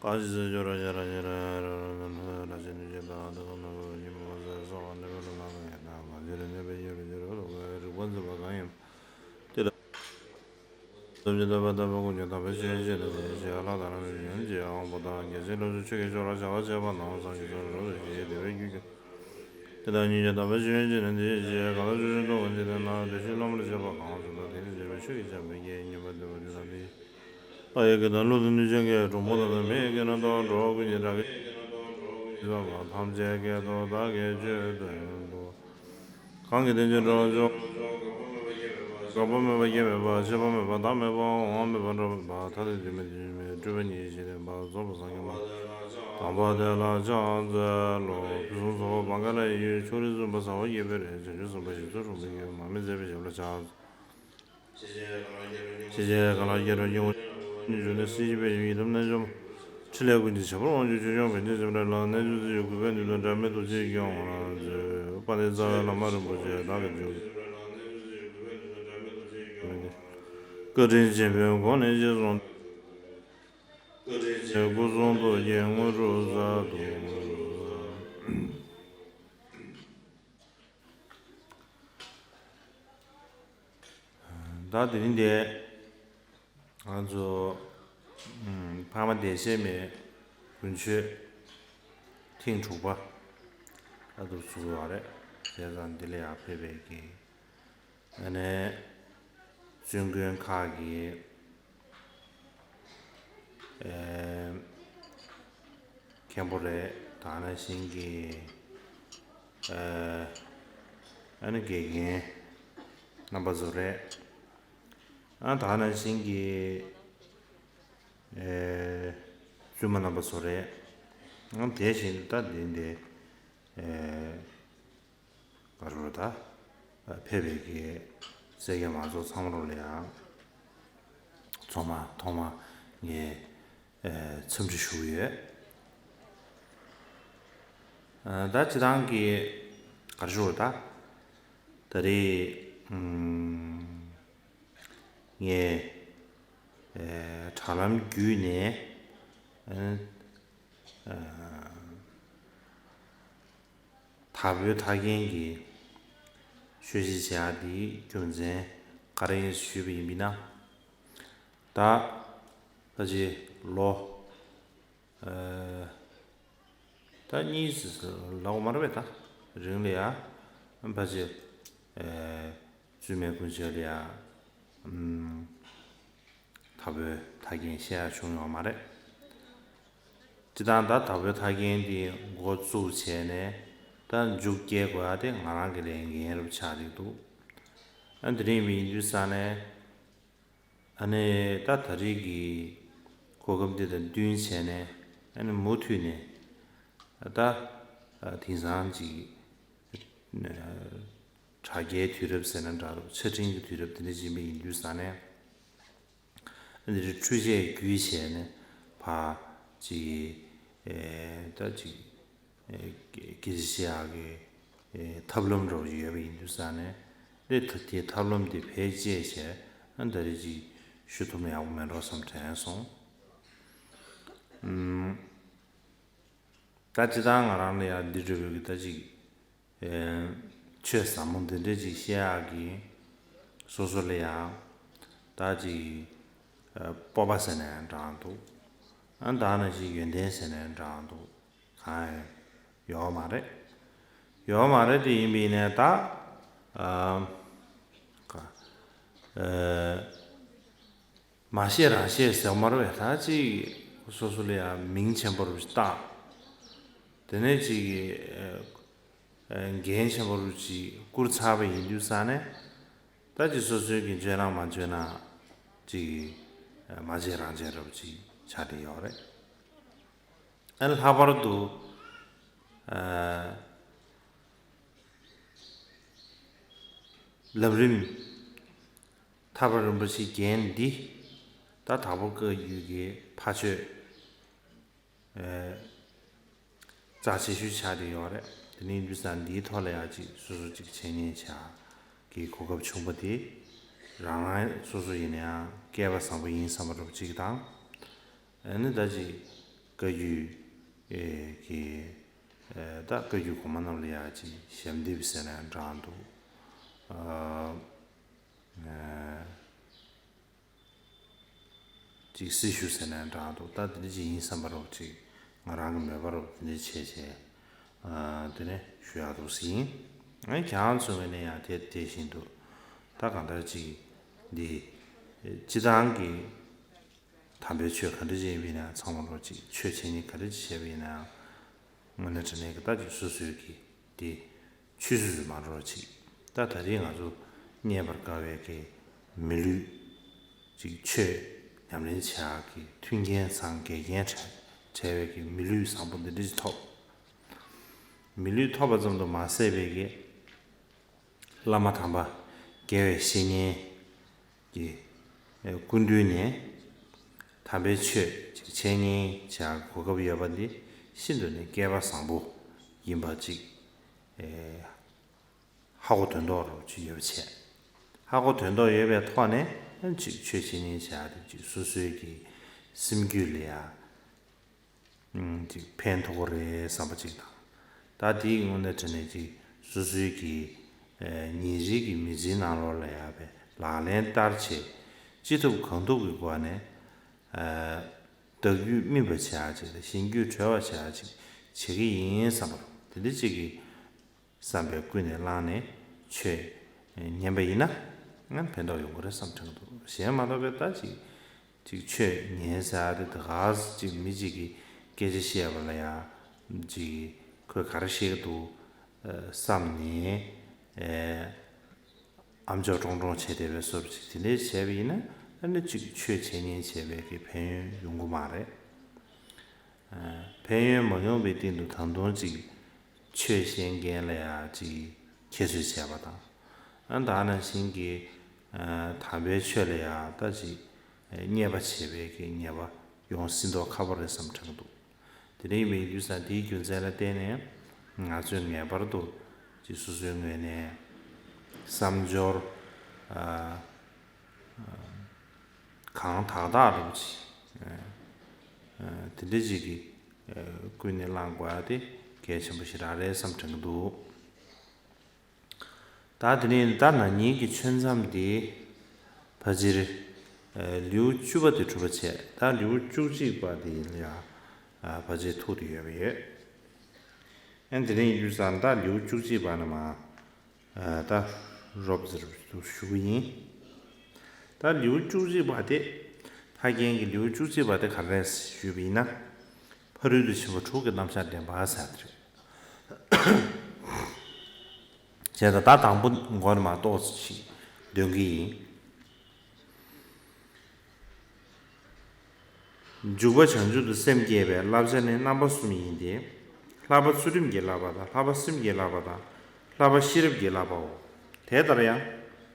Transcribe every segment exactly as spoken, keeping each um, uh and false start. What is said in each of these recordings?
གང་ཞིག་སེམས་ཤོར་ར་ཤར་ར་ཉེ་ར་ཡང་ར་ར་ར་ར་ལ་ཞེན་དུ་བྱེད་དང་དེ་ཀུན་ནམ་འཁོར་ཉིན་མོ་ཟེར་སོགས་གནས་པའི་ལོ་ལ་ལ་ཡང་དང་མ་ཞེན་ར་གནས་པའི་ཉེ་རུ་ཉེ་རུ་ལོ་ཀའི་རིག་པ་འཛིན་པ་གང་ཡིན་དེ་ལ། ཐམས་ཅད་རྟོགས་པའི་དམ་པའི་དཀོན་མཆོག་དམ་པའི་ཆོས་ཀྱི་ཆེད་དུ་དེ་བཞིན་གཤེགས་ལྷ་དང་རྣམ་པར་སྤྱོད་པའི་ཡོན་ཏན་དབང་པོ་དང་རྒྱལ་སྲས་ལྷ་ཚོགས་ཆོས་ཀྱི་མཆོག་ལ་བྱ་བ་བྱས་པ་དང་སངས་རྒྱས་ཆོས་ལ་རོལ་པའི་ཞིང་དེ་བས་རྒྱུད་ཀྱི་དེ་དག་ཉིད་ཀྱང་དམ་པའི་ཆོས་ཡོན་ཅན་ནི་འདི་ཡིན་ཞེས་གང་ལ་ཆོས་ཀྱི་མཆོག་ཏུ་འདི་ནི་ནང་དེ་བཞིན་སློབ་མར་བྱེད་པ་གང་སུ་དང་དེ་ནི་བྱས་པའི་ཆོས་ཀྱི་ཆ་མེད་ཀྱི་ཉན་པ་འདོད་པ་འདི་དང་འདི། ལྷ་ཡི་སྐད་དང་ཀླུ་དང་གནོད་སྦྱིན་སྐད་གྲུལ་བུམ་དང་མི་ཡི་སྐད་རྣམས་དང་འགྲོ་བ་ཀུན་གྱི་སྒྲ་སྐད་ཀྱི་ཐམས་ཅད་སྐད་དུ་བདག་གིས་ཆོས་སྟོན་ཏོ། གང་གིས་དེ་ཕྱིར་འགྲོ་བ་ཕྱོགས་གང་པོ་མེད་པ་སྐྱེ་མེད་པ་ཤི་བ་མེད་པ་བདག་མེད་པ་འོང་བ་མེད་པ་འགྲོ་བ་མེད་པ་ཐ་དད་དུས་མེད་དུས་མེད་སྤྲོས་པ་ཉིད་ཀྱིས་ཞི་བ་རྫོགས་པའི་སངས་རྒྱས་མ་དམ་པ་དེ་ལ་ཕྱག་འཚལ་ལོ། ཕུན་སུམ་ཚོགས་པ་བང་ག་ལ་ཡི་ཕྱོགས་རིས་སུ་བ་ས་བ་ཡོད་པའི་རེ་བྱང་ཆུབ་སེམས་དཔའ་ཞིག་ཚུལ་ཁྲིམས་ཀྱི་མ་མི་མཛད་པའི་ཞབས་ལ་ཕྱག་ཤེས་བྱའི་གང་ལ་སྐྱེ་འགྲོ་སྐྱེ་བོ་ཉིད་འབྱུང་གནས་སྲིད་ཞི་བའི་ཡུལ་ཡི་དམ་རྣལ་འབྱོར་མ། ཕྲིན་ལས་ཀུན་གྱི་བྱེད་པོ་དབང་ཕྱུག་ཆོས་སྐྱོང་པཎ་ཆེན་སེམས་དཔའ་ལ་གནས་ཆུང་ཚུལ་གྱི་གུས་པས་ནུས་དང་འབྲལ་མེད་ཐུགས་རྗེས་སྐྱོང་བར་མཛོད། དཔལ་ལྡན་རྩ་བའི་བླ་མ་རིན་པོ་ཆེ་བདག་གིས་མཇུག་བཀའ་དྲིན་ཆེན་པོའི་སྒོ་ནས་རྗེས་བཟུང་། བཀའ་དྲིན་ཆེན་སྐུ་གསུང་ཐུགས་ཀྱི་དངོས་གྲུབ་གསར་དུ། ད་དེ་རིང་འདི་ང་ཚོ་ཨམ་འཕགས་མ་བདེ་གཤེགས་མའི་དགུན་ཆོས་ཐེངས་དྲུག་པ་ཨ་ཏུ་ཚུགས་ཡོད་རེད། བྱས་ཙང་འདི་ལ་ཡང་ཕེབས་པའི་གི་ཨ་ནི་བཙུན་དགོན་ཁག་གི་ཨེ་མཁན་པོ་རེད། ད་ནང་བཞིན་གྱི་ཨེ་ཨ་ནི་དགེ་རྒན་རྣམ་པ་ཚོ་རེད། ཨ་ད་ནང་བཞིན་གྱི་ཨེ་བཙུན་མ་རྣམ་པ་ཚོ་རེད། ཨ་དེ་བཞིན་ད་འདི་འདི་ཨེ་ག་རེ་ད་ཕེབས་པའི་གི་སེར་སྐྱ་མང་ཚོགས་ཚང་མ་ལ་ཡང་ཚང་མ་ཐོག་མ་ངས་ཨེ་འཚམས་འདྲི་ཞུ་གི་ཡོད། ཨ་ད་སྤྱིར་བཏང་གི་ག་རེ་ཞུ་ད་ད་རེས་ཨམ་ངས་ཨེ་དྲ་ལམ་བརྒྱུད་ནས་ཨེ་ཨ་དྭགས་པོའི་ཐར་རྒྱན་གྱི་ཆོས་གཞིས་བྱེད་ཡག་འདིའི་རྒྱུ་མཚན་ག་རེ་ཡིན་ཞུས་པ་ཡིན་པས་ན། ད་ཕལ་ཆེར་ལོ་ཨ་ད་གཉིས་ལབ་དགོས་མ་རེད་པས། ད་རིང་ལ་ཡ་ཕལ་ཆེར་ཨ་བཙུན་མའི་དགུན་ཆོས་ལ་ཡ་ཨམ་དྭགས་པོའི་ཐར་རྒྱན་བཤད་ཡག་བྱུང་ཡོད་མ་རེད། སྤྱིར་བཏང་ད་དྭགས་པོའི་ཐར་རྒྱན་འདི་འགོ་བཙུགས་བྱས་ནས་ད་མཇུག་སྐྱེལ་དགོས་ཡག་དེ་ང་རང་གི་ལས་འགན་རུ་ཆགས་བསྡད་འདུག་ཨ་འདི་རིང་མི་ཡིན་དུས་ཙ་ནས་ཨ་ནི་ད་ད་རེས་ཀྱི་གོ་སྐབས་འདི་དང་བསྟུན་བྱས་ནས་ཨ་ནི་མུ་མཐུད་ནས་ད་དེང་སང་ཅིག་དྲ་རྒྱའི་དུས་རབས་ཟེར་ན་འདྲ་རོགས་ཆ་འཕྲིན་གྱི་དུས་རབས་འདི་འདྲ་ཅིག་མི་ཡིན་དུས་ཙ་ནས། འདི་འཕྲུལ་ཆས་བརྒྱུད་བྱས་ནས་ཕར་ཅིག་ཨེ་ད་ཅིག་ཨེ་སྐད་ཆ་བཤད་ཡག་གི་ཨེ་ཐབས་ལམ་འདྲ་བོ་ཡོད་པ་ཡིན་དུས་ཙ་ནས་དེ་ད་དེ་ཐབས་ལམ་དེ་བེད་སྤྱད་བྱས་ཨ་ད་རེས་ཅིག་ཞུ་ཐུབ་ན་ཡག་པོ་མེད་འགྲོ་བསམ་དྲན་སོང་། ཨུམ། ད་སྤྱིར་བཏང་ང་རང་ལ་ཡང་འདི་འདྲ་བོའི་གི་ད་ཅིག་ཨེ་ཆོས་ཟབ་མོ་འདི་འདྲ་ཅིག་བཤད་ཡག་གི་སོ་སོ་ལ་ཡང་ད་ཅིག་ཨེ་སྤོབས་པ་ཟེར་ན་ཡང་འདྲ་འདུག་ཨ་ད་ནང་བཞིན་ཡོན་ཏན་ཟེར་ན་ཡང་འདྲ་འདུག་གང་ཡང་ཡོད་མ་རེད། ཡོད་མ་རེད་དེ་ཡིན་པ་ཡིན་ནའི་ད་ཨ་ག་ཨེ་མ་ཤེས་རང་ཤེས་ཟེར་མ་རེད་པས། ད་ཅིག་སོ་སོ་ལ་ཡང་མིང་ཆེན་པོ་རུ་བཏགས། དེ་ནས་ཅིག་ཨ་འགན་ཆེན་པོ་རུ་ཅིག་བསྐུར་ཚར་བ་ཡིན་དུས་ཙ་ནས་ད་ཅིག་སོ་སོའི་གི་འཇོན་ན་མ་འཇོན་ན་ཅིག་ཨ་མ་བྱས་རང་བྱས་རབས་ཅིག་ཆགས་བསྡད་ཡོད་རེད། ཨ་ལྷག་པར་དུ་ཨ་ལམ་རིམ་ཐར་པ་རིན་པོ་ཆེའི་རྒྱན་འདི་ད་དྭགས་པོ་བཀའ་བརྒྱུད་ཀྱི་ཕ་ཆོས་ཨེ་རྩ་ཆེ་ཤོས་ཆགས་བསྡད་ཡོད་རེད། དེ་ནས་ཡིན་དུས་ཙང་འདིའི་ཐོག་ལ་ཡང་ཅིག་སོ་སོ་ཅིག་འཆད་ཉན་བྱ་གི་གོ་སྐབས་བྱུང་པ་དེ་རང་རང་སོ་སོ་ཡིན་ན་ཡང་སྐལ་བ་བཟང་པོ་ཡིན་བསམ་པ་འདྲ་པོ་ཅིག་དང་། ཨ་ནི་ད་ཅིག་ བཀའ་བརྒྱུད་ཀྱི་ད་བཀའ་བརྒྱུད་གོང་མ་རྣམས་ལ་ཡང་ཅིག་ཞབས་འདེབས་ཟེར་ནའང་འདྲ་འདུག་ཅིག་སྲི་ཞུ་ཟེར་ནའང་འདྲ་འདུག་ད་དེ་འདྲ་ཅིག་ཡིན་བསམ་པ་རོགས་ཅིག་ང་རང་གི་མོས་པ་རོགས་དེ་འདྲ་བྱས་བྱས་དེ་ནས་ཞུ་ཡག་འདུག་ཟིན། ཨ་ཁྱེད་རང་ཚོ་ངོས་ནས་ཡང་དེ་དེ་བཞིན་དུ་ད་གང་ལྟར་ཅིག་འདི་སྤྱི་བཏང་གི་དམ་པའི་ཆོས་ག་འདྲ་ཅིག་ཡིན་པ་ཡིན་ན་ཚང་མ་རོགས་ཅིག་ཆོས་བྱེད་ཉིན་ག་འདྲ་ཅིག་བྱས་པ་ཡིན་ནའང་དངོས་གནས་དྲང་གནས་ཀྱི་ད་ཅིག་སོ་སོའི་གི་དེ་ཆུད་ཟོས་སུ་མ་འགྲོ་བ་ཅིག་ད་ད་རེས་ང་ཚོ་རྙེད་པར་དཀའ་བའི་གི་མི་ལུས་ཅིག་ཆོས་ཉམས་ལེན་བྱེད་ཡག་གི་མཐུན་རྐྱེན་ཚང་དགེ་རྒན་བྲལ་བྲལ་བའི་གི་མི་ལུས་བཟང་པོ་འདི་འདྲ་ཅིག་ཐོབ། མི་ལུས་ཐོབ་པ་ཙམ་དུ་མ་ཟད་པའི་གི་བླ་མ་དམ་པ་དགེ་བའི་བཤེས་གཉེན་གྱི་སྐུ་མདུན་ནས་དམ་པའི་ཆོས་ཅིག་འཆད་ཉན་བྱ་གོ་སྐབས་ཡོད་པ་འདི་ཤིན་ཏུ་ནས་སྐལ་པ་བཟང་པོ་ཡིན་པ་ཅིག་ཧ་གོ་དོན་རྟོགས་རོགས་ཅིག་ཡོད་པ་བྱས། ཧ་གོ་དོན་རྟོགས་ཡོད་པའི་ཐོག་ནས་ཅིག་ཆོས་འཆད་ཉན་བྱ་དེ་ཅིག་སོ་སོའི་གི་སེམས་རྒྱུད་ལ་ཡང་ཅིག་ཕན་ཐོགས་ཀྱི་རེད་བསམ་པ་ཅིག་དང་། ད་དེའི་དངོས་གནས་དྲང་གནས་ཅིག་སོ་སོའི་གི་ཉིན་རེའི་གི་མི་ཚེའི་ནང་ལོགས་ལ་ཡང་བའི་ལག་ལེན་བསྟར་བྱས་ཅི་ཐུབ་གང་ཐུབ་ཀྱི་སྒོ་ནས་བདག་རྒྱུད་སྨིན་པ་བྱེད་ཡག་ཅིག་དང་གཞན་རྒྱུད་གྲོལ་བ་བྱེད་ཡག་ཅིག་བྱེད་ཀྱི་ཡིན་བསམ་པ་དེ་འདྲ་ཅིག་གི་བསམ་པས་ཀུན་ནས་བསླངས་ནས་ཆོས་ཉན་པ་ཡིན་ན་ཕན་ཐོགས་ཡོང་གི་རེད་བསམ་དྲན་གྱི་འདུག་གཞན་མ་གཏོགས་པའི་ད་ཅིག་ཅིག་ཆོས་ཉན་ཟེར་ཡག་དེ་ད་ག་ཅིག་མི་གཅིག་གིས་སྐད་ཆ་བཤད་པ་ལ་ཡང་ཅིག་ཁོས་ག་རེ་བཤད་ཀྱི་འདུག་བསམ་ནས་ཨམ་ཅོག་ཀྲོང་ཀྲོང་བྱས་བསྡད་པའི་བཟོ་འདྲ་ཅིག་དེ་འདྲས་བྱས་པ་ཡིན་ན་ཨ་ནི་ཅིག་ཆོས་འཆད་ཉན་བྱས་པའི་གི་ཕན་ཡོན་ཡོང་གི་མ་རེད། ཕན་ཡོན་མ་ཡོང་བའི་སྟེང་དུ་ད་དུང་ཅིག་ཆོས་བཤད་མཁན་ལ་ཡང་ཅིག་ཁྱད་གསོད་བྱས་པ་དང་། ཨ་ད་ནང་བཞིན་གྱི་དམ་པའི་ཆོས་ལ་ཡང་ད་ཅིག་བརྙས་པ་བྱེད་པའི་གི་ཉེས་པ་ཡོང་སྲིད་མདོག་ཁ་པོ་རེད་བསམ་དྲན་གྱི་འདུག་དེ་འདྲ་ཡིན་པའི་དུས་ཙང་དེའི་རྒྱུ་མཚན་ལ་བརྟེན་ནས་ང་ཚོས་ངེས་པར་དུ་ཅིག་སོ་སོའི་ངོས་ནས་བསམ་སྦྱོར་གང་དག་དག་རུ་ཅིག་དེ་འདྲ་ཅིག་གི་ཀུན་ནས་བསླངས་དགོས་ཡ་དེ་གལ་ཆེན་པོ་ཞེ་དྲག་རེད་བསམ་དྲན་གྱི་འདུག་ད་དེ་ནས་ད་ན་ནིང་གི་ཆོས་མཚམས་དེ་ཕལ་ཆེར་ལེའུ་བཅུ་པ་དེ་གྲུབ་པ་བྱས། ད་ལེའུ་བཅུ་གཅིག་པ་དེ་ཡིན་ལ་ཡང་ཕལ་ཆེར་ཐུག་དེ་ཡོད་པ་ཡོད། ཨན་དེ་ནས་ཡིན་དུས་ཙང་ད་ལེའུ་བཅུ་གཅིག་པ་ནས་མར་ད་རོབ་ཙམ་ཞུ་གི་ཡིན། ད་ལེའུ་བཅུ་གཅིག་པ་དེ་ཕ་རྒན་གྱི་ལེའུ་བཅུ་གཅིག་པ་དེ་ག་རེ་ཞུས་པ་ཡིན་ན། ཕ་རོལ་ཏུ་ཕྱིན་པ་དྲུག་གི་རྣམ་གཞག་འདྲེན་པ་ཟེར་དེ་རེད། བྱས་ཙང་ད་དང་པོ་མགོ་ནས་མར་ཏོག་ཙམ་ཞིག་འདོན་གྱི་ཡིན། འཇུག་པ་བྱང་ཆུབ་ཏུ་སེམས་བསྐྱེད་པའི་བསླབ་བྱ་ནི་རྣམ་པ་གསུམ་ཡིན་ཏེ། བསླབ་པ་ཚུལ་ཁྲིམས་ཀྱི་བསླབ་པ་དང་། བསླབ་པ་སེམས་ཀྱི་བསླབ་པ་དང་། བསླབ་པ་ཤེས་རབ་ཀྱི་བསླབ་པའོ། དེ་ལྟར་ཡང་།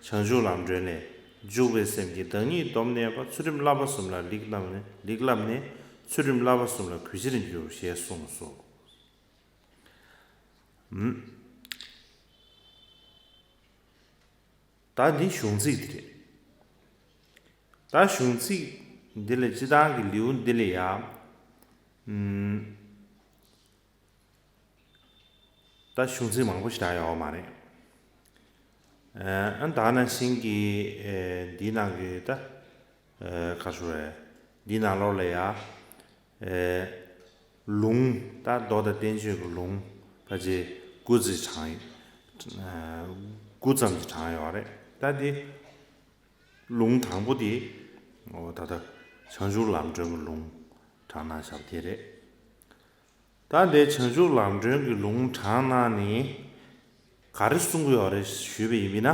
བྱང་ཆུབ་ལམ་སྒྲོན་ལས། འཇུག་པའི་སེམས་ཀྱིས་བདག་ཉིད་སྡོམ་གནས་པ། ཚུལ་ཁྲིམས་བསླབ་པ་གསུམ་ལ་ལེགས་བསླབས་ནས། ལེགས་བསླབས་ནས། ཚུལ་ཁྲིམས་བསླབ་པ་གསུམ་ལ་གུས་ཕྱིར་འགྱུར་ཞེས་གསུངས་སོ། ད་འདི་གཞུང་ཚིག་འདི་རེད། ད་གཞུང་ཚིག་འདི་ལ་སྤྱི་བཏང་གི་ལེའུ་འདི་ལ་ཡང་ད་གཞུང་ཚིག་མང་པོ་ཞིག་རག་ཡོད་མ་རེད། ཨ་ད་ནང་བཞིན་གྱི་འདིའི་ནང་གི་ད་ག་ཞུ་རེད། འདིའི་ནང་ལོགས་ལ་ཡང་ལུང་ད་མདོ་དང་བསྟན་བཅོས་ཀྱི་ལུང་ཕལ་ཆེར་དགུ་ཙམ་དྲངས་དགུ་ཙམ་ཞིག་དྲངས་ཡོད་རེད། ད་འདི་ལུང་དང་པོ་དེ་ད་ལྟ་བྱང་ཆུབ་ལམ་སྒྲོན་གྱི་ལུང་དྲངས་གནང་བཞག་པ་དེ་རེད། ད་འདི་བྱང་ཆུབ་ལམ་སྒྲོན་གྱི་ལུང་དྲངས་གནང་ནས་ག་རེ་གསུང་གི་ཡོད་རེད་ཞུས་པ་ཡིན་ན།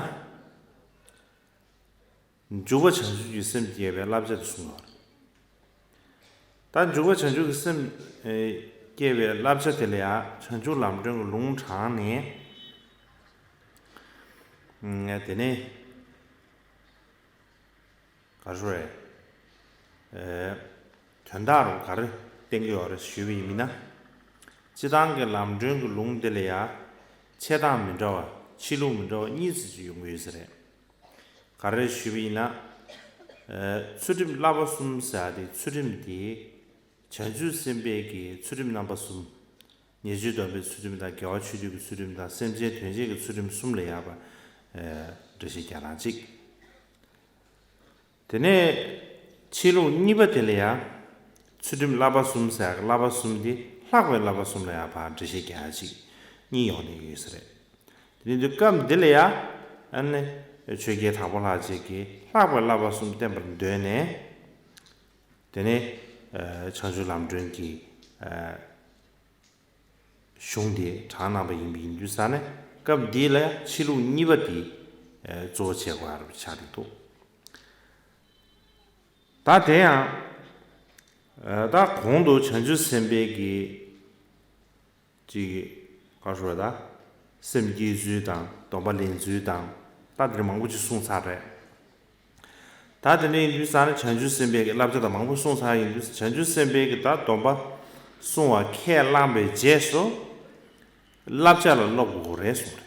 འཇུག་པ་བྱང་ཆུབ་ཀྱི་སེམས་བསྐྱེད་པའི་བསླབ་བྱ་དེ་གསུངས་ཡོད་རེད། ད་འཇུག་པ་བྱང་ཆུབ་ཀྱི་སེམས་བསྐྱེད་པའི་བསླབ་བྱ་དེ་ལ་ཡང་བྱང་ཆུབ་ལམ་སྒྲོན་གྱི་ལུང་དྲངས་ནས་དེ་ནས་ག་རེ་རེད། དོན་དག་རུ་ག་རེ་བསྟན་གྱི་ཡོད་རེད་ཞུས་པ་ཡིན་ན། སྤྱི་བཏང་གི་ལམ་སྒྲོན་གྱི་ལུང་འདི་ལ་ཡང་ཆད་སྟངས་མི་འདྲ་བ་ཕྱི་ལུགས་མི་འདྲ་བ་གཉིས་ཙམ་ཅིག་ཡོང་གི་ཡོད་ས་རེད། ག་རེ་ཞུས་པ་ཡིན་ན། ཚུལ་ཁྲིམས་བསླབ་པ་གསུམ་ཟེར་ཡ་དེ་ཚུལ་ཁྲིམས་དེ་ བྱང་ཆུབ་སེམས་དཔའི་གི་ཚུལ་ཁྲིམས་རྣམ་པ་གསུམ། ཉེས་སྤྱོད་སྡོམ་པའི་ཚུལ་ཁྲིམས་དང་། དགེ་བ་ཆོས་སྡུད་ཀྱི་ཚུལ་ཁྲིམས་དང་། སེམས་ཅན་དོན་བྱེད་ཀྱི་ཚུལ་ཁྲིམས་གསུམ་ལ་ཡང་འགྲེལ་བཤད་རྒྱག་སྟངས་གཅིག། དེ་ནས་ཕྱི་ལུགས་གཉིས་པ་དེ་ལ་ཡང་ཚུལ་ཁྲིམས་བསླབ་པ་གསུམ་ཟེར་ཡག་གི་བསླབ་པ་གསུམ་དེ་ལྷག་པའི་བསླབ་པ་གསུམ་ལ་ཡང་ཕར་འགྲེལ་བཤད་རྒྱག་ཡག་གཅིག་གཉིས་ཡོང་ནས་ཡོད་ས་རེད། དེ་ནས་དུས་སྐབས་འདི་ལ་ཡང་ཨ་ནི་ཆོས་རྒྱལ་དྭགས་པོ་ལྷ་རྗེ་གིས་ལྷག་པའི་བསླབ་པ་གསུམ་བསྟན་པར་འདོད་ནས། དེ་ནས་ཨ་བྱང་ཆུབ་ལམ་སྒྲོན་གྱི་ཨ་གཞུང་དེ་དྲངས་གནང་བ་ཡིན་པ་ཡིན་དུས་ཙ་ནས། སྐབས་འདི་ལ་ཕྱི་ལུགས་གཉིས་པ་དེ་ཨ་གཙོ་བོ་བྱེད་དགོས་པ་ཆགས་ཀྱི་འདུག། ད་དེ་ཡང་ཨ་ད་གོང་དུ་བྱང་ཆུབ་སེམས་དཔའི་གི་ཅིག་ག་རེ་ཟེར་ད། སེམས་བསྐྱེད་ཚུལ་དང་། སྡོམ་པ་ལེན་ཚུལ་དང་། ད་དེ་འདྲ་མང་པོ་ཅིག་གསུངས་ཚར་རེད། ད་དེ་འདྲ་ཡིན་དུས་ཙ་ནས་བྱང་ཆུབ་སེམས་དཔའི་གི་བསླབ་བྱ་དང་མང་པོ་གསུངས་ཚར་ཡིན་དུས། བྱང་ཆུབ་སེམས་དཔའི་གི་ད་སྡོམ་པ་གསུང་བ་ཁས་བླངས་པའི་རྗེས་སུ་བསླབ་བྱ་ལ་སློབ་དགོས་རེད་གསུངས་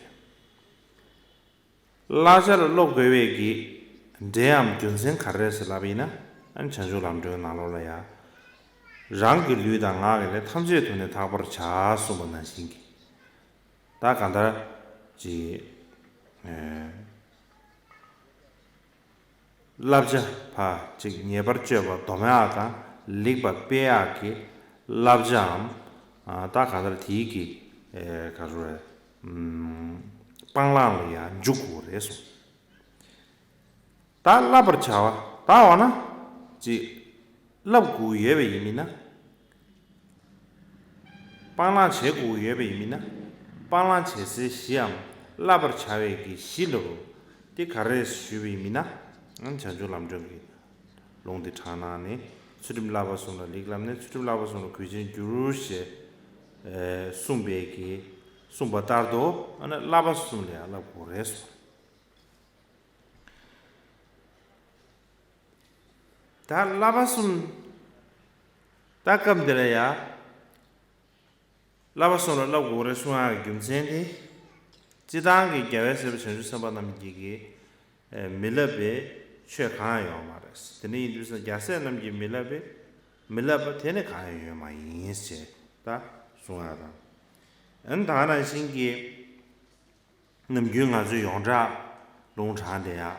རེད། བསླབ་བྱ་ལ་སློབ་དགོས་པའི་གི་འབྲེལ་ཡམ་རྒྱུ་མཚན་ག་རེ་རེད་ཟེར་ལབ་པ་ཡིན་ན། ཨ་ནི་བྱང་ཆུབ་ལམ་སྒྲོན་ནང་ལོགས་ལ་ཡང་། རང་གི་ལུས་དང་ངག་གི་ལས་ཐམས་ཅད་དུ་ནི་དག་པར་བྱ་གསུངས་པ་ནང་བཞིན་གྱི། ད་གང་ལྟར་ཅིག་ཨེ་བསླབ་བྱ་ཕར་ཅིག་ཉེས་པར་སྤྱོད་པ་སྡོམ་ཡག་དང་། ལེགས་པ་སྤེལ་ཡག་གི་བསླབ་བྱའམ། ཨ་ད་གང་ལྟར་དེའི་གི་ཨེ་ག་རེ་རེད། ཨམ་སྤང་བླང་ལ་ཡང་འཇུག་དགོས་རེད་གསུངས། ད་བསླབ་པར་བྱ་བ། ད་འོ་ན་ཅིག་བསླབ་དགོས་ཡོད་པ་ཡིན་མིན་ན། སྤང་བླང་བྱེད་དགོས་ཡོད་པ་ཡིན་མིན་ན། སྤང་བླང་བྱེད་སའི་གཞིའམ་བསླབ་པར་བྱ་བའི་གི་གཞི་ལ་རུ་དེ་ག་རེ་ཞུས་པ་ཡིན་མིན་ན། ཨང་བྱང་ཆུབ་ལམ་སྒྲོན་གྱི་ལུང་དེ་དྲངས་གནང་ནས། ཚུལ་ཁྲིམས་བསླབ་པ་གསུམ་ལ་ལེགས་བསླབས་ནས། ཚུལ་ཁྲིམས་བསླབ་པ་གསུམ་ལ་གུས་ཕྱིར་འགྱུར་ཞེས་ཨེ་གསུངས་པའི་གི་གསུངས་པ་ལྟར་དུ། ཨ་ནི་བསླབ་པ་གསུམ་ལ་ཡང་བསླབ་དགོས་རེད་གསུངས། ད་བསླབ་པ་གསུམ། ད་སྐབས་འདི་ལ་ཡང་བསླབ་པ་གསུམ་ལ་བསླབ་དགོས་རེད་གསུང་ཡག་གི་རྒྱུ་མཚན་དེ། སྤྱིར་བཏང་གི་རྒྱལ་བའི་སྲས་པོ་བྱང་ཆུབ་སེམས་དཔའ་རྣམས་ཀྱིས་ཀྱི་ཨེ་མི་བསླབ་པའི་ཆོས་གང་ཡང་ཡོད་མ་རེད། དེ་འདྲ་ཡིན་དུས་ཙ་རྒྱལ་སྲས་རྣམས་ཀྱིས་མི་བསླབ་པའི་མི་བསླབ་པ་དེ་ནི་གང་ཡང་ཡོད་མ་ཡིན་ཞེས་ད་གསུང་ཡག་དང་། ཨ་ནི་ད་ག་ནང་བཞིན་གྱི་ནམ་རྒྱུན་ང་ཚོས་ཡོངས་གྲགས་ལུང་དྲངས་བསྡད་ཡག།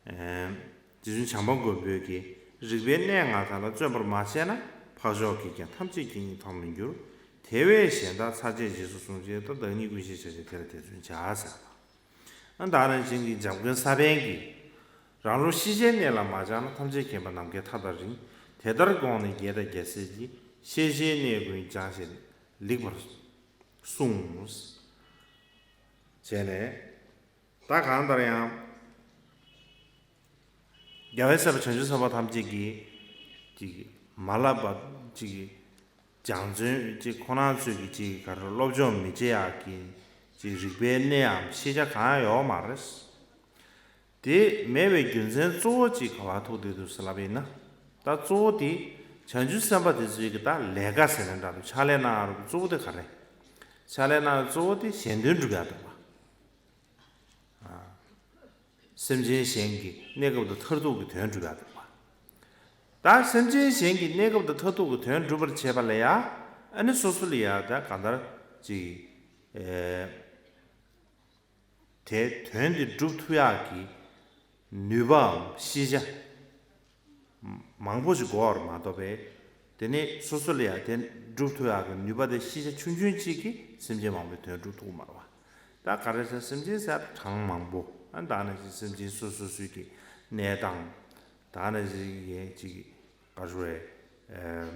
ཨེམ། རྗེ་བཙུན་བྱམས་པ་མགོན་པོས་ཀྱི། རིག་པའི་གནས་ལྔ་དག་ལ་བརྩོན་པར་མ་བྱས་ན། འཕགས་མཆོག་གིས་ཀྱང་ཐམས་ཅད་མཁྱེན་ཉིད་མཐོང་མི་འགྱུར། དེ་བས་གཞན་དག་ཚར་བཅད་རྗེས་སུ་བཟུང་བྱས་ཏེ། བདག་ཉིད་ཀུན་ཤེས་བྱ་ཕྱིར་དེ་ལ་དེ་བརྩོན་བྱ་ཟེར་བ། ཨ་ད་ག་ནང་བཞིན་གྱི་འཇམ་མགོན་ས་པཎ་གྱིས། རང་ལུགས་ཤེས་བྱའི་གནས་ལ་མ་སྦྱངས་ན། ཐམས་ཅད་མཁྱེན་པ་ནམ་མཁའི་མཐའ་ལྟར་རིང་། དེ་ལྟར་དགོངས་ནས་རྒྱལ་དང་རྒྱལ་སྲས་ཀྱིས། ཤེས་བྱའི་གནས་ཀུན་སྦྱངས་ཤིང་ལེགས་པར་གསུངས། བྱས་ནས། ད་གང་ལྟར་ཡང་རྒྱལ་བའི་སྲས་པོ་བྱང་ཆུབ་སེམས་དཔའ་ཐམས་ཅད་ཀྱིས་ཅིག་མ་བསླབས་པ་ཅིག་སྦྱང་བརྩོན་ཅིག་ཁོ་རང་ཚོས་ཀྱི་ཅིག་ག་རེ་སློབ་སྦྱོང་མི་བྱེད་ཡག་གི་ཅིག་རིག་པའི་གནས་འམ་ཤེས་བྱ་གང་ཡང་ཡོད་མ་རེད། དེ་མེད་པའི་རྒྱུ་མཚན་གཙོ་བོ་ཅིག་ག་བ་ཐུག་བསྡད་འདུག་ཟེར་ལབ་པ་ཡིན་ན། ད་གཙོ་བོ་དེ་བྱང་ཆུབ་སེམས་དཔའ་དེ་ཚོའི་གི་ད་ལས་ཀ་ཟེར་ན་འདྲ་འདུག་ཕྱག་ལས་གནང་ཡག་གཙོ་བོ་དེ་ག་རེ། ཕྱག་ལས་གནང་ཡག་གཙོ་བོ་དེ་གཞན་དོན་སྒྲུབ་ཡག་འདུག་པ། སེམས་ཅན་གཞན་གྱི་གནས་སྐབས་དང་མཐར་ཐུག་གི་དོན་སྒྲུབ་ཡག་འདུག་པ། ད་སེམས་ཅན་གཞན་གྱི་གནས་སྐབས་དང་མཐར་ཐུག་གི་དོན་སྒྲུབ་པར་བྱེད་པ་ལ་ཡ། ཨ་ནི་སོ་སོ་ལ་ཡ་ད་གང་ལྟར་ཅིག་ཨེ། དེ་དོན་དེ་སྒྲུབ་ཐུབ་ཡག་གི་ནུས་པའམ་ཤེས་བྱ་མང་པོ་ཞིག་དགོས་པར་མ་གཏོགས་པས། དེ་ནས་སོ་སོ་ལ་ཡང་དེ་སྒྲུབ་ཐུབ་ཡག་གི་ནུས་པ་དེ་ཤེས་བྱ་ཆུང་ཆུང་གཅིག་གིས་སེམས་ཅན་མང་པོའི་དོན་སྒྲུབ་ཐུབ་ཀྱི་མ་རེད་པ། ད་ག་རེ་ཟེར་སེམས་ཅན་ཟེར་གྲངས་མང་པོ། ཨ་ད་ནང་བཞིན་སེམས་ཅན་སོ་སོ་སོའི་གི་གནས་སྟངས། ད་ནང་བཞིན་ཡན་གཅིག་ག་རེ་ཟེར།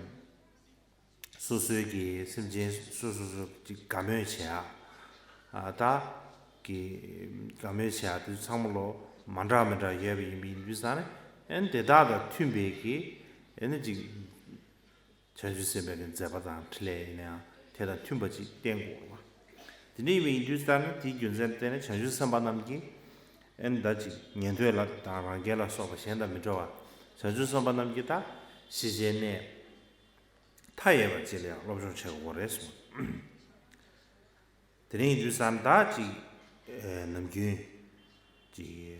སོ་སོའི་གི་སེམས་ཅན་སོ་སོ་སོ་ཅིག་དགའ་མོས་བྱེད་ཡག། ཨ་ད་གི་དགའ་མོས་བྱེད་ཡག་དེ་ཚང་མ་ལོ་མ་འདྲ་མི་འདྲ་ཡོད་པ་ཡིན་པ་ཡིན་དུས་ཙང་ནས། ཨ་ནི་དེ་དག་དང་མཐུན་པའི་གི་ཨ་ནི་ཅིག་བྱང་ཆུབ་སེམས་དཔའི་གི་མཛད་པ་དང་འཕྲིན་ལས་ཡིན་ན་ཡང་དེ་དང་མཐུན་པ་ཅིག་བསྟན་དགོས་པ། དེ་འདྲ་ཡིན་པ་ཡིན་དུས་ཙང་ནས་དེའི་རྒྱུ་མཚན་བརྟེན་ནས་བྱང་ཆུབ་སེམས་དཔའ་རྣམས་ཀྱིས་ཨ་ནི་ད་ཅིག་ཉན་ཐོས་ལ་དང་རང་རྒྱལ་ལ་སོགས་པ་གཞན་དང་མི་འདྲ་བར། བྱང་ཆུབ་སེམས་དཔའ་རྣམས་ཀྱིས་ད་ཤེས་བྱའི་གནས་མཐའ་ཡས་པ་ཅིག་ལ་ཡང་སློབ་སྦྱོང་བྱེད་དགོས་རེད་གསུངས། དེ་རིང་ཡིན་དུས་ཙང་ད་ཅིག་ཨེ་ནམ་རྒྱུན་ཅིག་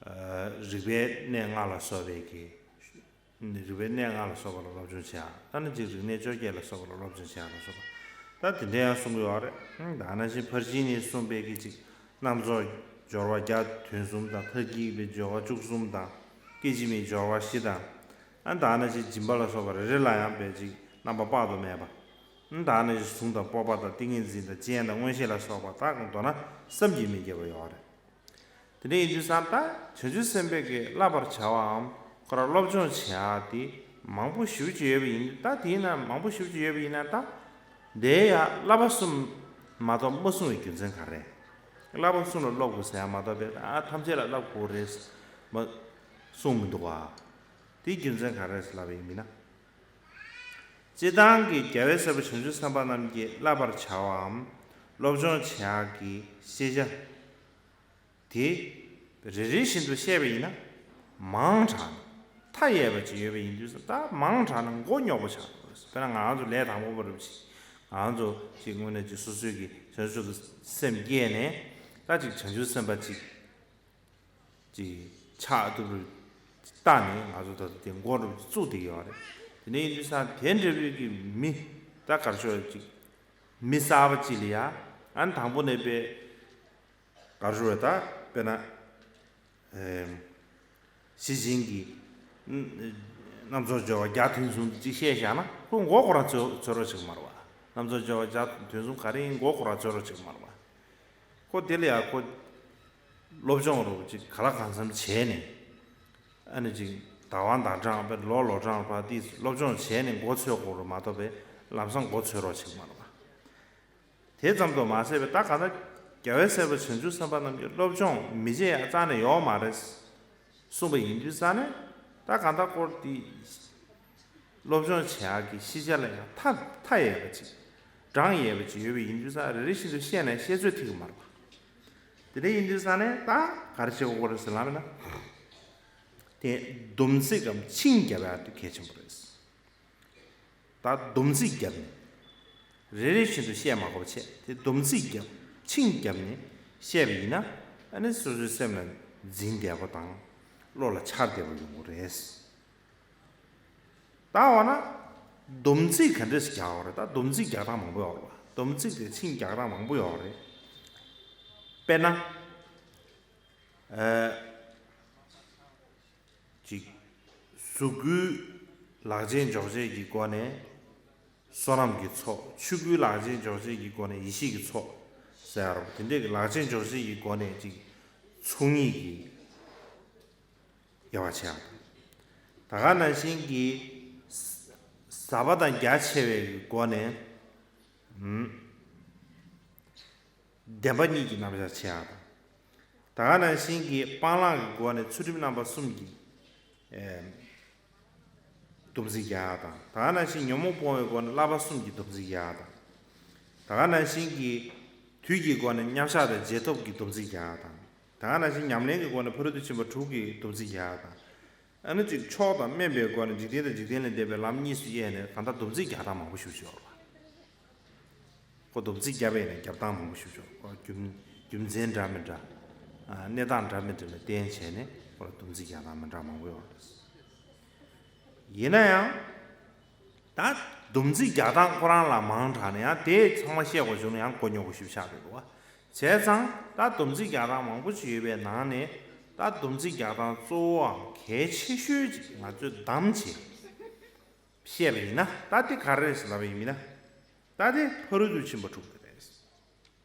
ཨ་རིག་པའི་གནས་ལྔ་ལ་སོགས་པའི་གི་ རིག་པའི་གནས་ལྔ་ལ་སོགས་པ་ལ་སློབ་སྦྱོང་བྱེད་ཡ། ད་ནི་ཅིག་རིག་གནས་བཅོ་བརྒྱད་ལ་སོགས་པ་ལ་སློབ་སྦྱོང་བྱེད་ཡ་ལ་སོགས་པ། ད་དེ་འདྲ་ཡང་གསུང་གི་ཡོད་རེད། ད་ནང་བཞིན་ཕར་ཕྱིན་ནས་གསུངས་པའི་གི་ཅིག་རྣམ་རྫོགས་སྦྱོར་བ་བརྒྱ་དོན་གསུམ་དང་། མཐར་གྱིས་པའི་སྦྱོར་བ་བཅུ་གསུམ་དང་། སྐད་ཅིག་མའི་སྦྱོར་བ་བཞི་དང་། ཨ་ད་ནང་བཞིན་སྦྱིན་པ་ལ་སོགས་པ་རེ་རེ་ལ་ཡང་དཔེ་ཅིག་རྣམ་པ་དཔག་ཏུ་མེད་པ། ཨ་ད་ནང་བཞིན་གཟུངས་དང་སྤོབས་པ་དང་། ཏིང་ངེ་འཛིན་དང་། སྤྱན་དང་། མངོན་ཤེས་ལ་སོགས་པ་དག་མདོར་ན་བསམ་གྱིས་མི་ཁྱབ་པ་ཡོད་རེད། དེ་འདྲ་ཡིན་དུས་ཙང་ད་བྱང་ཆུབ་སེམས་དཔའ་གིས་བསླབ་པར་བྱ་བའམ་ཁོ་རང་སློབ་སྦྱོང་བྱེད་ཡག་དེ་མང་པོ་ཞེ་པོ་ཅིག་ཡོད་པ་ཡིན་དུས། ད་དེའི་ནང་མང་པོ་ཞེ་པོ་ཅིག་ཡོད་པ་ཡིན་ན། ད་དེ་ཡང་བསླབ་པ་གསུམ་མ་གཏོགས་མ་གསུངས་པའི་རྒྱུ་མཚན་ག་རེ་རེད། བསླབ་པ་གསུམ་ལ་སློབ་དགོས་ཟེར་ཡག་མ་གཏོགས་པའི་ཨ་ཐམས་ཅད་ལ་བསླབ་དགོས་རེད་མ་གསུངས་མི་འདུག་ག། དེའི་རྒྱུ་མཚན་ག་རེ་རེད་ཟེར་ལབ་པ་ཡིན་ན། སྤྱིར་བཏང་གི་རྒྱལ་བའི་སྲས་པོ་བྱང་ཆུབ་སེམས་དཔའ་རྣམས་ཀྱིས་བསླབ་པར་བྱ་བའམ་སློབ་སྦྱོང་བྱེད་ཡག་གི་ཤེས་བྱ་དེ་རེ་རེ་བཞིན་དུ་བཤད་པ་ཡིན་ན། མང་དྲགས་ནས་མཐའ་ཡས་པ་ཅིག་ཡོད་པ་ཡིན་དུས། ད་མང་དྲགས་ན་མགོ་རྙོག་པོ་ཆགས་འགྲོ་གི་རེད། དཔེར་ན་ང་རང་ཚོ་ལས་དང་པོ་པ་རུ་ཅིག་ང་རང་ཚོ་ཅིག་དངོས་གནས་ཅིག་སོ་སོའི་གི་བྱང་ཆུབ་ཏུ་སེམས་བསྐྱེད་ནས། ད་ཅིག་བྱང་ཆུབ་སེམས་དཔའ་ཅིག་ཅིག་ཕྱག་ཐུབ་རུ་བཏགས་ནས། ང་ཚོ་ད་ལྟ་དེ་མགོ་འགྲོ་བཙུགས་བསྡད་ཡོད་རེད། དེ་ནས་ཡིན་དུས་ཙང་དེ་འདྲ་བའི་གི་མི་ད་ག་རེ་ཞུ་དགོས་རེད། ཅིག་མི་གསར་པ་ཅིག་ལ་ཡ། ཨ་ནི་དང་པོ་ནས་དཔེ་ག་རེ་ཞུ་དགོས་རེད། ད་དཔེར་ན། ཨེམ། ཞེ་ཆེན་གྱིས་རྣམ་རྫོགས་སྦྱོར་བ་བརྒྱ་དོན་གསུམ་ཅིག་བཤད་བཞག་ན། ཁོ་མགོ་ཁོ་རང་ཚོད་ཚོད་རོགས་བྱེད་ཀྱི་མ་རེད་པ། རྣམ་རྫོགས་སྦྱོར་བ་བརྒྱ་དོན་གསུམ་ག་རེ་ཡིན་མགོ་ཁོ་རང་ཚོད་རོགས་བྱེད་ཀྱི་མ་རེད་པ། ཁོ་དེ་ལ་ཡ་ཁོ་སློབ་སྦྱོང་རུ་ཅིག་ག་ལ་གང་འཚམ་བྱས་ནས། ཨ་ནི་ཅིག་ཟླ་བ་ཟླ་གྲངས་དཔེ་ལོ་ལོ་གྲངས་བར་དེ་སློབ་སྦྱོང་བྱས་ནས་མགོ་ཚོད་དགོས་རེད་མ་གཏོགས་པའི་ལམ་སང་མགོ་ཚོད་རོགས་བྱེད་ཀྱི་མ་རེད་པ། དེ་ཙམ་དུ་མ་ཟད་པའི། ད་གང་ལྟར་རྒྱལ་བའི་སྲས་པོ་བྱང་ཆུབ་སེམས་དཔའ་རྣམས་ཀྱིས་སློབ་སྦྱོང་མི་བྱེད་ཡ་རྩ་ནས་ཡོད་མ་རེད་གསུངས་པ་ཡིན་དུས་ཙང་ནས། ད་གང་ལྟར་སྐོར་དེ་སློབ་སྦྱོང་བྱེད་ཡག་གི་ཤེས་བྱ་ལ་ཡང་མཐའ་མཐའ་ཡས་པ་ཅིག་གྲངས་ཡས་པ་ཅིག་ཡོད་པ་ཡིན་དུས་ཙང་། རེ་རེ་བཞིན་དུ་བཤད་ནས་བཤད་ཚོད་ཐིག་གི་མ་རེད་པ། དེ་འདྲ་ཡིན་དུས་ཙང་ནས་ད་ག་རེ་བྱེད་དགོས་རེད་ཟེར་ལབ་ན། དེ་སྡོམ་ཚིག་གམ་ཆིངས་རྒྱབ་ཡ་དེ་གལ་ཆེན་པོ་རེད། ད་སྡོམ་ཚིག་བརྒྱབ་ནས། རེ་རེ་བཞིན་དུ་བཤད་མ་དགོས་པ་བྱས། དེ་སྡོམ་ཚིག་བརྒྱབ། ཆིངས་བརྒྱབ་ནས་བཤད་པ་ཡིན་ན། ཨ་ནི་སོ་སོའི་སེམས་ལ་འཛིན་བདེ་པོ་དང་། བློ་ལ་འཆར་བདེ་པོ་ཡོང་གི་རེད། ད་འོ་ན་སྡོམ་ཚིག་ག་འདྲས་སེ་རྒྱག་དགོས་རེད། ད་སྡོམ་ཚིག་རྒྱག་སྟངས་མང་པོ་ཡོད་རེད་པ། སྡོམ་ཚིག་དེ་ཆིངས་རྒྱག་སྟངས་མང་པོ་ཡོད་རེད། དཔེར་ན། ཨ། གཅིག་གཟུགས་སྐུའི་ལག་རྗེས་འཇོག་བྱེད་ཀྱི་སྒོ་ནས་བསོད་ནམས་ཀྱི་ཚོགས། ཆོས་སྐུའི་ལག་རྗེས་འཇོག་བྱེད་ཀྱི་སྒོ་ནས་ཡེ་ཤེས་ཀྱི་ཚོགས་ཟེར་ཡ་རོ། དེ་འདྲས་ཀྱི་ལག་རྗེས་འཇོག་བྱེད་ཀྱི་སྒོ་ནས་གཅིག་ཚོགས་གཉིས་ཀྱི་དབྱེ་བ་ཕྱེ་ཡ་དང་། ད་ག་ནང་བཞིན་གྱི་ཟ་བ་དང་རྒྱ་ཆེ་བའི་སྒོ་ནས། ཨུམ། བདེན་པ་གཉིས་ཀྱི་རྣམ་གཞག་ཕྱེ་ཡག་དང་། ད་ག་ནང་བཞིན་གྱི་སྤང་བླང་གི་སྒོ་ནས་ཚུལ་ཁྲིམས་རྣམ་པ་གསུམ་གྱི། ཨེ། སྡོམ་ཚིག་རྒྱག་ཡག་དང་། ད་ག་ནང་བཞིན་ཉོན་མོངས་སྤོང་བའི་སྒོ་ནས་བསླབ་པ་གསུམ་གྱི་སྡོམ་ཚིག་རྒྱག་ཡག་དང་། ད་ག་ནང་བཞིན་གྱི་དུས་ཀྱི་སྒོ་ནས་མཉམ་བཞག་དང་རྗེས་ཐོབ་ཀྱི་སྡོམ་ཚིག་རྒྱག་ཡག་དང་། ད་ག་ནང་བཞིན་ཉམས་ལེན་གྱི་སྒོ་ནས་ཕ་རོལ་ཏུ་ཕྱིན་པ་དྲུག་གི་སྡོམ་ཚིག་རྒྱག་ཡག་དང་། ཨ་ནི་གཅིག་མཆོག་དང་དམན་པའི་སྒོ་ནས་འཇིག་རྟེན་དང་འཇིག་རྟེན་ལས་འདས་པའི་ལམ་གཉིས་སུ་དབྱེ་ནས། ད་ལྟ་སྡོམ་ཚིག་རྒྱག་སྟངས་མང་པོ་ཞིག་ཡོད་རེད་པ། ཁོ་སྡོམ་ཚིག་བརྒྱབ་པ་ཡིན་ན་རྒྱབ་སྟངས་མང་པོ་ཞིག་ཡོད་རེད། ཁོ་རྒྱུ་རྒྱུ་མཚན་འདྲ་མི་འདྲ། ཨ། གནས་སྟངས་འདྲ་མི་འདྲ་ལ་བརྟེན་བྱས་ནས་ཁོ་ལ་སྡོམ་ཚིག་རྒྱག་སྟངས་མི་འདྲ་མང་པོ་ཡོད་རེད། ཡིན་ན་ཡང་། ད་སྡོམ་ཚིག་རྒྱག་སྟངས་ཁོ་རང་ལ་མང་དྲགས་ན་ཡང་དེ་ཚང་མ་བཤད་དགོས་བྱུང་ན་ཡང་མགོ་རྙོག་པོ་ཞིག་ཆགས་འགྲོ་འདུག་པ། བྱས་ཙང་ད་སྡོམ་ཚིག་རྒྱག་སྟངས་མང་པོ་ཞིག་ཡོད་པའི་ནང་ནས། ད་སྡོམ་ཚིག་རྒྱག་སྟངས་གཙོ་བོའམ་གལ་ཆེ་ཤོས་ཅིག་ང་ཚོས་བདམས་བྱས་བཤད་པ་ཡིན་ན། ད་དེ་ག་རེ་རེད་ཟེར་ལབ་པ་ཡིན་ན། ད་དེ་ཕ་རོལ་ཏུ་ཕྱིན་པ་དྲུག་དེ་རེད།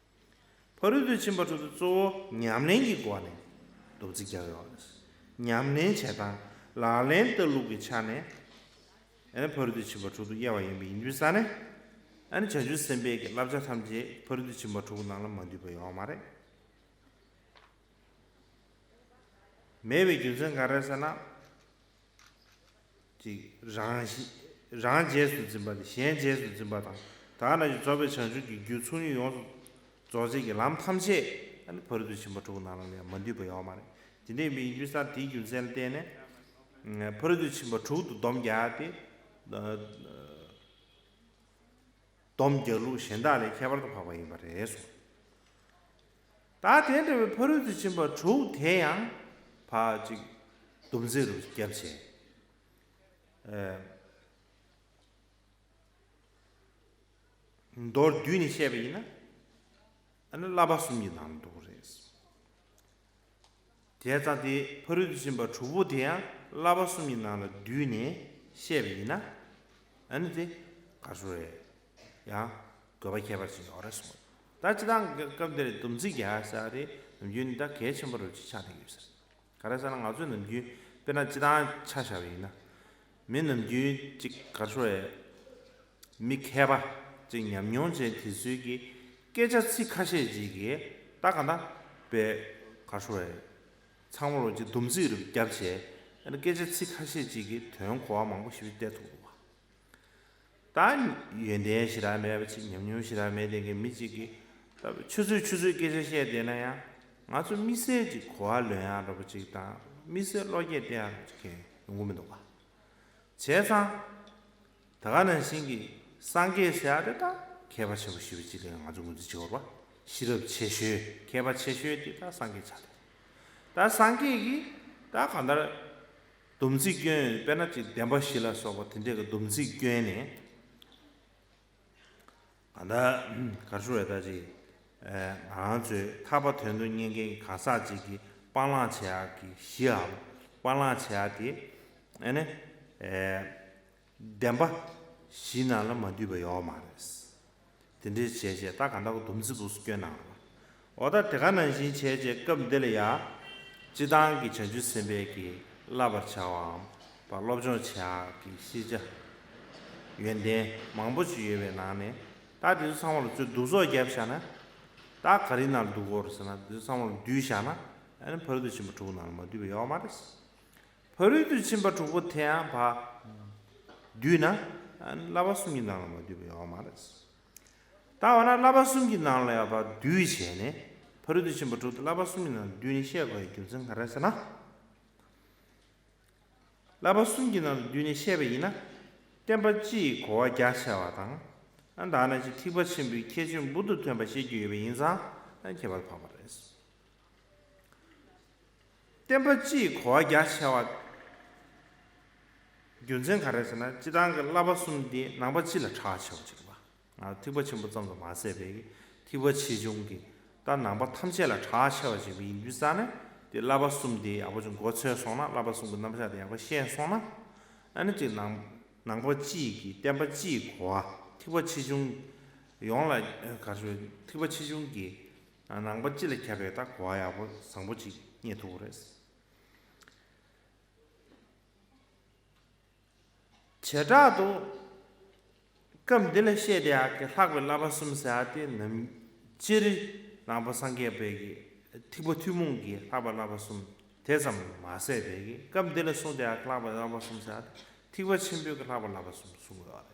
ཕ་རོལ་ཏུ་ཕྱིན་པ་དྲུག་དེ་གཙོ་བོ་ཉམས་ལེན་གྱི་སྒོ་ནས་སྡོམ་ཚིག་རྒྱག་ཡོད་རེད། ཉམས་ལེན་བྱེད་སྟངས་ལག་ལེན་བསྟར་ལུགས་ཀྱི་ཆ་ནས། ཨ་ནི་ཕ་རོལ་ཏུ་ཕྱིན་པ་དྲུག་ཏུ་དབྱེ་བ་ཡིན་པ་ཡིན་དུས་ཙང་ནས། ཨ་ནི་བྱང་ཆུབ་སེམས་དཔའི་གི་བསླབ་བྱ་ཐམས་ཅད་ཕ་རོལ་ཏུ་ཕྱིན་པ་དྲུག་ནང་ལ་མ་འདུས་པ་ཡོད་མ་རེད། མེད་པའི་རྒྱུ་མཚན་ག་རེ་ཟེར་ན། གཅིག་རང་བཞིན། རང་རྗེས་སུ་འཛིན་པ་དང་གཞན་རྗེས་སུ་འཛིན་པ་དང་། ད་ག་ནང་བཞིན་རྫོགས་པའི་བྱང་ཆུབ་ཀྱི་རྒྱུ་ཚོགས་གཉིས་ཡོངས་སུ་རྫོགས་བྱེད་ཀྱི་ལམ་ཐམས་ཅད། ཨ་ནི་ཕ་རོལ་ཏུ་ཕྱིན་པ་དྲུག་ནང་ལ་ཡང་མ་འདུས་པ་ཡོད་མ་རེད། དེ་འདྲ་ཡིན་པའི་ཡིན་དུས་ཙང་དེའི་རྒྱུ་མཚན་ལ་བརྟེན་ནས། ཕ་རོལ་ཏུ་ཕྱིན་པ་དྲུག་ཏུ་སྡོམ་རྒྱག་སྟེ། སྡོམ་རྒྱག་ལུགས་གཞན་དག་ལས་ཁྱད་པར་དུ་འཕགས་པ་ཡིན་པ་རེད་གསུངས། ད་དེ་འདྲ་བའི་ཕ་རོལ་ཏུ་ཕྱིན་པ་དྲུག་དེ་ཡང་ཕར་ཅིག་སྡོམ་ཚིག་རུ་བརྒྱབ་བྱས། ཨ། མདོར་བསྡུས་ནས་བཤད་པ་ཡིན་ན། ཨ་ནི་བསླབ་པ་གསུམ་གྱི་ནང་དུ་འདུ་གི་རེད། བྱས་ཙང་དེ་ཕ་རོལ་ཏུ་ཕྱིན་པ་དྲུག་པོ་དེ་ཡང་བསླབ་པ་གསུམ་གྱི་ནང་ལ་བསྡུས་ནས་བཤད་པ་ཡིན་ན། ཨ་ནི་དེ་ག་རེ་ཟེར་རེད། ཡང་དགོས་པ་ཁྱད་པར་ཅན་ཡོད་རེད་གསུངས། ད་སྤྱིར་བཏང་སྐབས་འདིར་སྡོམ་ཚིག་རྒྱག་ས་དེ་ནམ་རྒྱུན་ནི་ད་གལ་ཆེན་པོ་རུ་ཅིག་ཆགས་བསྡད་ཡོད་ཟེར། ག་རེ་ཟེར་ན། ང་ཚོས་ནམ་རྒྱུན་དཔེར་ན་སྤྱིར་བཏང་ཆ་བཞག་པ་ཡིན་ན། མི་ནམ་རྒྱུན་ཅིག་ག་རེ་ཟེར་རེད། མི་མཁས་པ་ཅིག་ཉམས་མྱོང་ཅན་དེ་ཚོའི་གི་སྐད་ཆ་ཚིག་ཁ་ཤས་ཅིག་གིས་ད་ག་ད་པའི་ག་རེ་ཟེར་རེད། ཚང་མ་ལོ་ཅིག་སྡོམ་ཚིག་རུ་བརྒྱབ་བྱས། ཨ་ནི་སྐད་ཆ་ཚིག་ཁ་ཤས་ཅིག་གིས་དོན་གོ་བ་མང་པོ་ཞིག་སྟེར་ཐུབ་འདུག་བ། ད་ཡོན་ཏན་ཞེ་དྲག་མེད་པ་ཅིག་ཉམས་མྱོང་ཞེ་དྲག་མེད་དེ་གི་མི་ཅིག་གིས་ད་ཆུ་ཚོད་ཆུ་ཚོད་སྐད་ཆ་བཤད་བསྡད་ན་ཡང་། ང་ཚོ་དམིགས་བསལ་ཅིག་གོ་བ་ལོན་ཡག་འདྲ་པོ་ཅིག་དང་། དམིགས་བསལ་བློ་སྐྱེད་སྟེར་ཡག་ཅིག་གང་ཡོང་གི་མི་འདུག་བ། བྱས་ཙང་། ད་ག་ནང་བཞིན་གྱི་སངས་རྒྱས་ཟེར་ཡག་དེ་ད་མཁས་པ་ཆེན་པོ་ཞེ་པོ་ཅིག་ལ་ང་ཚོ་ངོས་འཛིན་བྱེད་དགོས་རེད་བ། ཤེས་རབ་ཆེ་ཤོས་མཁས་པ་ཆེ་ཤོས་དེ་ད་སངས་རྒྱས་ཆགས་ཏེ། ད་སངས་རྒྱས་ཀྱིས་ད་གང་ལྟར་སྡོམ་ཚིག་བསྐྱོན། དཔེར་ན་ཅིག་བདེན་པ་བཞི་ལ་སོགས་པ་དེ་འདྲས་ཀྱི་སྡོམ་ཚིག་བསྐྱོན་ནས། གང་ལྟར་ག་རེ་ཟེར་རེད། ད་ཅིག་ཨ། ང་རང་ཚོའི་ཐར་པ་དོན་དུ་གཉེར་མཁན་གྱི་གང་ཟག་ཅིག་གིས་སྤང་བླང་བྱེད་ཡག་གི་གཞི་འམ། སྤང་བླང་བྱེད་ཡག་དེ། ཨ་ནི། ཨ། བདེན་པ་བཞི་ནང་ལ་མ་འདུས་པ་ཡོད་མ་རེད། དེ་འདྲའི་བྱས་བྱས་ད་གང་ལྟར་སྡོམ་ཚིག་འདུག་སེ་བསྐྱོན་གནང་བ། འོ་ད་དེ་ག་ནང་བཞིན་བྱས་བྱས་སྐབས་འདི་ལ་ཡ། སྤྱིར་བཏང་གི་བྱང་ཆུབ་སེམས་དཔའི་གི་བསླབ་པར་བྱ་བའམ། བ། སློབ་སྦྱོང་བྱེད་ཡག་གི་ཤེས་བྱ་ཡོན་ཏན་མང་པོ་ཅིག་ཡོད་པའི་ནང་ནས། ད་དེ་ཚོ་ཚང་མ་ལ་ཚུར་བསྡུ་གསོག་བརྒྱབ་བཞག་ན། ད་ག་རེའི་ནང་ལ་འདུ་གི་ཡོད་རེད་ཟེར་ན། དེ་ཚོ་ཚང་མ་ལ་བསྡུས་བཞག་ན། ཨ་ནི་ཕ་རོལ་ཏུ་ཕྱིན་པ་དྲུག་ནང་ལ་མ་འདུས་པ་ཡོད་མ་རེད། ཕ་རོལ་ཏུ་ཕྱིན་པ་དྲུག་པོ་དེ་ཡང་བ་བསྡུས་ན། ཨ་ནི་བསླབ་པ་གསུམ་གྱི་ནང་ལ་མ་འདུས་པ་ཡོད་མ་རེད། ད་འོ་ན་བསླབ་པ་གསུམ་གྱི་ནང་ལ་ཡང་བ་བསྡུས་བྱས་ནས། ཕ་རོལ་ཏུ་ཕྱིན་པ་དྲུག་དེ་བསླབ་པ་གསུམ་གྱི་ནང་ལ་བསྡུས་ནས་བཤད་དགོས་པའི་རྒྱུ་མཚན་ག་རེ་ཟེར་ན། བསླབ་པ་གསུམ་གྱི་ནང་དུ་བསྡུས་ནས་བཤད་པ་ཡིན་ན། བསྟན་པ་སྤྱི་ཡི་གོ་བ་རྒྱ་ཆེ་བ་དང་། ཨ། ད་ནང་བཞིན་ཐེག་པ་ཆེན་པོའི་ཁྱད་ཆོས་འབུར་དུ་ཐོན་པ་བཤད་རྒྱུ་ཡོད་པ་ཡིན་ཙང་། ཨ། ཁྱད་པར་འཕགས་པ་རེད། བསྟན་པ་སྤྱི་ཡི་གོ་བ་རྒྱ་ཆེ་བ། རྒྱུ་མཚན་ག་རེ་ཟེར་ན། སྤྱིར་བཏང་གི་བསླབ་པ་གསུམ་དེ་ནང་པ་སྤྱི་ལ་གྲགས་ཆེ་བ་ཅིག་རེད་པ། ང་ཐེག་པ་ཆེན་པོ་ཙམ་དུ་མ་ཟད་པའི་ཐེག་པ་ཆེ་ཆུང་གི། ད་ནང་པ་ཐམས་ཅད་ལ་གྲགས་ཆེ་བ་ཞིག་ཡིན་དུས་ཙང་ནས། དེ་བསླབ་པ་གསུམ་དེ་ཡག་པོ་ཅིག་མགོ་ཚོས་སོང་ན། བསླབ་པ་གསུམ་གྱི་རྣམ་གཞག་དེ་ཡག་པོ་ཤེས་སོང་ན། ཨ་ནི་ཅིག་ནང་ནང་པ་སྤྱི་ཡི་གི། བསྟན་པ་སྤྱི་ཡི་གོ་བ། ཐེག་པ་ཆེ་ཆུང་ཡོངས་ལ། ག་རེ་ཞུ། ཐེག་པ་ཆེ་ཆུང་གི་ནང་པ་སྤྱི་ལ་ཁྱབ་པའི་ད་གོ་བ་ཡག་པོ་བཟང་པོ་ཅིག་རྙེད་ཐུབ་ཀྱི་རེད། བྱེ་བྲག་ཏུ་སྐབས་འདི་ལ་བཤད་བསྡད་ཡག་གི་ལྷག་པའི་བསླབ་པ་གསུམ་ཟེར་ཡག་དེ་ནམ། སྤྱིར་ནང་པ་སངས་རྒྱས་པའི་གི་ཐེག་པ་ཐུན་མོང་གི་ལྷག་པའི་བསླབ་པ་གསུམ་དེ་ཙམ་མ་ཟད་པའི་གི། སྐབས་འདི་ལ་གསུངས་བསྡད་ཡག་གི་ལྷག་པའི་བསླབ་པ་གསུམ་ཟེར་ཡག་དེ་ཐེག་པ་ཆེན་པོའི་གི་ལྷག་པའི་བསླབ་པ་གསུམ་གསུང་གི་ཡོད་རེད།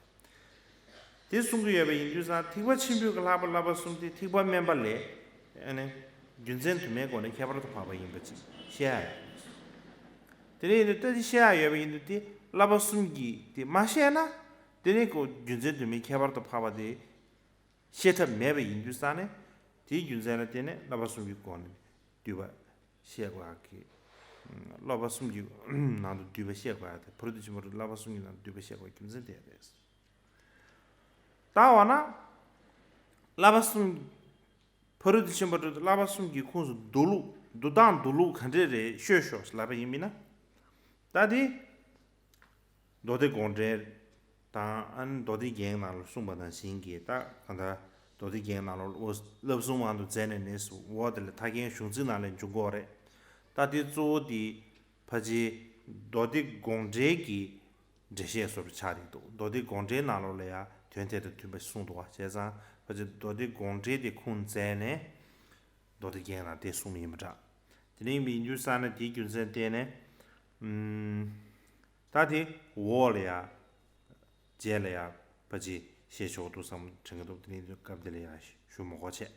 དེ་གསུང་གི་ཡོད་པ་ཡིན་དུས་ཙང་། ཐེག་པ་ཆེན་པོའི་གི་ལྷག་པའི་བསླབ་པ་གསུམ་དེ་ཐེག་པ་དམན་པ་ལས། ཨ་ནི། རྒྱུ་མཚན་དུ་མའི་སྒོ་ནས་ཁྱད་པར་དུ་འཕགས་པ་ཡིན་པ་ཅིག་བཤད་ཡ་ཡོད། དེ་འདྲ་ཡིན་དུས་ད་དེ་བཤད་ཡ་ཡོད་པ་ཡིན་དུས། དེ་བསླབ་པ་གསུམ་གྱི་དེ་མ་བཤད་ན། དེ་ནི་ཁོ་རྒྱུ་མཚན་དུ་མའི་ཁྱད་པར་དུ་འཕགས་པ་དེ་བཤད་ཐབས་མེད་པ་ཡིན་དུས་ཙང་ནས། དེའི་རྒྱུ་མཚན་ལ་བརྟེན་ནས་བསླབ་པ་གསུམ་གྱི་སྒོ་ནས་བསྡུས་པ་བཤད་དགོས་ཡག་གི། བསླབ་པ་གསུམ་གྱི་ནང་དུ་བསྡུས་པ་བཤད་དགོས་ཡག་དེ། ཕ་རོལ་ཏུ་ཕྱིན་པ་དྲུག་བསླབ་པ་གསུམ་གྱི་ནང་དུ་བསྡུས་པ་བཤད་དགོས་པའི་རྒྱུ་མཚན་དེ་རེད། ད་འོ་ན། བསླབ་པ་གསུམ། ཕ་རོལ་ཏུ་ཕྱིན་པ་དྲུག་དེ་བསླབ་པ་གསུམ་གྱི་ཁོངས་སུ་འདུ་ལུགས། འདུ་སྟངས་འདུ་ལུགས་ག་འདྲས་རེད་ཤོད་ཤོག་ལབ་པ་ཡིན་མིན་ན། ད་དེ་མདོ་སྡེ་དགོངས་འགྲེལ་དང་། ཨ་ནི་མདོ་སྡེ་རྒྱན་ནང་ལ་གསུངས་པ་ནང་བཞིན་གྱི། ད་གང་ལྟར་མདོ་སྡེ་རྒྱན་ནང་ལ་འོ་བསླབ་གསུམ་དབང་དུ་མཛད་ནས་ནི་འོ་དེ་ལ་ཐར་རྒྱན་གཞུང་ཚིག་ནང་ལ་འབྱུང་གི་ཡོད་རེད། ད་དེ་གཙོ་བོ་དེ་ཕལ་ཆེར་མདོ་སྡེ་དགོངས་འགྲེལ་གྱི་འགྲེལ་བཤད་བཟོ་འདྲ་ཆགས་ཀྱི་འདུག་མདོ་སྡེ་དགོངས་འགྲེལ་ནང་ལོགས་ལ་ཡང་དོན་དེ་དང་མཐུན་པ་གསུངས་འདུག་བ། བྱས་ཙང་ཕལ་ཆེར་མདོ་སྡེ་དགོངས་འགྲེལ་དེ་ཁུངས་བཙན་ནས་མདོ་སྡེ་རྒྱན་ནང་དེ་གསུངས་ཡིན་པ་འདྲ། དེ་ནས་ཡིན་དུས་ཙང་ནས་དེའི་རྒྱུ་མཚན་བརྟེན་ནས། ཨུམ། ད་དེ་འོག་ལ་ཡང་རྗེས་ལ་ཡང་ཕལ་ཆེར་བཤད་ཆོག་འདུག་བསམ་དྲན་གྱི་འདུག་དེ་ནས་སྐབས་དེ་ལ་ཡང་ཞུ་མི་དགོས་བྱས།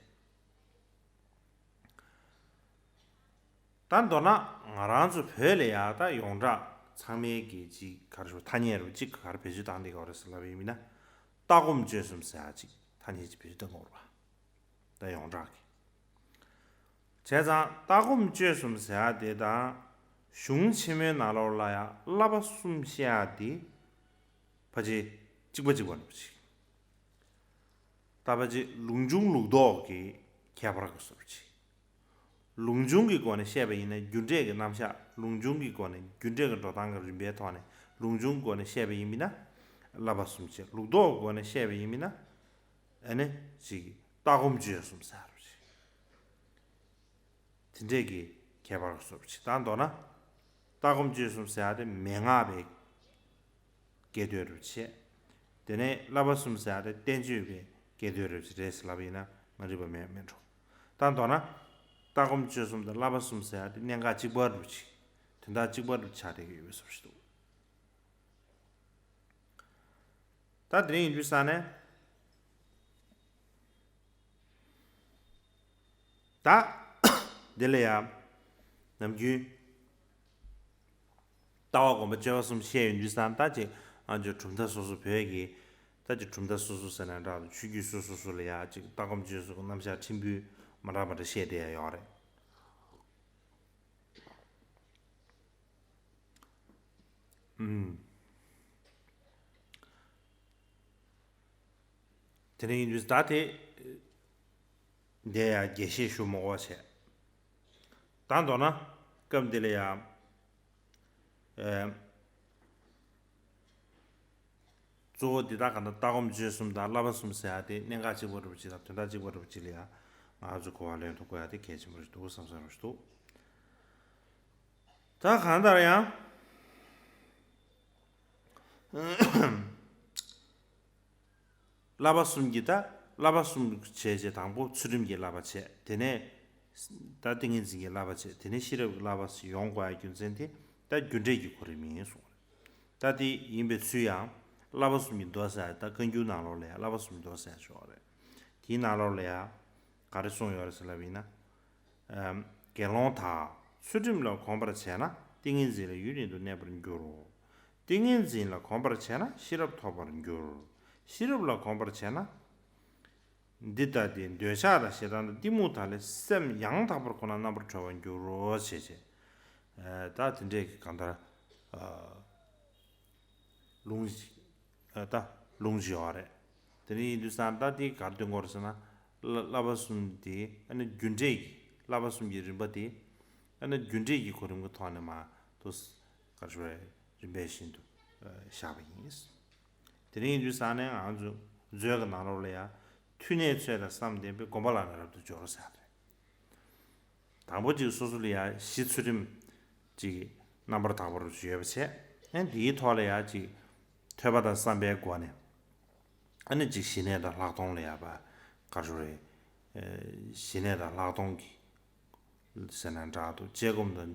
ད་མདོར་ན་ང་རང་ཚོ་བོད་ལ་ཡང་ད་ཡོངས་གྲགས་ཚང་མས་ཀྱི་ཅིག་ག་རེ་ཞུ། ཐ་སྙད་རུ་ཅིག་ག་རེ་བེད་སྤྱོད་བཏང་བསྡད་ཀྱི་ཡོད་རེད་ཟེར་ལབ་པ་ཡིན་ན། ལྟ་སྒོམ་སྤྱོད་གསུམ་ཟེར་ཡག་ཅིག་ཐ་སྙད་ཅིག་བེད་སྤྱོད་བཏང་གི་ཡོད་རེད་པ། ད་ཡོངས་གྲགས་ཀྱི། བྱས་ཙང་ལྟ་སྒོམ་སྤྱོད་གསུམ་ཟེར་ཡག་དེ་དང་། གཞུང་ཆེན་མོའི་ནང་ལོགས་ལ་ཡང་བསླབ་པ་གསུམ་བཤད་ཡག་དེ། ཕལ་ཆེར་གཅིག་པ་གཅིག་པ་འདྲ་པོ་ཅིག་ད་ཕལ་ཆེར་ལུང་འབྱུང་ལུགས་ལྡོག་གི་ཁྱད་པར་གྱི་བཟོ་འདྲ་ཅིག་ལུང་འབྱུང་གི་སྒོ་ནས་བཤད་པ་ཡིན་ན་རྒྱུ་འབྲས་ཀྱི་རྣམ་གཞག་ལུང་འབྱུང་གི་སྒོ་ནས་རྒྱུ་འབྲས་ཀྱི་འགྲོ་སྟངས་ཀྱི་རིམ་པའི་ཐོག་ནས་ལུང་འབྱུང་གི་སྒོ་ནས་བཤད་པ་ཡིན་ན་བསླབ་པ་གསུམ་བྱས། ལུགས་ལྡོག་གི་སྒོ་ནས་བཤད་པ་ཡིན་ན་ཨ་ནི་ཅིག་ལྟ་སྒོམ་སྤྱོད་གསུམ་ཟེར་བ་ཅིག་དེ་འདྲས་ཀྱི་ཁྱད་པར་སོགས་ཅིག་ད་མདོར་ན། ལྟ་སྒོམ་སྤྱོད་གསུམ་ཟེར་ཡ་དེ་མན་ངག་པའི་སྐད་དོད་རུ་བྱས། དེ་ནས་བསླབ་པ་གསུམ་ཟེར་ཡ་དེ་བསྟན་བཅོས་པའི་སྐད་དོད་རུ་བྱས་རེད་ཟེར་ལབ་ཡིན་ན་མ་འགྲིག་པ་མེད་མེད་འགྲོ། ད་མདོར་ན། ལྟ་སྒོམ་སྤྱོད་གསུམ་དང་བསླབ་པ་གསུམ་ཟེར་ཡ་དེ་གནད་འགག་གཅིག་པ་རུ་ཅིག་དོན་དག་གཅིག་པ་རུ་ཆགས་བསྡད་ཀྱི་ཡོད་པའི་བཟོ་ཞིག་འདུག་ད་དེ་རིང་ཡིན་དུས་ས་ནས། ད། འདི་ལ་ཡང་། ནམ་རྒྱུན། ལྟ་བ་སྒོམ་པ་སྤྱོད་པ་གསུམ་བཤད་ཡོང་དུས་ཙང་ད་ཅིག་ཨ་ཅོ་གྲུབ་མཐའ་སོ་སོ་བོད་ཀྱི། ད་ཅིག་གྲུབ་མཐའ་སོ་སོ་ཟེར་ན་འདྲ་ཆོས་བརྒྱུད་སོ་སོ་སོ་ལ་ཡང་ཅིག་ལྟ་སྒོམ་སྤྱོད་གསུམ་གྱི་རྣམ་གཞག་ཕྲན་བུ་མ་འདྲ་མ་འདྲ་བཤད་བསྡད་ཡ་ཡོད་རེད། ཨུམ། དེ་ནས་ཡིན་དུས་ད་དེ། འདི་ཡང་རྒྱས་བཤད་ཞུ་མ་དགོས་བྱས། ད་མདོར་ན། སྐབས་འདི་ལ་ཡང་། ཨེ། གཙོ་བོ་འདི་དག་ག་ན་ལྟ་སྒོམ་སྤྱོད་གསུམ་དང་བསླབ་པ་གསུམ་ཟེར་ཡ་དེ་གནད་འགག་གཅིག་པ་རུ་ཅིག་དང་དོན་དག་གཅིག་པ་རུ་ཅིག་ལ་ཡང་ང་ཚོ་གོ་བ་ལེན་ཐུབ་དགོས་ཡ་དེ་གལ་ཆེན་པོ་རེད་འདུག་བསམ་བསམ་རུ་ཞིག་འདུག་ད་གང་ལྟར་ཡང་། བསླབ་པ་གསུམ་གྱི་ད་བསླབ་པ་གསུམ་བྱས་རྗེས་དང་པོ་ཚུལ་ཁྲིམས་ཀྱི་བསླབ་པ་བྱས། དེ་ནས་ད་ཏིང་ངེ་འཛིན་གྱི་བསླབ་པ་བྱས། དེ་ནས་ཤེས་རབ་ཀྱི་བསླབ་པ་ཡོང་དགོས་ཡ་རྒྱུ་མཚན་དེ་ད་རྒྱུ་འབྲས་ཀྱི་གོ་རིམ་ཡིན་གསུངས་རེད། ད་དེ་ཡིན་པའི་ཚུལ་ཡང་བསླབ་པ་གསུམ་གྱི་མདོ་ཟེར་ཡ་ད་བཀའ་འགྱུར་ནང་ལོགས་ལ་ཡང་བསླབ་པ་གསུམ་གྱི་མདོ་ཟེར་ཡ་ཞིག་ཡོད་རེད། དེའི་ནང་ལོགས་ལ་ཡང་ག་རེ་གསུངས་ཡོད་རེད་ཟེར་ལབ་ཡིན་ན། ཨམ། དགེ་སློང་དག་ཚུལ་ཁྲིམས་ལ་གོམས་པར་བྱས་ན་ཏིང་ངེ་འཛིན་ལ་ཡུན་རིང་དུ་གནས་པར་འགྱུར། ཏིང་ངེ་འཛིན་ལ་གོམས་པར་བྱས་ན་ཤེས་རབ་ཐོབ་པར་འགྱུར། ཤེས་རབ་ལ་གོམས་པར་བྱས་ན། འདི་ལྟ་སྟེ་འདོད་ཆགས་དང་ཞེ་སྡང་དང་གཏི་མུག་དག་ལས་སེམས་ཡང་དག་པར་ཁོ་ན་རྣམ་པར་གྲོལ་བར་འགྱུར་རོ་ཞེས་བྱས། ཨ། ད་དེ་འདྲས་ཀྱི་གང་ལྟར། ཨ། ལུང་། ཨ། ད་ལུང་ཞིག་ཡོད་རེད། དེ་ནས་ཡིན་དུས་ཙང་ད་དེ་ག་རེ་སྟོན་གྱི་ཡོད་རེད་ཟེར་ན། བསླབ་པ་གསུམ་དེ་ཨ་ནི་རྒྱུ་འབྲས་ཀྱི་བསླབ་པ་གསུམ་གྱི་རིམ་པ་དེ་ཨ་ནི་རྒྱུ་འབྲས་ཀྱི་གོ་རིམ་གྱི་ཐོག་ནས་མར་དུ་ག་རེ་ཞུ་རེད། རིམ་པས་བཞིན་དུ་བཞག་པ་ཡིན། དེ་ནས་ཡིན་དུས་ཙང་ནས་ང་ཚོ་མཛོད་ཀྱི་ནང་ལོགས་ལ་ཡང་མཐུ་གནས་ཚད་དང་བསམ་ལྡན་པས་སྒོམ་པ་ལ་ནི་རབ་ཏུ་སྦྱོར་ཟེར་བ་རེད། དང་པོ་གཅིག་སོ་སོ་ལ་ཡང་གཞི་ཚུལ་ཁྲིམས་གཅིག་རྣམ་པར་དག་པ་རུ་ཡོད་པ་བྱས། ཨ་ནི་དེའི་ཐོག་ལ་ཡང་གཅིག་ཐོས་པ་དང་བསམ་པའི་སྒོ་ནས། ཨ་ནི་གཅིག་ཞི་གནས་དང་ལྷག་མཐོང་ལ་ཡང་བ་ག་རེ་ཞུ་རེད། ཨ། ཞི་གནས་དང་ལྷག་མཐོང་གི་ཟེར་ན་འདྲ་འདུག་དཔྱད་སྒོམ་དང་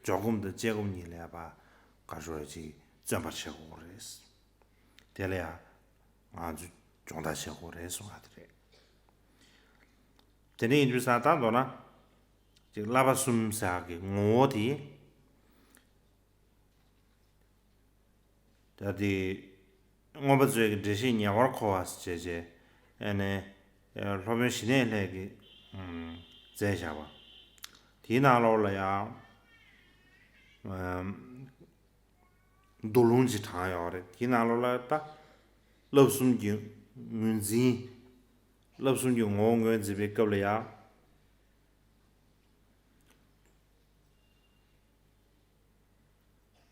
འཇོག་སྒོམ་དང་དཔྱད་སྒོམ་གཉིས་ལ་ཡང་བ་ག་རེ་ཞུ་རེད། གཅིག་བརྩོན་པར་བྱེད་དགོས་རེད། དེ་ལ་ཡང་ང་ཚོས་སྦྱོང་བརྡར་བྱེད་དགོས་རེད་གསུང་བ་དེ་རེད། དེ་ནས་ཡིན་དུས་ཙང་ད་མདོར་ན་ཅིག་བསླབ་པ་གསུམ་ཟེར་གྱི་ངོ་བོ་དེ། ད་དེ་མངོན་པ་མཛོད་ཀྱི་འགྲེལ་བཤད་ཉེ་བར་མཁོ་བ་ཞེས་བྱས་ཨ་ནི་སློབ་དཔོན་ཞི་གནས་ལྷས་ཀྱིས་མཛད་བཞག་པ། དེའི་ནང་ལོགས་ལ་ཡང་། མདོ་ལུང་ཅིག་དྲངས་ཡོད་རེད། དེའི་ནང་ལོགས་ལ་ད་བསླབ་གསུམ་གྱི་ངོས་འཛིན། བསླབ་གསུམ་གྱི་ངོ་བོ་ངོས་འཛིན་པའི་སྐབས་ལ་ཡང་།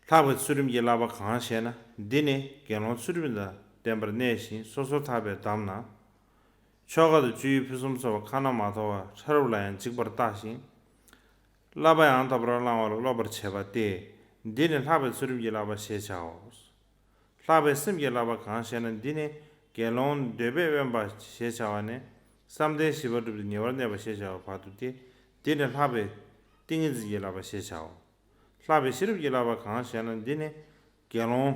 ལྷག་པའི་ཚུལ་ཁྲིམས་ཀྱི་བསླབ་པ་གང་ཞེ་ན། འདི་ནི་དགེ་སློང་ཚུལ་ཁྲིམས་དང་ལྡན་པར་གནས་ཤིང་སོ་སོར་ཐར་པའི་གདམས་ན། ཆོ་ག་དང་སྤྱོད་ཡུལ་ཕུན་སུམ་ཚོགས་པ་ཁ་ན་མ་ཐོ་བ་ཕྲ་རབ་ལ་ཡང་འཇིགས་པར་ལྟ་ཞིང་། བསླབ་པ་ཡང་དག་པར་བླང་བ་ལ་སློབ་པར་བྱེད་པ་སྟེ། འདི་ནི་ལྷག་པའི་ཚུལ་ཁྲིམས་ཀྱི་བསླབ་པ་ཞེས་བྱའོ། ལྷག་པའི་སེམས་ཀྱི་བསླབ་པ་གང་ཞེ་ན། འདི་ནི་དགེ་སློང་འདོད་པས་དབེན་པ་ཞེས་བྱ་བ་ནས་བསམ་གཏན་བཞི་པ་བསྒྲུབས་ཏེ་ཉེ་བར་གནས་པ་ཞེས་བྱ་བ་བར་དུ་སྟེ། འདི་ནི་ལྷག་པའི་ཏིང་ངེ་འཛིན་གྱི་བསླབ་པ་ཞེས་བྱའོ། ལྷག་པའི་ཤེས་རབ་ཀྱི་བསླབ་པ་གང་ཞེ་ན། འདི་ནི་དགེ་སློང་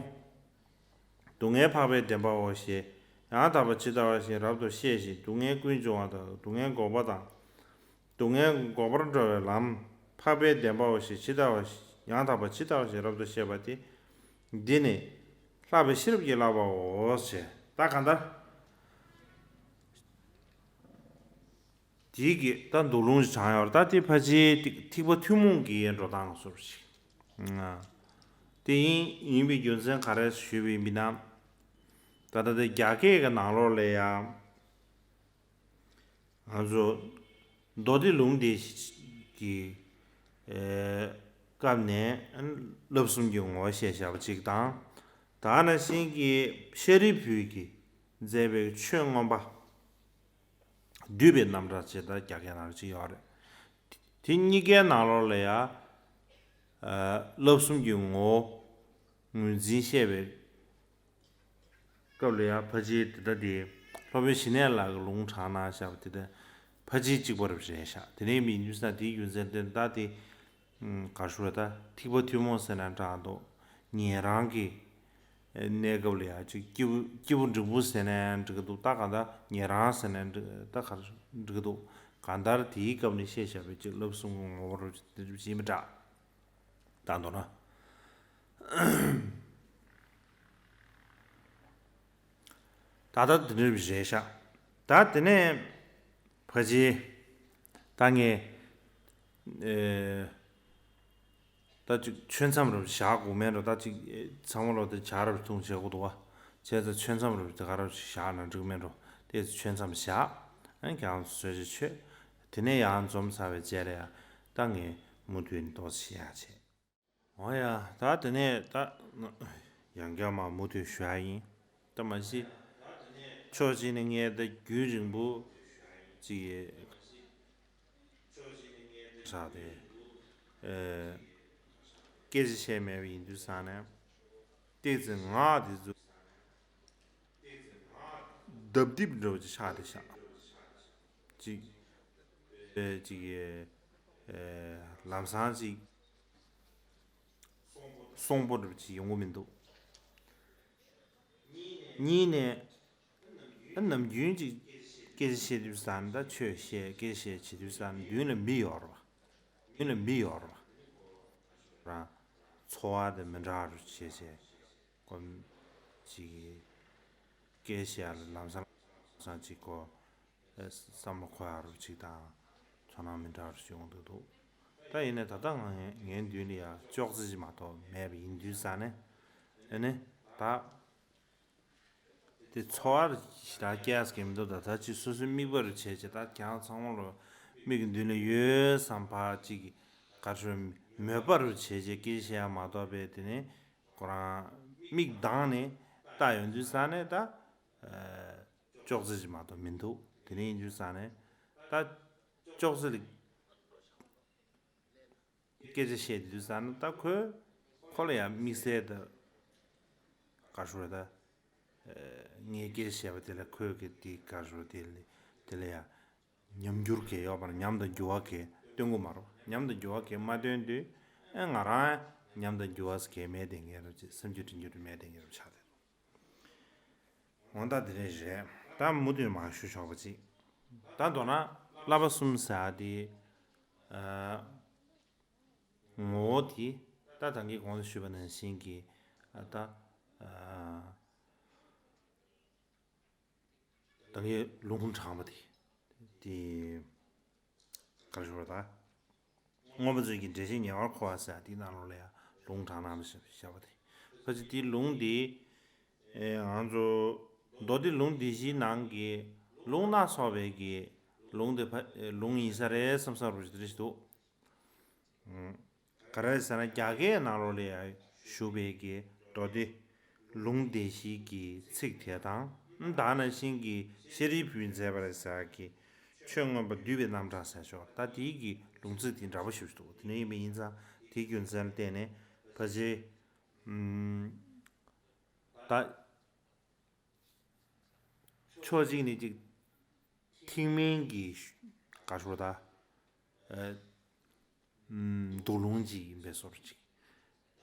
སྡུག་བསྔལ་འཕགས་པའི་བདེན་པའོ་ཞེས་ཡང་དག་པར་ཇི་ལྟ་བ་བཞིན་རབ་ཏུ་ཤེས་ཤིང་། སྡུག་བསྔལ་ཀུན་འབྱུང་བ་དང་སྡུག་བསྔལ་འགོག་པ་དང་། སྡུག་བསྔལ་འགོག་པར་འགྲོ་བའི་ལམ་འཕགས་པའི་བདེན་པའོ་ཞེས་ཇི་ལྟ་བ་ཡང་དག་པར་ཇི་ལྟ་བ་བཞིན་རབ་ཏུ་ཤེས་པ་སྟེ། འདི་ནི་ལྷག་པའི་ཤེས་རབ་ཀྱི་བསླབ་པའོ་ཞེས། ད་གང་ལྟར། དེའི་གི་ད་མདོ་ལུང་ཞིག་དྲངས་ཡོད་རེད། ད་དེ་ཕལ་ཆེར་ཐིག་ཐིགས་པ་ཐུན་མོང་གི་འགྲོ་སྟངས་སོགས་ཤིག་དེ་ཡིན་ཡིན་པའི་རྒྱུ་མཚན་ག་རེ་ཞུས་པ་ཡིན་པ་ན། ད་ལྟ་དེ་རྒྱ་སྐད་ཀྱི་ནང་ལོགས་ལ་ཡང་ང་ཚོ་མདོ་སྡེ་ལུང་སྡེ་གི་ཨེ་སྐབས་ནས་བསླབ་གསུམ་གྱི་ངོ་བོ་བཤད་བཞག་པ་ཅིག་དང་། ད་ནང་བཞིན་གྱི་ཤཱ་རིའི་བུས་ཀྱིས་མཛད་པའི་ཆོས་མངོན་པ་བསྡུས་པའི་རྣམ་གྲངས་ཅེས་ད་རྒྱ་སྐད་ནང་ལ་ཅིག་ཡོད་རེད། དེ་གཉིས་ཀའི་ནང་ལོགས་ལ་ཡང་ཨ་བསླབ་གསུམ་གྱི་ངོ་བོ་ངོས་འཛིན་བཤད་པའི་སྐབས་ལ་ཡང་ཕལ་ཆེར་དེ་ལྟ་དེ་སློབ་དཔོན་ཞི་གནས་ལགས་ཀྱིས་ལུང་དྲངས་གནང་བཞག་པ་དེ་ལྟ་ཕལ་ཆེར་གཅིག་པ་རེད་བཞག་དེ་ནས་མི་འདུག་ས་དེའི་རྒྱུ་མཚན་དེ་ད་དེ་ག་རེ་ཞུ་རེད། ད་ཐེག་པ་ཐུན་མོང་ཟེར་ན་འདྲ་འདུག་ཉན་རང་གི་གནས་སྐབས་ལ་ཡང་ཅིག་སྐྱེས་བུ་སྐྱེས་བུ་འབྲིང་པོ་ཟེར་ན་ཡང་འགྲིག་གི་འདུག་ད་གང་ལྟར་ཉན་རང་ཟེར་ན་འགྲིག་ད་ག་རེ་འགྲིག་གི་འདུག་གང་ལྟར་དེའི་སྐབས་ནས་བཤད་བཞག་པའི་ཅིག་བསླབ་གསུམ་གྱི་ངོ་བོ་རུ་ཅིག་དེ་འདྲ་ཞིག་ཡིན་པ་འདྲ། ད་མདོར་ན། ད་ལྟ་དེ་འདྲ་རེད་ཤག་ད་དེ་ནས་ཕལ་ཆེར་ད་ངས་ཨེ་ད་ཅིག་ཆོས་མཚམས་རུ་བཞག་དགོས་མེད་འགྲོ། ད་ཅིག་ཨེ་ཚང་མ་ལོ་དེ་བྱ་རབས་ཐུང་བྱེད་དགོས་འདུག་བ། བྱས་ཙང་ཆོས་མཚམས་རུ་དེ་ག་རབས་ཤིག་བཞག་ན་འགྲིག་མེད་འགྲོ། དེ་ཚོ་ཆོས་མཚམས་བཞག་ཨ་ནི་ཁྱེད་རང་ཚོ་གསོལ་ཇ་མཆོད། དེ་ནས་ཡང་འཛོམས་ཚར་བའི་རྗེས་ལ་ཡང་ད་ངས་མུ་མཐུད་ནས་ཏོག་ཙམ་བཤད་ཡག་བྱས། འོ་ཡ། ད་དེ་ནས་ད་ཡང་བསྐྱར་མར་མུ་མཐུད་ཞུ་ཡ་ཡིན། ད་མ་གཞི་ཕྱོགས་གཅིག་ནས་ངས་ད་རྒྱུན་རིང་པོ་ཅིག་ཡས་བཞག་སྟེ་ཨེ་སྐད་ཆ་བཤད་མེད་པ་ཡིན་དུས་ཙང་ནས་ཏོག་ཙམ་ངག་དེ་ཚོ་ལྡབ་ལྡིབ་འདྲ་བོ་ཅིག་ཆགས་བསྡད་ཤག་ཅིག་ཨེ་ཅིག་ཨེ་ལམ་སང་ཅིག་གསོང་པོ་འདྲ་བོ་ཅིག་ཡོང་གི་མི་འདུག་གཉིས་ནས་ཨ་ནམ་རྒྱུན་ཅིག་སྐད་ཆ་བཤད་དུས་ཙང་ད་ཆོས་བཤད་སྐད་ཆ་བཤད་བྱེད་དུས་ཙང་མདུན་ལ་མི་ཡོད་རེད་པ། རང་ཚོར་བ་དེ་མི་འདྲ་རུ་བྱས་བྱས་ཀོ་ཅིག་སྐད་བཤད་ལ་ལམ་སང་ལམ་སང་ཅིག་གོ་བསམ་བློ་འཁོར་ཡག་རུ་ཅིག་དང་ཚོར་སྣང་མི་འདྲ་རུ་ཅིག་ཡོང་འདུག་འདུག་ད་ཡིན་ནའི་ད་ལྟ་ང་ངའི་མདུན་ལ་ཡ་ཅོག་ཙེ་ཅིག་མ་གཏོགས་མེད་པ་ཡིན་དུས་ཙང་ནས་ཨ་ནི་ད། དེ་ཚོར་བ་ཞེ་དྲག་སྐྱེ་ཡག་གི་མི་འདུག་ད་ད་ཅིག་སོ་སོའི་མིག་དཔེ་རུ་བྱས་བྱས་ད་ཁྱེད་རང་ཚང་མ་ལོ་མིག་གི་མདུན་ལ་ཡོད་བསམ་པ་ཅིག་ག་རེ་ཞུ་མོས་པ་རུ་བྱས་བྱས་སྐད་ཆ་བཤད་ཡག་མ་གཏོགས་པའི་དེ་ནས་ཁོ་རང་མིག་གདངས་ནས་ལྟ་ཡོང་དུས་ཙང་ནས་ད་ཅོག་ཙེ་ཅིག་མ་གཏོགས་མི་འདུག་དེ་ནས་ཡིན་དུས་ཙང་ནས་ད་ཅོག་ཙེ་ལ། སྐད་ཆ་བཤད་དུས་ཙང་ན་ད་ཁོས་ཁོ་ལ་ཡང་དམིགས་བསལ་ད་ག་རེ་ཞུ་རེད་ད། ངས་སྐད་ཆ་བཤད་པ་དེ་ལ་ཁོས་གི་དེ་ག་རེ་ཞུ་དེ་ལ་དེ་ལ་ཡང་ཉམས་འགྱུར་གས་ཡོད་པར་ཉམས་དང་འགྱུར་བ་གས་སྟོན་གི་མ་རེད། ཉམས་དང་འགྱུར་བ་གས་མ་སྟོན་དུས་ཨེ་ང་རང་ཉམས་དང་འགྱུར་བ་གས་མེད་དེ་ངས་རུ་ཅེས་སེམས་རྒྱུད་དྲན་རྒྱུད་དུ་མེད་དེ་ངས་རུ་ཆགས་དེ། འོ་ད་དེ་རེད་རེད། ད་མུ་མཐུད་མར་ཞུ་ཆོག་པ་ཅིག་ད་མདོར་ན་བསླབ་པ་གསུམ་ཟེར་ཡ་དེ་ཨ་ངོ་བོ་དེ་ད་ད་གིན་གོང་དུ་ཞུས་པ་ནང་བཞིན་གྱི་ཨ་ད་ཨ་ད་གིན་ལུང་དྲངས་པ་དེ་དེ་ག་རེ་ཞུ་བ་ད། མངོན་པ་མཛོད་ཀྱི་འགྲེལ་བཤད་ཉེ་བར་མཁོ་བ་ཟེར་དེའི་ནང་ལོགས་ལ་ཡང་ལུང་དྲངས་གནང་བཞག་པ་དེ། ཕལ་ཆེར་དེའི་ལུང་དེ་ཨེ་ང་ཚོ་མདོ་སྡེ་ལུང་སྡེ་བཞིའི་ནང་གི་ལུང་སྣ་ཚོགས་པའི་གི་ལུང་དེ་ཕ་ལུང་ཡིན་ས་རེད་བསམ་བསམ་རུ་ཞིག་དེ་རེ་ཞིག་འདུག་ག་རེ་ཟེར་ན་རྒྱ་སྐད་ནང་ལོགས་ལ་ཡང་བཞུགས་པའི་གི་མདོ་སྡེ་ལུང་སྡེ་བཞི་གི་ཚིག་དེ་དང་ད་ནང་བཞིན་གྱི་ཤཱ་རིའི་བུས་མཛད་པ་རེད་ཟེར་གི་ཆོས་མངོན་པ་བསྡུས་པའི་རྣམ་གྲངས་ཟེར་ཆོག་ད་དེའི་གི་ལུང་ཚིག་དེ་འདྲ་པོ་ཞིག་འདུག་དེ་ནས་ཡིན་པ་ཡིན་ཙང་དེའི་རྒྱུ་མཚན་ལ་བརྟེན་ནས་ཕལ་ཆེར་ད་ཕྱོགས་གཅིག་ནས་ཅིག་ཐེག་དམན་གྱི་ག་ཞུ་ད། མདོ་ལུང་ཅིག་ཡིན་པའི་བཟོ་འདྲ་ཅིག་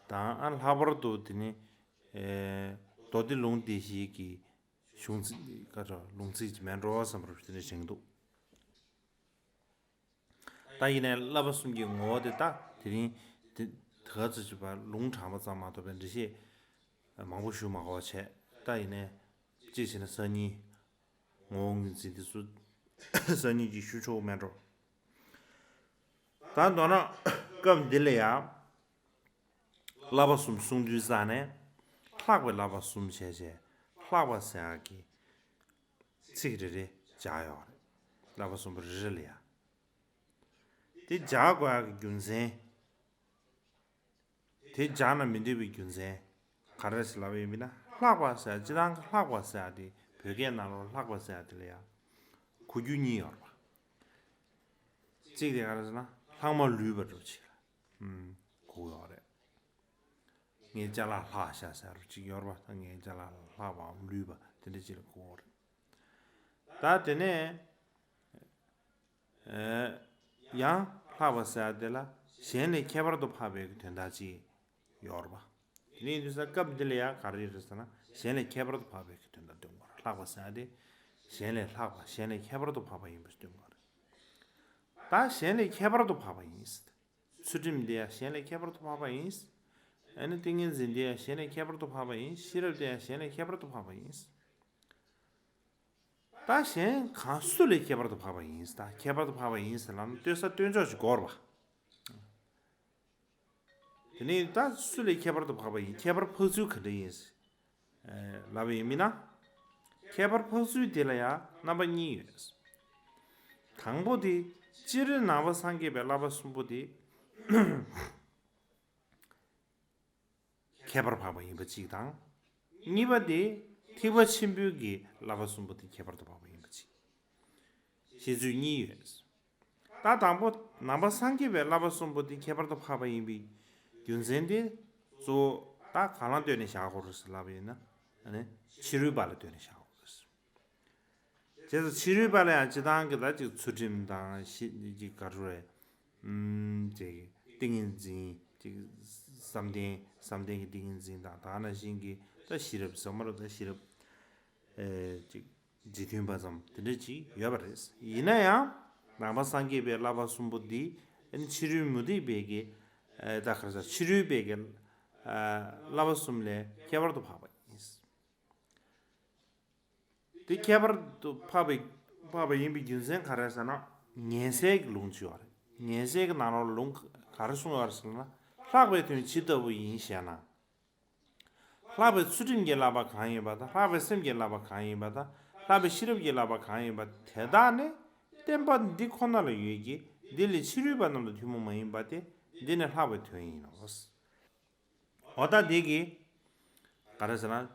དང་ཨ་ལྷག་པར་དུ་དེ་ནི་མདོ་སྡེ་ལུང་སྡེ་བཞི་གི་གཞུང་ཚིག་ག་རེ་ལུང་ཚིག་ཅིག་མེད་འགྲོ་བསམ་པ་དེ་འདྲ་དྲན་གྱི་འདུག་ད་ཡིན་ནའི་བསླབ་པ་གསུམ་གྱི་ངོ་བོ་དེ་ད་དེ་རིང་དེ་ག་ཚོད་ཅིག་པ་ལུང་དྲངས་པ་ཙམ་མ་གཏོགས་པའི་འགྲེལ་བཤད་མང་པོ་ཞུ་མ་དགོས་པ་བྱས། ད་ཡིན་ནའི་གཅིག་བྱས་ན་སང་ཉིན་ངོ་བོ་ངོས་འཛིན་དེ་ཚོ་སང་ཉིན་གྱི་ཞུ་ཆོག་མེད་འགྲོ། ད་མདོར་ན་སྐབས་འདི་ལ་ཡང་བསླབ་པ་གསུམ་གསུང་དུས་ཙང་ནས་ལྷག་པའི་བསླབ་པ་གསུམ་བྱས་བྱས་ ལྷག་པ་ཟེར་ཡག་གི་ཚིག་རེ་རེ་སྦྱར་ཡོད་རེད། བསླབ་པ་གསུམ་པོ་རེ་རེ་ལ་ཡ། དེ་སྦྱར་དགོས་ཡག་གི་རྒྱུ་མཚན། དེ་སྦྱར་ན་མི་འགྲིག་པའི་རྒྱུ་མཚན་ག་རེ་རེད་ལབ་པ་ཡིན་ན། ལྷག་པ་ཟེར་ཡ་སྤྱིར་བཏང་གི་ལྷག་པ་ཟེར་ཡ་དེ་བོད་སྐད་ནང་ལོགས་ལྷག་པ་ཟེར་ཡ་དེ་ལ་ཡ་གོ་རྒྱུ་གཉིས་ཡོད་རེད་པ། གཅིག་དེ་ག་རེ་ཟེར་ན་ལྷག་མ་ལུས་པ་འདྲ་པོ་ཅིག་ལ་གོ་གི་ཡོད་རེད། ངའི་ཅ་ལག་ལྷག་བཞག་ཟེར་རོ་གཅིག་ཡོད་རེད་པ། ད་ངའི་ཅ་ལག་ལྷག་པའམ་ལུས་པ་དེ་འདྲ་ཅིག་ལ་གོ་གི་རེད། ད་དེ་ནས་ཡང་ལྷག་པ་ཟེར་ཡ་དེ་ལ་གཞན་ལས་ཁྱད་པར་དུ་འཕགས་པའི་དོན་དག་ཅིག་ཡོད་རེད་པ། དེ་ནས་ཡིན་དུས་ས་སྐབས་འདི་ལ་ཡང་ག་རེ་རེད་ཟེར་ན་གཞན་ལས་ཁྱད་པར་དུ་འཕགས་པའི་དོན་དག་སྟོན་དགོས་རེད། ལྷག་པ་ཟེར་ཡ་དེ་གཞན་ལས་ལྷག་པ་གཞན་ལས་ཁྱད་པར་དུ་འཕགས་པ་ཡིན་པ་སྟོན་དགོས་རེད། ད་གཞན་ལས་ཁྱད་པར་དུ་འཕགས་པ་ཡིན། ཚུལ་ཁྲིམས་དེ་ཡང་གཞན་ལས་ཁྱད་པར་དུ་འཕགས་པ་ཡིན། ཨ་ནི་ཏིང་ངེ་འཛིན་དེ་ཡང་གཞན་ལས་ཁྱད་པར་དུ་འཕགས་པ་ཡིན། ཤེས་རབ་དེ་ཡང་གཞན་ལས་ཁྱད་པར་དུ་འཕགས་པ་ཡིན། ད་གཞན་གང་སུ་ལས་ཁྱད་པར་དུ་འཕགས་པ་ཡིན། ད་ཁྱད་པར་དུ་འཕགས་པ་ཡིན་ཟེར་ལབ་ན་ལྟོས་ས་ལྟོས་འཇོག་ཅིག་དགོས་རེད་པ། དེ་ནས་ད་སུ་ལས་ཁྱད་པར་དུ་འཕགས་པ་ཡིན། ཁྱད་པར་འཕགས་ཚུལ་ག་འདྲ་ཡིན་ལབ་པ་ཡིན་མིན་ན། ཁྱད་པར་འཕགས་ཚུལ་དེ་ལ་ཡང་རྣམ་པ་གཉིས་ཡོད། དང་པོ་དེ་སྤྱིར་ནང་པ་སངས་རྒྱས་པའི་བསླབ་པ་གསུམ་པོ་དེ་ཁྱད་པར་འཕགས་པ་ཡིན་པ་གཅིག་དང་། གཉིས་པ་དེ་ཐེག་པ་ཆེན་པོའི་གི་བསླབ་པ་གསུམ་པོ་དེ་ཁྱད་པར་དུ་འཕགས་པ་ཡིན་པ་གཅིག་བཤད་ཚུལ་གཉིས་ཡོད། ད་དང་པོ་ནང་པ་སངས་རྒྱས་པའི་བསླབ་པ་གསུམ་པོ་དེ་ཁྱད་པར་དུ་འཕགས་པ་ཡིན་པའི་རྒྱུ་མཚན་དེ་གཙོ་བོ་ད་གང་ལ་ལྟོས་ནས་བཞག་དགོས་རེད་ཟེར་ལབ་པ་ཡིན་ན། ཨ་ནི་ཕྱི་རོལ་པ་ལ་ལྟོས་ནས་བཞག་དགོས་རེད། བྱས་ཙང་ཕྱི་རོལ་པ་ལ་ཡང་སྤྱིར་བཏང་གི་ད་ཅིག་ཚུལ་ཁྲིམས་དང་ཞི་ཅིག་ག་རེ་རེད། ཨུམ་ཅིག་ཏིང་ངེ་འཛིན་ཅིག་བསམ་གཏན་བསམ་གཏན་གྱི་ཏིང་ངེ་འཛིན་དང་ད་ནང་བཞིན་གྱི་ད་ཤེས་རབ་ཟེར་མ་རེད། ད་ཤེས་རབ་ཨེ་ཅིག་རྗེས་མཐུན་པ་ཙམ་དེ་འདྲ་ཅིག་ཡོད་པ་རེད། ཡིན་ན་ཡང་ནང་པ་སངས་རྒྱས་པའི་བསླབ་པ་གསུམ་པོ་འདི་ཨ་ནི་ཕྱི་རོལ་མུ་སྟེགས་པའི་གི་ཨེ་ད་ག་རེ་ཟེར་ཕྱི་རོལ་པའི་གི་ཨ་བསླབ་པ་གསུམ་ལས་ཁྱད་པར་དུ་འཕགས་པ་ཡིན། དེ་ཁྱད་པར་དུ་འཕགས་པའི་འཕགས་པ་ཡིན་པའི་རྒྱུ་མཚན་ག་རེ་ཟེར་ན། ཉན་སའི་གི་ལུང་ཅིག་ཡོད་རེད། ཉན་སའི་གི་ནང་ལོགས་ལུང་ག་རེ་གསུངས་ཡོད་རེད་ཟེར་ན། ལྷག་པའི་དོན་ཇི་ལྟ་བུ་ཡིན་ཞེ་ན། ལྷག་པའི་ཚུལ་ཁྲིམས་ཀྱི་བསླབ་པ་གང་ཡིན་པ་དང་ལྷག་པའི་སེམས་ཀྱི་བསླབ་པ་གང་ཡིན་པ་དང་ལྷག་པའི་ཤེས་རབ་ཀྱི་བསླབ་པ་གང་ཡིན་པ་དེ་དག་ནི་བསྟན་པ་འདི་ཁོ་ན་ལ་ཡོད་ཀྱི་འདི་ལས་ཕྱི་རོལ་པ་རྣམས་ལ་ཐུན་མོང་མ་ཡིན་པ་སྟེ་འདི་ནི་ལྷག་པའི་དོན་ཡིན་ནོ། འོ་ད་འདི་གི་ག་རེ་ཟེར་ན།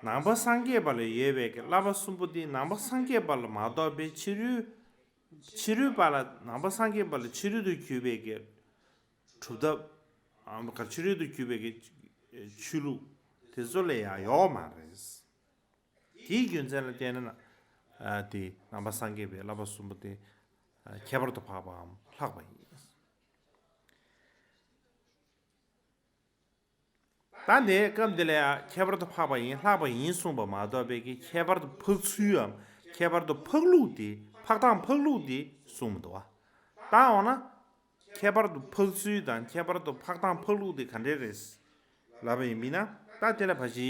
ནང་པ་སངས་རྒྱས་པ་ལ་ཡོད་པའི་གི་བསླབ་པ་གསུམ་པོ་འདི་ནང་པ་སངས་རྒྱས་པ་ལ་མ་གཏོགས་པའི་ཕྱི་རོལ་ཕྱི་རོལ་པ་ལ་ནང་པ་སངས་རྒྱས་པ་ལ་ཕྱི་རོལ་དུ་གྱུར་པའི་གི་གྲུབ་མཐའ་ཨམ་ག་ཕྱི་རོལ་དུ་གྱུར་པའི་གི་ཆོས་ལུགས་དེ་ཚོ་ལ་ཡང་ཡོད་མ་རེད། དེའི་རྒྱུ་མཚན་ལ་བརྟེན་ནས་ན་ཨ་དེ་ནང་པ་སངས་རྒྱས་པའི་བསླབ་པ་གསུམ་པོ་དེ་ཨ་ཁྱད་པར་དུ་འཕགས་པའམ་ལྷག་པ་ཡིན། ད་ནས་སྐབས་འདི་ལ་ཡང་ཁྱད་པར་དུ་འཕགས་པ་ཡིན་ལྷག་པ་ཡིན་གསུངས་པ་མ་གཏོགས་པའི་གི་ཁྱད་པར་དུ་འཕགས་ཚུལ་འམ་ཁྱད་པར་དུ་འཕགས་ལུགས་དེ་འཕགས་སྟངས་འཕགས་ལུགས་དེ་གསུངས་མི་འདུག་བ། ད་འོ་ན་ཁྱད་པར་དུ་འཕགས་ཚུལ་དང་ཁྱད་པར་དུ་འཕགས་སྟངས་འཕགས་ལུགས་དེ་ག་འདྲས་རེད་ལབ་པ་ཡིན་མིན་ན། ད་དེ་ལ་ཕ་གཞི་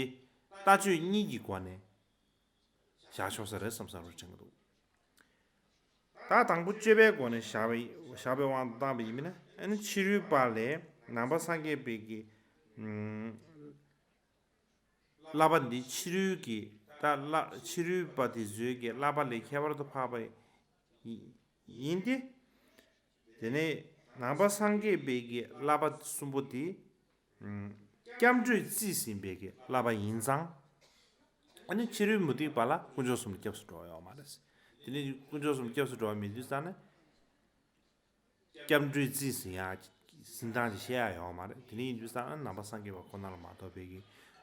ལྟ་སྤྱོད་གཉིས་ཀྱི་སྒོ་ནས་བཞག་ཆོག་ས་རེད་བསམ་བསམ་རུ་དྲན་གྱི་འདུག་ད་དང་པོ་སྤྱོད་པའི་སྒོ་ནས་བཞག་པའི་བཞག་པའི་དབང་དུ་བཏང་པ་ཡིན་ན་ཨ་ནི་ཕྱི་རོལ་པ་ལས་ནང་པ་སངས་རྒྱས་པའི་གི་ཨུམ་བསླབ་པ་འདི་ཕྱི་རོལ་གྱི་ད་བསླབ་ཕྱི་རོལ་པ་དེ་ཚོའི་གི་བསླབ་པ་ལས་ཁྱད་པར་དུ་འཕགས་པ་ཡིན་ཏེ། དེ་ནས་ནང་པ་སངས་རྒྱས་པའི་གི་བསླབ་པ་གསུམ་པོ་དེ། སྐྱབས་འགྲོས་རྩིས་ཟིན་པའི་གི་བསླབ་པ་ཡིན་ཙང་། ཨ་ནི་ཕྱི་རོལ་མུ་སྟེགས་པ་ལ་དཀོན་མཆོག་གསུམ་ལ་སྐྱབས་སུ་འགྲོ་བ་ཡོད་མ་རེད། དེ་ནས་དཀོན་མཆོག་གསུམ་ལ་སྐྱབས་སུ་འགྲོ་བ་མེད་དུས་ཙང་ནས། སྐྱབས་འགྲོས་རྩིས་ཟིན་ཡ་ཟིན་སྟངས་ཅིག་བཤད་ཡ་ཡོད་མ་རེད། དེ་ནས་ཡིན་དུས་ཙང་ནས་ནང་པ་སངས་རྒྱས་པ་ཁོ་ན་ལ་མ་གཏོགས་པའི་གི་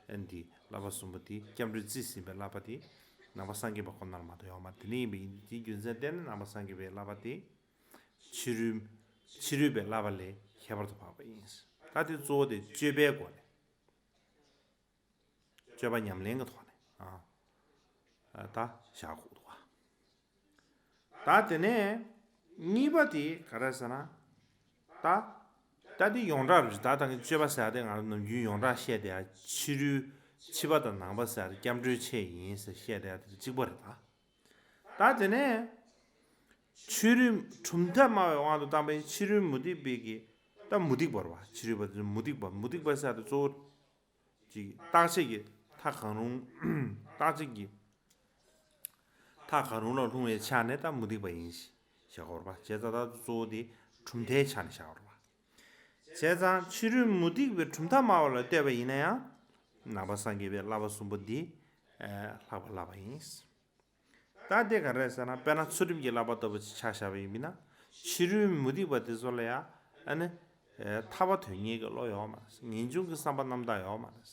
ཨ་ནི་བསླབ་པ་གསུམ་པོ་དེ་སྐྱབས་འགྲོས་རྩིས་ཟིན་པའི་བསླབ་པ་དེ་ནང་པ་སངས་རྒྱས་པ་ཁོ་ན་ལ་མ་གཏོགས་ཡོད་མ་རེད། དེ་ནས་ཡིན་པའི་ཡིན་དེའི་རྒྱུ་མཚན་བརྟེན་ནས་ནང་པ་སངས་རྒྱས་པའི་བསླབ་པ་དེ། ཕྱི་རོལ་ཕྱི་རོལ་པའི་བསླབ་པ་ལས་ཁྱད་པར་དུ་འཕགས་པ་ཡིན། ད་དེ་གཙོ་བོ་དེ་སྤྱོད་པའི་སྒོ་ནས། སྤྱོད་པ་ཉམས་ལེན་གྱི་ཐོག་ནས་ཨ་ད་བཞག་དགོས་འདུག་བ། ད་དེ་ནས་གཉིས་པ་དེ་ག་རེ་ཟེར་ན། ད་ད་དེ་ཡོངས་གྲགས་རེད། ད་ད་གི་སྤྱོད་པ་ཟེར་ཡ་དེ་ང་རང་ནམ་རྒྱུན་ཡོངས་གྲགས་བཤད་བསྡད་ཡ་ཕྱི་རོལ་ཕྱི་པ་དང་ནང་པ་ཟེར་ཡ་དེ་སྐྱབས་འགྲོའི་ཆེད་ཡིན་ཟེར་བཤད་བསྡད་ཡ་དེ་གཅིག་པ་རེད་ད། ད་དེ་ནས་ཕྱི་རོལ་གྲུབ་མཐའ་སྨྲ་བའི་དབང་དུ་བཏང་པའི་ཕྱི་རོལ་མུ་སྟེགས་པའི་གི་ད་མུ་སྟེགས་པ་རེད་བ། ཕྱི་རོལ་པ་དེ་མུ་སྟེགས་པ་མུ་སྟེགས་པ་ཟེར་ཡ་དེ་གཙོ་བོ་ཅིག་བརྟག་དཔྱད་ཀྱི་ མཐའ་གང་རུང་རྟག་གཅིག་གི་མཐའ་གང་རུང་ལ་ལྷུང་བའི་ཆ་ནས་ད་མུ་སྟེགས་པ་ཡིན་ཞེས་བྱ་དགོས་རེད་པ། བྱས་ཙང་ད་གཙོ་བོ་དེ་གྲུབ་མཐའི་ཆ་ནས་བྱ་དགོས་རེད་པ། བྱས་ཙང་ཕྱི་རོལ་མུ་སྟེགས་པའི་གྲུབ་མཐའ་སྨྲ་བ་ལ་ལྟོས་པ་ཡིན་ན་ཡང་། ནང་པ་སངས་རྒྱས་པའི་བསླབ་པ་གསུམ་པོ་འདི་ལྷག་པ་ལབ་པ་ཡིན། ད་དེ་ག་རེ་ཟེར་ན། དཔེར་ན་ཚུལ་ཁྲིམས་ཀྱི་བསླབ་པ་ལྟ་བུ་ཅིག་ཆ་བཞག་པ་ཡིན་ན། ཕྱི་རོལ་མུ་སྟེགས་པ་དེ་ཚོ་ལ་ཡང་ཨ་ནི་ཐར་པ་དོན་གཉེར་གྱི་བློ་ཡོད་མ་རེད། ངེས་འབྱུང་གི་བསམ་པ་རྣམ་དག་ཡོད་མ་རེད།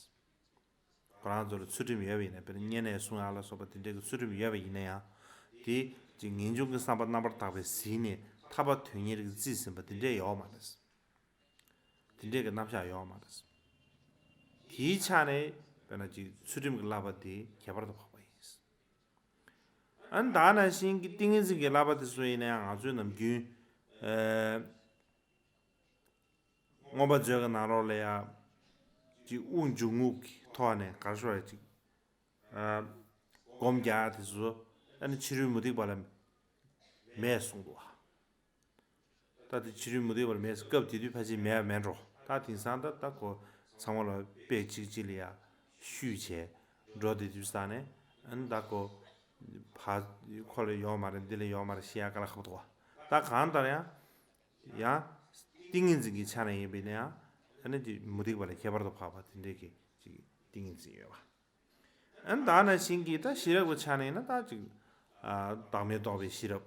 ཁོ་རང་ཚོ་ལ་ཚུལ་ཁྲིམས་ཡོད་པ་ཡིན་ན། དཔེར་ན་བསྙེན་གནས་སྲུང་ཡ་ལ་སོགས་པ་དེ་འདྲའི་གི་ཚུལ་ཁྲིམས་ཡོད་པ་ཡིན་ན་ཡང་། དེ་ཅིག་ངེས་འབྱུང་གི་བསམ་པ་རྣམ་པར་དག་པས་ཟིན་ནས་ཐར་པ་དོན་གཉེར་གྱི་རྩིས་ཟིན་པ་དེ་འདྲས་ཡོད་མ་རེད། དེ་འདྲས་ཀྱི་རྣམ་གཞག་ཡོད་མ་རེད། དེའི་ཆ་ནས་དཔེར་ན་ཅིག་ཚུལ་ཁྲིམས་ཀྱི་བསླབ་པ་དེ་ཁྱད་པར་དུ་འཕགས་པ་ཡིན། ཨ་ནི་ད་ནང་བཞིན་གྱི་ཏིང་ངེ་འཛིན་གྱི་བསླབ་པ་དེ་ཚོ་ཡིན་ན་ཡང་། ང་ཚོའི་ནམ་རྒྱུན་ཨ་མངོན་པ་མཛོད་ཀྱི་ནང་ལོགས་ལ་ཡང་ཅིག་དབུགས་འབྱུང་རྔུབ་ཀྱི་ཐོག་ནས་ག་རེ་ཞུ་བ་ཅིག་ཨ་སྒོམ་རྒྱག་དེ་ཚོ་ཨ་ནི་ཕྱི་རོལ་མུ་སྟེགས་པ་ལ་མེད་གསུངས་འདུག་བ། ད་དེ་ཕྱི་རོལ་མུ་སྟེགས་པ་ལ་མེད་ཟེར། སྐབས་དེ་དུས་ཕལ་ཆེར་མེད་མེད་འགྲོ། ད་དེང་སང་ད་ད་ཁོ་ཚང་མ་ལ་དཔེ་གཅིག་གཅིག་ལ་ཡ་བཤུས་བྱས་འགྲོ་དེ་དུས་ས་ནས། ཨ་ནི་ད་ཁོ་ཕ་ཁོ་ལ་ཡོད་མ་རེད། འདི་ལ་ཡོད་མ་རེད་ཞེས་ཡ་དཀའ་ལས་ཁག་པོ་འདུག་བ། ད་གང་ལྟར་ཡང་ཡང་ཏིང་ངེ་འཛིན་གྱི་ཆ་ནས་ཡིན་པས་ན་ཡང་། ཨ་ནི་དེ་མུ་སྟེགས་པ་ལས་ཁྱད་པར་དུ་འཕགས་པ་དེ་འདྲའི་གི་ཅིག་ཏིང་ངེ་འཛིན་ཡོད་པ། ཨ་ནི་ད་ནང་བཞིན་གྱི་ད་ཤེས་རབ་ཀྱི་ཆ་ནས་ཡིན་ན། ད་ཅིག་ཨ་བདག་མེད་རྟོགས་པའི་ཤེས་རབ།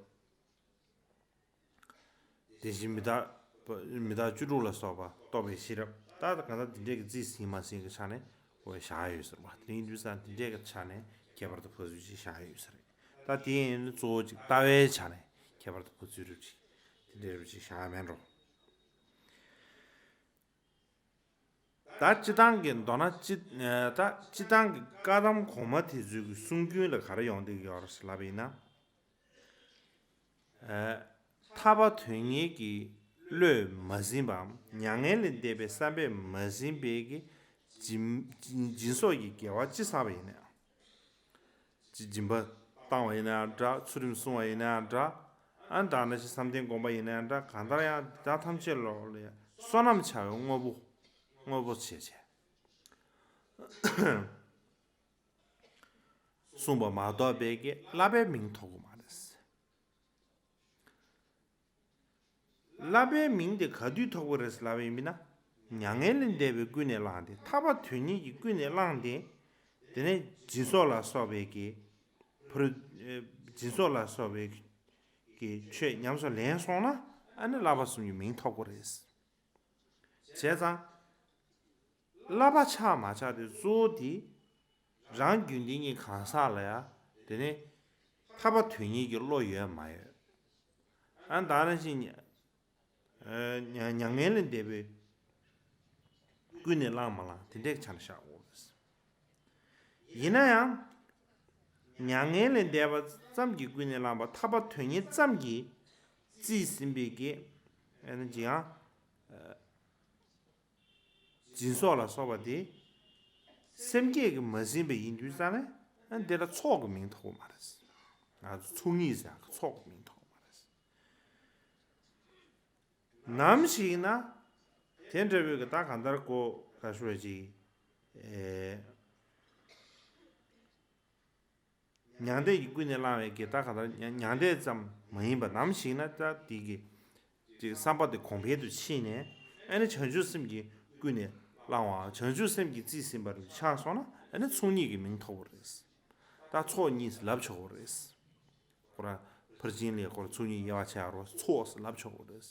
དེ་བཞིན་མི་རྟག་པ། མི་རྟག་བཅུ་དྲུག་ལ་སོགས་པ་རྟོགས་པའི་ཤེས་རབ། ད་གང་ལྟར་འདི་འདྲའི་གི་རྩིས་ཟིན་མ་ཟིན་གྱི་ཆ་ནས་འོ་བཞག་ཡོད་ཟེར་བ། དེ་ཡིན་དུས་ཙང་འདི་འདྲའི་གི་ཆ་ནས་ཁྱད་པར་དུ་འཕགས་ཚུལ་ཅིག་བཞག་ཡོད་ཟེར། ད་དེ་ཡིན་ན་གཙོ་བོ་ཅིག་ལྟ་བའི་ཆ་ནས་ཁྱད་པར་དུ་འཕགས་ཚུལ་རབ་ཅིག་དེ་འདྲའི་རབ་ཅིག་བཞག་མེད་འགྲོ། ད་སྤྱིར་བཏང་གི་མདོར་ན་སྤྱི། ད་སྤྱིར་བཏང་གི་བཀའ་གདམས་གོང་མ་དེ་ཚོའི་གི་གསུང་རྒྱུན་ལ་ག་རེ་ཡོང་བསྡད་ཀྱི་ཡོད་རེད་ལབ་པ་ཡིན་ན། ཨ་ཐར་པ་དོན་གཉེར་གྱི་བློས་མ་ཟིན་པའམ། མྱ་ངན་ལས་འདས་པའི་བསམ་པས་མ་ཟིན་པའི་གི་སྦྱིན། སྦྱིན་སོགས་ཀྱི་དགེ་བ་ཅི་བསགས་པ་ཡིན་ནའང་། ཅིག་སྦྱིན་པ་བཏང་བ་ཡིན་ན་ཡང་འདྲ། ཚུལ་ཁྲིམས་སྲུང་བ་ཡིན་ན་ཡང་འདྲ། ཨ་ནི་ད་ནང་བཞིན་བསམ་གཏན་སྒོམ་པ་ཡིན་ན་ཡང་འདྲ། གང་ལྟར་ཡང་དེ་དག་ཐམས་ཅད་ལོག་ལ་ཡང་བསོད་ནམས་བྱ་བའི་དངོས་པོ། དངོས་པོ་བྱས་བྱས། གསུངས་པ་མ་གཏོགས་པའི་གི་བསླབ་པའི་མིང་ཐོབ་ཀྱི་མ་རེད། བསླབ་པའི་མིང་དེ་ག་དུས་ཐོབ་ཀྱི་རེད་ལབ་པ་ཡིན་ན། མྱ་ངན་ལས་འདས་པའི་ཀུན་ནས་བསླངས་ཏེ། ཐར་པ་དོན་གཉེར་གྱི་ཀུན་ནས་བསླངས་ཏེ། དེ་ནས་སྦྱིན་སོགས་ལ་སོགས་པའི་གི་ཕ་རོལ། སྦྱིན་སོགས་ལ་སོགས་པའི་གི་ཆོས་ཉམས་སུ་ལེན་སོང་ན། ཨ་ནི་བསླབ་པ་གསུམ་གྱི་མིང་ཐོབ་ཀྱི་རེད། བྱས་ཙང་། བསླབ་པ་ཆགས་མ་ཆགས་དེ་གཙོ་བོ་དེ་རང་རྒྱུད་ལྡན་གྱི་གང་ཟག་ལ་ཡང་། དེ་ནས་ཐར་པ་དོན་གཉེར་གྱི་བློ་ཡོད་མ་ཡོད། ཨ་ནི་ད་ནང་བཞིན་མྱ་མྱ་ངན་ལས་འདས་པའི་ཀུན་ནས་བསླངས་མ་བསླངས་དེ་འདྲའི་ཆ་ནས་བཞག་དགོས་རེད། ཡིན་ན་ཡང་། མྱ་ངན་ལས་འདས་པ་ཙམ་གྱི་ཀུན་ནས་བསླངས་པ། ཐར་པ་དོན་གཉེར་ཙམ་གྱིས་རྩིས་ཟིན་པའི་གི་ཨ་ནི་ཅི་ཡང་། སྦྱིན་སོགས་ལ་སོགས་པ་དེ་སེམས་བསྐྱེད་ཀྱིས་མ་ཟིན་པ་ཡིན་དུས་ཙང་ནས། ཨ་ནི་དེ་ལ་ཚོགས་ཀྱི་མིང་ཐོབ་ཀྱི་མ་རེད། ང་ཚོ་ཚོགས་གཉིས་ཟེར་ཡག་གི་ཚོགས་ཀྱི་མིང་ཐོབ་ཀྱི་མ་རེད། ནམ་ཞིག་ན་དེ་འདྲ་བོའི་གི་ད་གང་ལྟར་གོ་ག་ཞུ་བ་ཅིག་ཨེ། མྱང་འདས་ཀྱི་ཀུན་ནས་བསླངས་པའི་གི་ད་ག་ད་མྱང་འདས་ཙམ་མ་ཡིན་པ། ནམ་ཞིག་ན་ད་དེ་གི་ཅིག་བསམ་པ་དེ་གོང་འཕེལ་དུ་ཕྱིན་ནས། ཨ་ནི་བྱང་ཆུབ་སེམས་ཀྱི་ཀུན་ནས་བསླངས་པའམ། བྱང་ཆུབ་སེམས་ཀྱི་རྩིས་ཟིན་པ་རུ་ཆགས་སོང་ན། ཨ་ནི་ཚོགས་གཉིས་ཀྱི་མིང་ཐོབ་པ་རེད། ད་ཚོགས་གཉིས་ལབ་ཆོག་པ་རེད། ཁོ་རང་ཕར་ཕྱིན་ལས་ཁོ་རང་ཚོགས་གཉིས་དབྱེ་བ་ཕྱེ་ཡ་རོ་ཚོགས་ལབ་ཆོག་པ་རེད།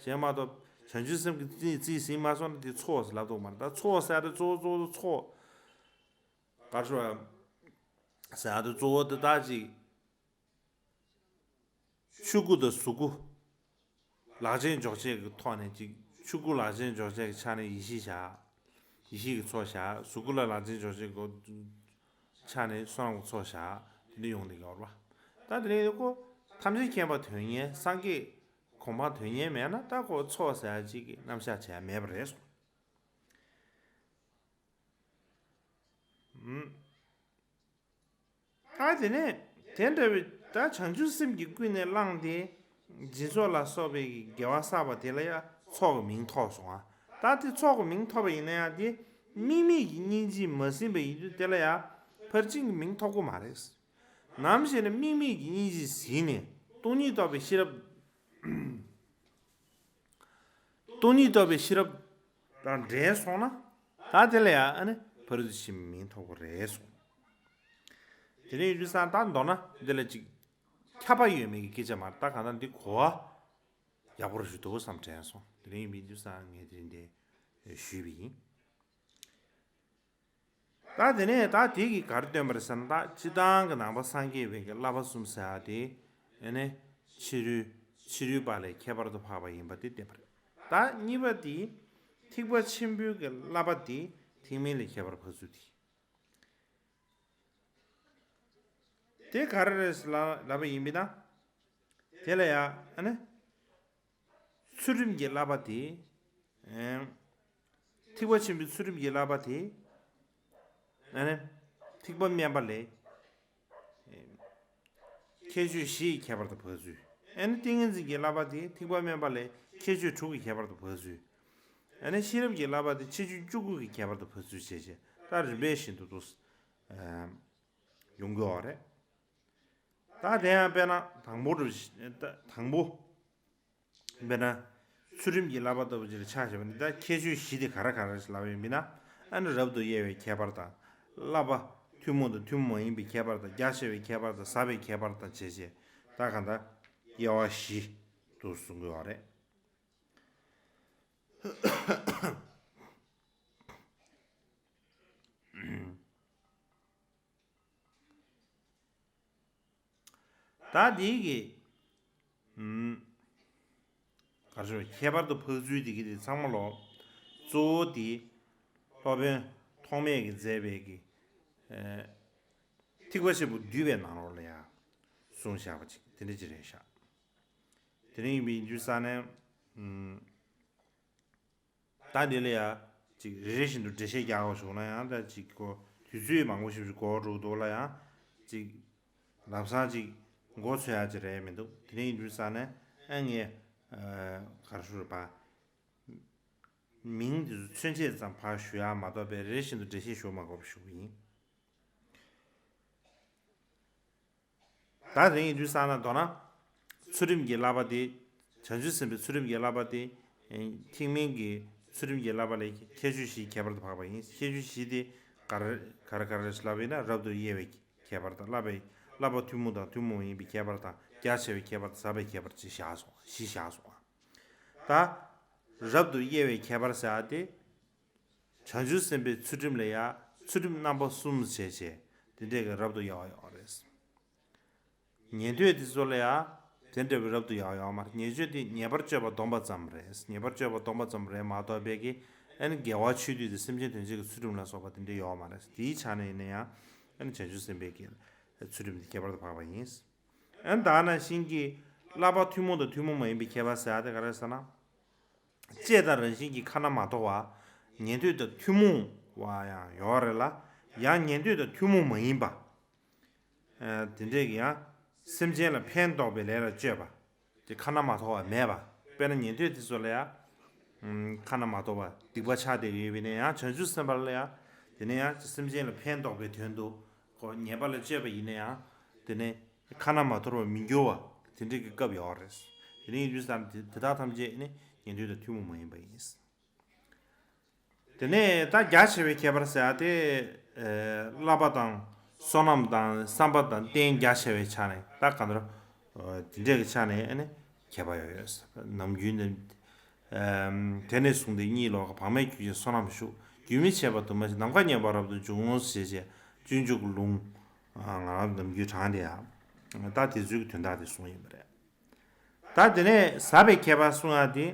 གཞན་མ་གཏོགས་བྱང་ཆུབ་སེམས་ཀྱི་རྩིས་རྩིས་ཟིན་མ་སོང་ན་དེ་ཚོགས་ལབ་ཐུབ་མ་རེད། ད་ཚོགས་ཟེར་ཡ་དེ་གཙོ་བོ་གཙོ་བོ་ཚོགས། ག་རེ་ཟེར་ཡ་དེ་གཙོ་བོ་དེ་ད་ཅིག་ཆོས་སྐུ་དང་གཟུགས་སྐུ་ལག་ལེན་འཇོག་བྱེད་ཀྱི་ཐོག་ནས། ཅིག་ཆོས་སྐུ་ལག་ལེན་འཇོག་བྱེད་ཀྱི་ཆ་ནས་ཡེ་ཤེས་བཞག་ཡེ་ཤེས་ཀྱི་ཚོགས་བཞག་གཟུགས་སྐུ་ལ་ལག་ལེན་འཇོག་བྱེད་ཀྱི་ཆ་ནས་བསོད་ནམས་ཀྱི་ཚོགས་བཞག་དེ་འདྲ་ཡོང་གི་ཡོད་རེད་པ། ད་དེ་ནས་ཁོ་ཐམས་ཅད་མཁྱེན་པ་དོན་གཉེར། སངས་རྒྱས་གོ་འཕང་དོན་གཉེར་མེད་ན། ད་ཁོ་ཚོགས་ཟེར་ཡ་ཅིག་གི་རྣམ་གཞག་བྱས་མེད་པ་རེད་གསུངས། ཨུམ། ད་དེ་ནས་དེ་འདྲ་བའི་ད་བྱང་ཆུབ་སེམས་ཀྱི་ཀུན་ནས་བསླངས་ཏེ་སྦྱིན་སོགས་ལ་སོགས་པའི་དགེ་བ་བསགས་པ་དེ་ལ་ཡང་ཚོགས་ཀྱི་མིང་ཐོབ་སོང་ང་། ད་དེ་ཚོགས་ཀྱི་མིང་ཐོབ་པ་ཡིན་ན་ཡང་དེ་ དམིགས་མེད་ཀྱི་སྙིང་རྗེ་མ་ཟིན་པ་ཡིན་དུས་དེ་ལ་ཡང་ཕར་ཕྱིན་གྱི་མིང་ཐོབ་ཀྱི་མ་རེད། ནམ་ཞིག་ནས་དམིགས་མེད་ཀྱི་སྙིང་རྗེ་ཟིན་ནས་སྟོང་ཉིད་རྟོགས་པའི་ཤེས་རབ། སྟོང་ཉིད་རྟོགས་པའི་ཤེས་རབ་དང་འདྲེས་སོང་ན། ད་དེ་ལ་ཡང་ཨ་ནི་ཕ་རོལ་ཏུ་ཕྱིན་པའི་མིང་ཐོབ་ཀྱི་རེད་གསུངས། དེ་ནས་ཡིན་དུས་ཙང་ད་མདོར་ན་འདི་ལ་ཅིག་ཁྱབ་པ་ཡོད་མེད་ཀྱི་སྐད་ཆ་མ་རེད། ད་གང་ལྟར་འདི་གོ་བ་ཡག་པོ་རེ་ཞིག་འདུག་བསམ་དྲན་སོང་། དེ་ནས་ཡིན་དུས་ཙང་ངས་དེ་རིང་འདི་ཞུས་པ་ཡིན། ད་དེ་ནས་ད་དེ་གིས་ག་རེ་སྟོན་པ་རེད་ཟེར་ན། ད་སྤྱིར་བཏང་གི་ནང་པ་སངས་རྒྱས་པའི་གི་བསླབ་པ་གསུམ་ཟེར་ཡ་དེ་ཨ་ནི་ཕྱི་རོལ་ཕྱི་རོལ་པ་ལས་ཁྱད་པར་དུ་འཕགས་པ་ཡིན་པ་དེ་བསྟན་པ་རེད། ད་གཉིས་པ་དེ་ཐེག་པ་ཆེན་པོའི་གི་བསླབ་པ་དེ་ཐེག་དམན་ལས་ཁྱད་པར་འཕགས་ཚུལ་དེ། དེ་ག་རེ་རེད་ལབ་པ་ཡིན་པས་ན། དེ་ལ་ཡང་ཨ་ནི་ཚུལ་ཁྲིམས་ཀྱི་བསླབ་པ་དེ། ཨེམ། ཐེག་པ་ཆེན་པོའི་ཚུལ་ཁྲིམས་ཀྱི་བསླབ་པ་དེ། ཨ་ནི་ཐེག་པ་དམན་པ་ལས་ཨེམ། ཁྱད་ཆོས་བཞི་ཡི་ཁྱད་པར་དུ་འཕགས་ཚུལ། ཨ་ནི་ཏིང་ངེ་འཛིན་གྱི་བསླབ་པ་དེ་ཐེག་པ་དམན་པ་ལས་ཁྱད་ཆོས་དྲུག་གི་ཁྱད་པར་དུ་འཕགས་ཚུལ། ཨ་ནི་ཤེས་རབ་ཀྱི་བསླབ་པ་དེ་ཁྱད་ཆོས་བཅུ་དགུ་གི་ཁྱད་པར་དུ་འཕགས་ཚུལ་བྱས་བྱས། ད་རིམ་པས་བཞིན་དུ་འདུག་ཨེམ། ཡོང་གི་ཡོད་རེད། ད་དེ་ཡང་དཔེར་ན་དང་པོ་འགྲོ་བཞི། ད་དང་པོ་དཔེར་ན་ཚུལ་ཁྲིམས་ཀྱི་བསླབ་པ་ལྟ་བུ་ཅིག་ལ་ཆ་བཞག་པ་ནི། ད་ཁྱད་ཆོས་བཞི་དེ་ག་རེ་ག་རེ་ལབ་ཡོད་མིན་ན། ཨ་ནི་རབ་ཏུ་དབྱེ་བའི་ཁྱད་པར་དང་། བསླབ་པ་ཐུན་མོང་དང་ཐུན་མོང་མ་ཡིན་པའི་ཁྱད་པར་དང་། རྒྱ་ཆེ་བའི་ཁྱད་པར་དང་། ཟབ་པའི་ཁྱད་པར་དང་བྱས་བྱས། ད་གང་ལྟར་དབྱེ་བ་བཞི་དུ་གསུང་གི་ཡོད་རེད། ད་འདི་གི་ཨུམ། ག་རེ་ཟེར། ཁྱད་པར་དུ་འཕགས་ཚུལ་འདི་གི་དེ་ཚང་མ་ལོ། གཙོ་བོ་དེ་སློབ་དཔོན་ཐོགས་མེད་ཀྱིས་མཛད་པའི་གི་ཨེ། ཐེག་པ་ཆེན་པོ་བསྡུས་པའི་ནང་ལོགས་ལ་ཡང་གསུངས་བཞག་པ་ཅིག་དེ་འདྲ་ཅིག་རེད་ཤག་དེ་འདྲ་ཡིན་པའི་རྒྱུ་ས་ནས་ཨུམ། ད་འདི་ལ་ཡང་ཅིག་རེ་རེ་བཞིན་དུ་འགྲེལ་བཤད་རྒྱག་དགོས་བྱུང་ན་ཡང་། ད་ཅིག་གོ་དུས་ཚོད་མང་པོ་ཞིག་འགོར་འགྲོ་འདུག་ལ། ཡང་ཅིག་ལམ་སང་ཅིག་མགོ་ཚོས་ཡག་ཅིག་རེད་མི་འདུག་དེ་འདྲ་ཡིན་དུས་ཙང་ནས་ཨ་ངས་ཨ་ག་རེ་ཞུ་རེད་པ། མིང་འདི་ཚོ་མཚོན་བྱེད་ཙམ་ཕར་ཞུ་ཡག་མ་གཏོགས་པའི་རེ་རེ་བཞིན་དུ་འགྲེལ་བཤད་ཞུ་མ་དགོས་པ་ཞུ་གི་ཡིན། ད་དེ་ཡིན་དུས་ཙང་ན་མདོར་ན། ཚུལ་ཁྲིམས་ཀྱི་བསླབ་པ་དེ། བྱང་ཆུབ་སེམས་དཔའི་ཚུལ་ཁྲིམས་ཀྱི་བསླབ་པ་དེ། ཐེག་དམན་གྱི་ཚུལ་ཁྲིམས་ཀྱི་བསླབ་པ་ལས་ཁྱད་ཆོས་བཞིའི་ཁྱད་པར་དུ་འཕགས་པ་ཡིན། ཁྱད་ཆོས་བཞི་དེ་ག་རེ་ག་རེ་ག་རེ་ལབ་པ་ཡིན་ན། རབ་ཏུ་དབྱེ་བའི་ཁྱད་པར་དང་། བསླབ་པའི་བསླབ་པ་ཐུན་མོང་དང་ཐུན་མོང་མ་ཡིན་པའི་ཁྱད་པར་དང་། རྒྱ་ཆེ་བའི་ཁྱད་པར་དང་། ཟབ་པའི་ཁྱད་པར་བཅས་བཞག་སོང་། བཞི་བཞག་སོང་། ད་རབ་ཏུ་དབྱེ་བའི་ཁྱད་པར་ཟེར་བ་དེ། བྱང་ཆུབ་སེམས་དཔའི་ཚུལ་ཁྲིམས་ལ་ཡང་ཚུལ་ཁྲིམས་རྣམ་པ་གསུམ་བྱས་བྱས། དེ་འདྲས་ཀྱི་རབ་ཏུ་དབྱེ་བ་ཡོད་རེད། ཉན་ཐོས་དེ་ཚོ་ལ་ཡང་དེ་འདྲ་བའི་རབ་ཏུ་དབྱེ་བ་ཡོད་མ་རེད། ཉན་ཐོས་དེ་ཉེས་པར་སྤྱོད་པ་སྡོམ་པ་ཙམ་རེད། ཉེས་པར་སྤྱོད་པ་སྡོམ་པ་ཙམ་རེད་མ་གཏོགས་པའི་གི་ཨ་ནི་དགེ་བ་ཆོས་སྡུད་དེ་སེམས་ཅན་དོན་བྱེད་ཀྱི་ཚུལ་ཁྲིམས་ལ་སོགས་པ་དེ་འདྲ་ཡོད་མ་རེད། དེའི་ཆ་ནས་ཡིན་ན་ཡང་ཨ་ནི་བྱང་ཆུབ་སེམས་དཔའི་གི་ཚུལ་ཁྲིམས་དེ་ཁྱད་པར་དུ་འཕགས་པ་ཡིན། ཨ་ནི་ད་ནང་བཞིན་གྱི་བསླབ་པ་ཐུན་མོང་དང་ཐུན་མོང་མ་ཡིན་པའི་ཁྱད་པར་ཟེར་ཡ་དེ་ག་རེ་ཟེར་ན། བཅས་དང་རང་བཞིན་གྱིས་ཁ་ན་མ་ཐོ་བ། ཉན་ཐོས་དང་ཐུན་མོང་བ་ཡང་ཡོད་རེད་ལ། ཡང་ཉན་ཐོས་དང་ཐུན་མོང་མ་ཡིན་པ། ཨ་དེ་འདྲས་ཀྱི་ཡང་སེམས་ཅན་ལ་ཕན་འདོགས་པའི་ལས་ལ་སྤྱོད་པ། དེ་ཁ་ན་མ་ཐོ་བ་མེད་པ། དཔེར་ན་ཉན་ཐོས་དེ་ཚོ་ལ་ཡང་ཁ་ན་མ་ཐོ་བ་སྡིག་པ་ཆགས་བསྡད་ཡོད་པ་ཡིན་ན་ཡང་། བྱང་ཆུབ་སེམས་དཔའ་ལ་ཡང་དེ་ནས་ཡང་སེམས་ཅན་ལ་ཕན་འདོགས་པའི་དོན་དུ་ཁོ་ཉེས་པ་ལ་སྤྱོད་པ་ཡིན་ན་ཡང་། དེ་ནས་ཁ་ན་མ་ཐོ་བར་མི་འགྱུར་བ་དེ་འདྲའི་གི་སྐབས་ཡོད་རེད། དེ་ནས་ཡིན་དུས་ཙང་དེ་དེ་དག་ཐམས་ཅད་ནི་ཉན་ཐོས་དང་ཐུན་མོང་མ་ཡིན་པ་ཡིན། དེ་ནས་ད་རྒྱ་ཆེ་བའི་ཁྱད་པར་ཟེར་ཡ་དེ། ཨེ་བསླབ་པ་དང་བསོད་ནམས་དང་བསམ་པ་དང་རྟེན་རྒྱ་ཆེ་བའི་ཆ་ནས་ད་གང་ལྟར་ཨ་དེ་འདྲའི་གི་ཆ་ནས་ཨ་ནི་ཁྱད་པར་ཡོད་ཡོད། ནམ་རྒྱུན་ནི་ཨམ་དེ་ནས་བཟུང་སྟེ་གཉིད་ལོག་ག་བག་མེད་གྱུར་ཅིང་བསོད་ནམས་ཞུགས། རྒྱུན་མི་འཆད་པར་དུ་མ་ཞིག་ནམ་མཁའ་མཉམ་པར་རབ་ཏུ་འབྱུང་ངོ་། ཞེས་བྱས་སྤྱོད་འཇུག་གི་ལུང་ང་རང་ནམ་རྒྱུན་བགྲངས་ཏེ་ཡང་ད་དེ་ཚོའི་གི་དོན་དག་དེ་གསུངས་ཡིན་པ་རེད། ད་དེ་ནས་ཟབ་པའི་ཁྱད་པར་གསུང་ཡ་དེ།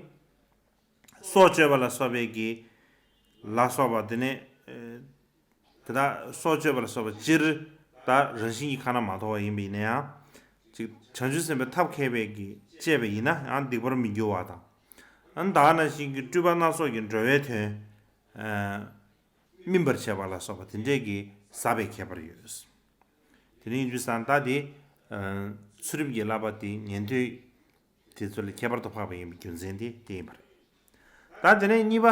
སྲོག་གཅོད་པ་ལ་སོགས་པའི་གི་ལ་སོགས་པ་དེ་ནས་ཨེ་དེ་དག་སྲོག་གཅོད་པ་ལ་སོགས་པ་སྤྱིར་ད་རང་བཞིན་གྱིས་ཁ་ན་མ་ཐོ་བ་ཡིན་པ་ཡིན་ན་ཡང་། ཅིག་བྱང་ཆུབ་སེམས་དཔའི་ཐབས་མཁས་པའི་གིས་བཅད་པ་ཡིན་ན་ཡང་སྡིག་པར་མི་འགྱུར་བ་དང་། ཨ་ནི་ད་ག་ནང་བཞིན་གྱི་སྤྲུལ་པ་སྣ་ཚོགས་ཀྱིས་འགྲོ་བའི་དོན་ཨ་སྨིན་པར་བྱེད་པ་ལ་སོགས་པ་དེ་འདྲས་ཀྱི་ཟབ་པའི་ཁྱད་པར་ཡོད། དེ་ནས་ཡིན་དུས་ཙང་ད་དེ་ཨ་ཚུལ་ཁྲིམས་ཀྱི་བསླབ་པ་དེ་ཉན་ཐོས་དེ་ཚོ་ལས་ཁྱད་པར་དུ་འཕགས་པ་ཡིན་པའི་རྒྱུ་མཚན་དེ་དེ་ཡིན་པ་རེད། ད་དེ་ནས་གཉིས་པ།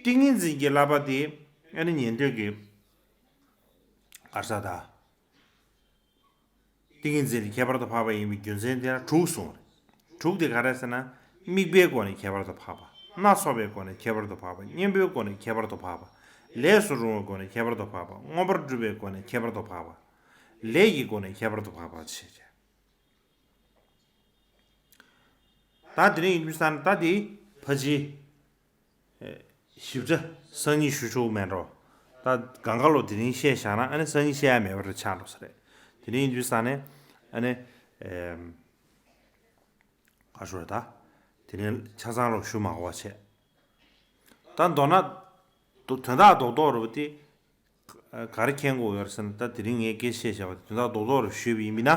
ཏིང་ངེ་འཛིན་གྱི་བསླབ་པ་དེ་ ཨ་ནི་ཉན་ཐོས་ཀྱི་ག་རེ་ཟེར་ད། ཏིང་ངེ་འཛིན་ནི་ཁྱད་པར་དུ་འཕགས་པ་ཡིན་པའི་རྒྱུ་མཚན་དེ་ལ་དྲུག་གསུངས་རེད། དྲུག་དེ་ག་རེ་ཟེར་ན། དམིགས་པའི་སྒོ་ནས་ཁྱད་པར་དུ་འཕགས་པ། སྣ་ཚོགས་པའི་སྒོ་ནས་ཁྱད་པར་དུ་འཕགས་པ། གཉེན་པོའི་སྒོ་ནས་ཁྱད་པར་དུ་འཕགས་པ། ལས་སུ་རུང་བའི་སྒོ་ནས་ཁྱད་པར་དུ་འཕགས་པ། མངོན་པར་སྒྲུབ་པའི་སྒོ་ནས་ཁྱད་པར་དུ་འཕགས་པ། ལས་ཀྱི་སྒོ་ནས་ཁྱད་པར་དུ་འཕགས་པ་ཞེས་བྱ། ད་དེ་རིང་ཡིན་དུས་ཙང་ད་དེ་ཕལ་ཆེར་ཞིབ་ཕྲ་སང་ཉིན་ཞུ་ཆོག་མེད་འགྲོ། ད་གང་ག་ལོ་དེ་རིང་བཤད་བཞག་ན་ཨ་ནི་སང་ཉིན་བཤད་ཡ་མེད་པ་རེད་ཆགས་འགྲོ་ས་རེད། དེ་རིང་ཡིན་དུས་ཙང་ནས་ཨ་ནི་ག་ཞུ་རེད་ད། དེ་རིང་ཆ་ཚང་ལོ་ཞུ་མ་དགོས་པ་བྱས། ད་མདོར་ན་དོན་དག་རྡོག་རྡོག་རེད་པ་དེ། ག་རེ་མཁྱེན་དགོས་ཡོད་རེད་ཟེར་ན། ད་དེ་རིང་ངས་སྐད་ཆ་བཤད་བཞག་པ་དེ་དོན་དག་རྡོག་རྡོག་རེ་ཞུས་པ་ཡིན་པས་ན།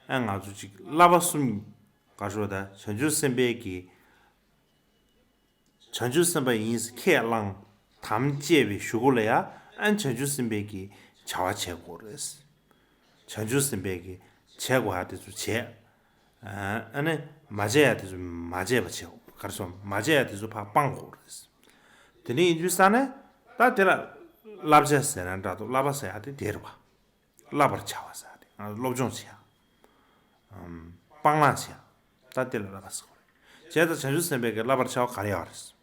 ཨ་ང་ཚོ་ཅིག་བསླབ་པ་གསུམ་ག་ཞུ་ད་བྱང་ཆུབ་སེམས་དཔའི་གི། བྱང་ཆུབ་སེམས་དཔའ་ཡིན་ཟེར་ཁས་བླངས་དམ་བཅས་པའི་གཞུག་གུ་ལ་ཡ་ཨ་ནི་བྱང་ཆུབ་སེམས་དཔའི་གི་བྱ་བ་བྱེད་དགོས་རེད། བྱང་ཆུབ་སེམས་དཔའི་གི་བྱེད་དགོས་ཡ་དེ་ཚོ་བྱེད། ཨ་ནི་མ་བྱས་ཡ་དེ་ཚོ་མ་བྱས་པ་བྱེད་དགོས། ག་རེ་ཟེར་མ་བྱས་ཡ་དེ་ཚོ་ཕར་སྤང་དགོས་རེད། དེ་ནས་ཡིན་དུས་ཙང་ནས་ད་དེ་ལ་བསླབ་བྱ་ཟེར་ན་འདྲ་འདུག་བསླབ་པ་ཟེར་ཡ་དེ་དེ་རེད་བ། བསླབ་པར་བྱ་བ་ཟེར་ཡ་དེ་ང་ཚོ་སློབ་སྦྱོང་བྱེད་ཡ། ཨམ། སྤང་བླང་བྱེད་ཡ། ད་དེ་ལ་བསླབ་པ་ཟེར་དགོས་རེད། བྱས་ཙང་བྱང་ཆུབ་སེམས་དཔའི་གི་བསླབ་པར་བྱ་བ་ག་རེ་ཡོད་རེད།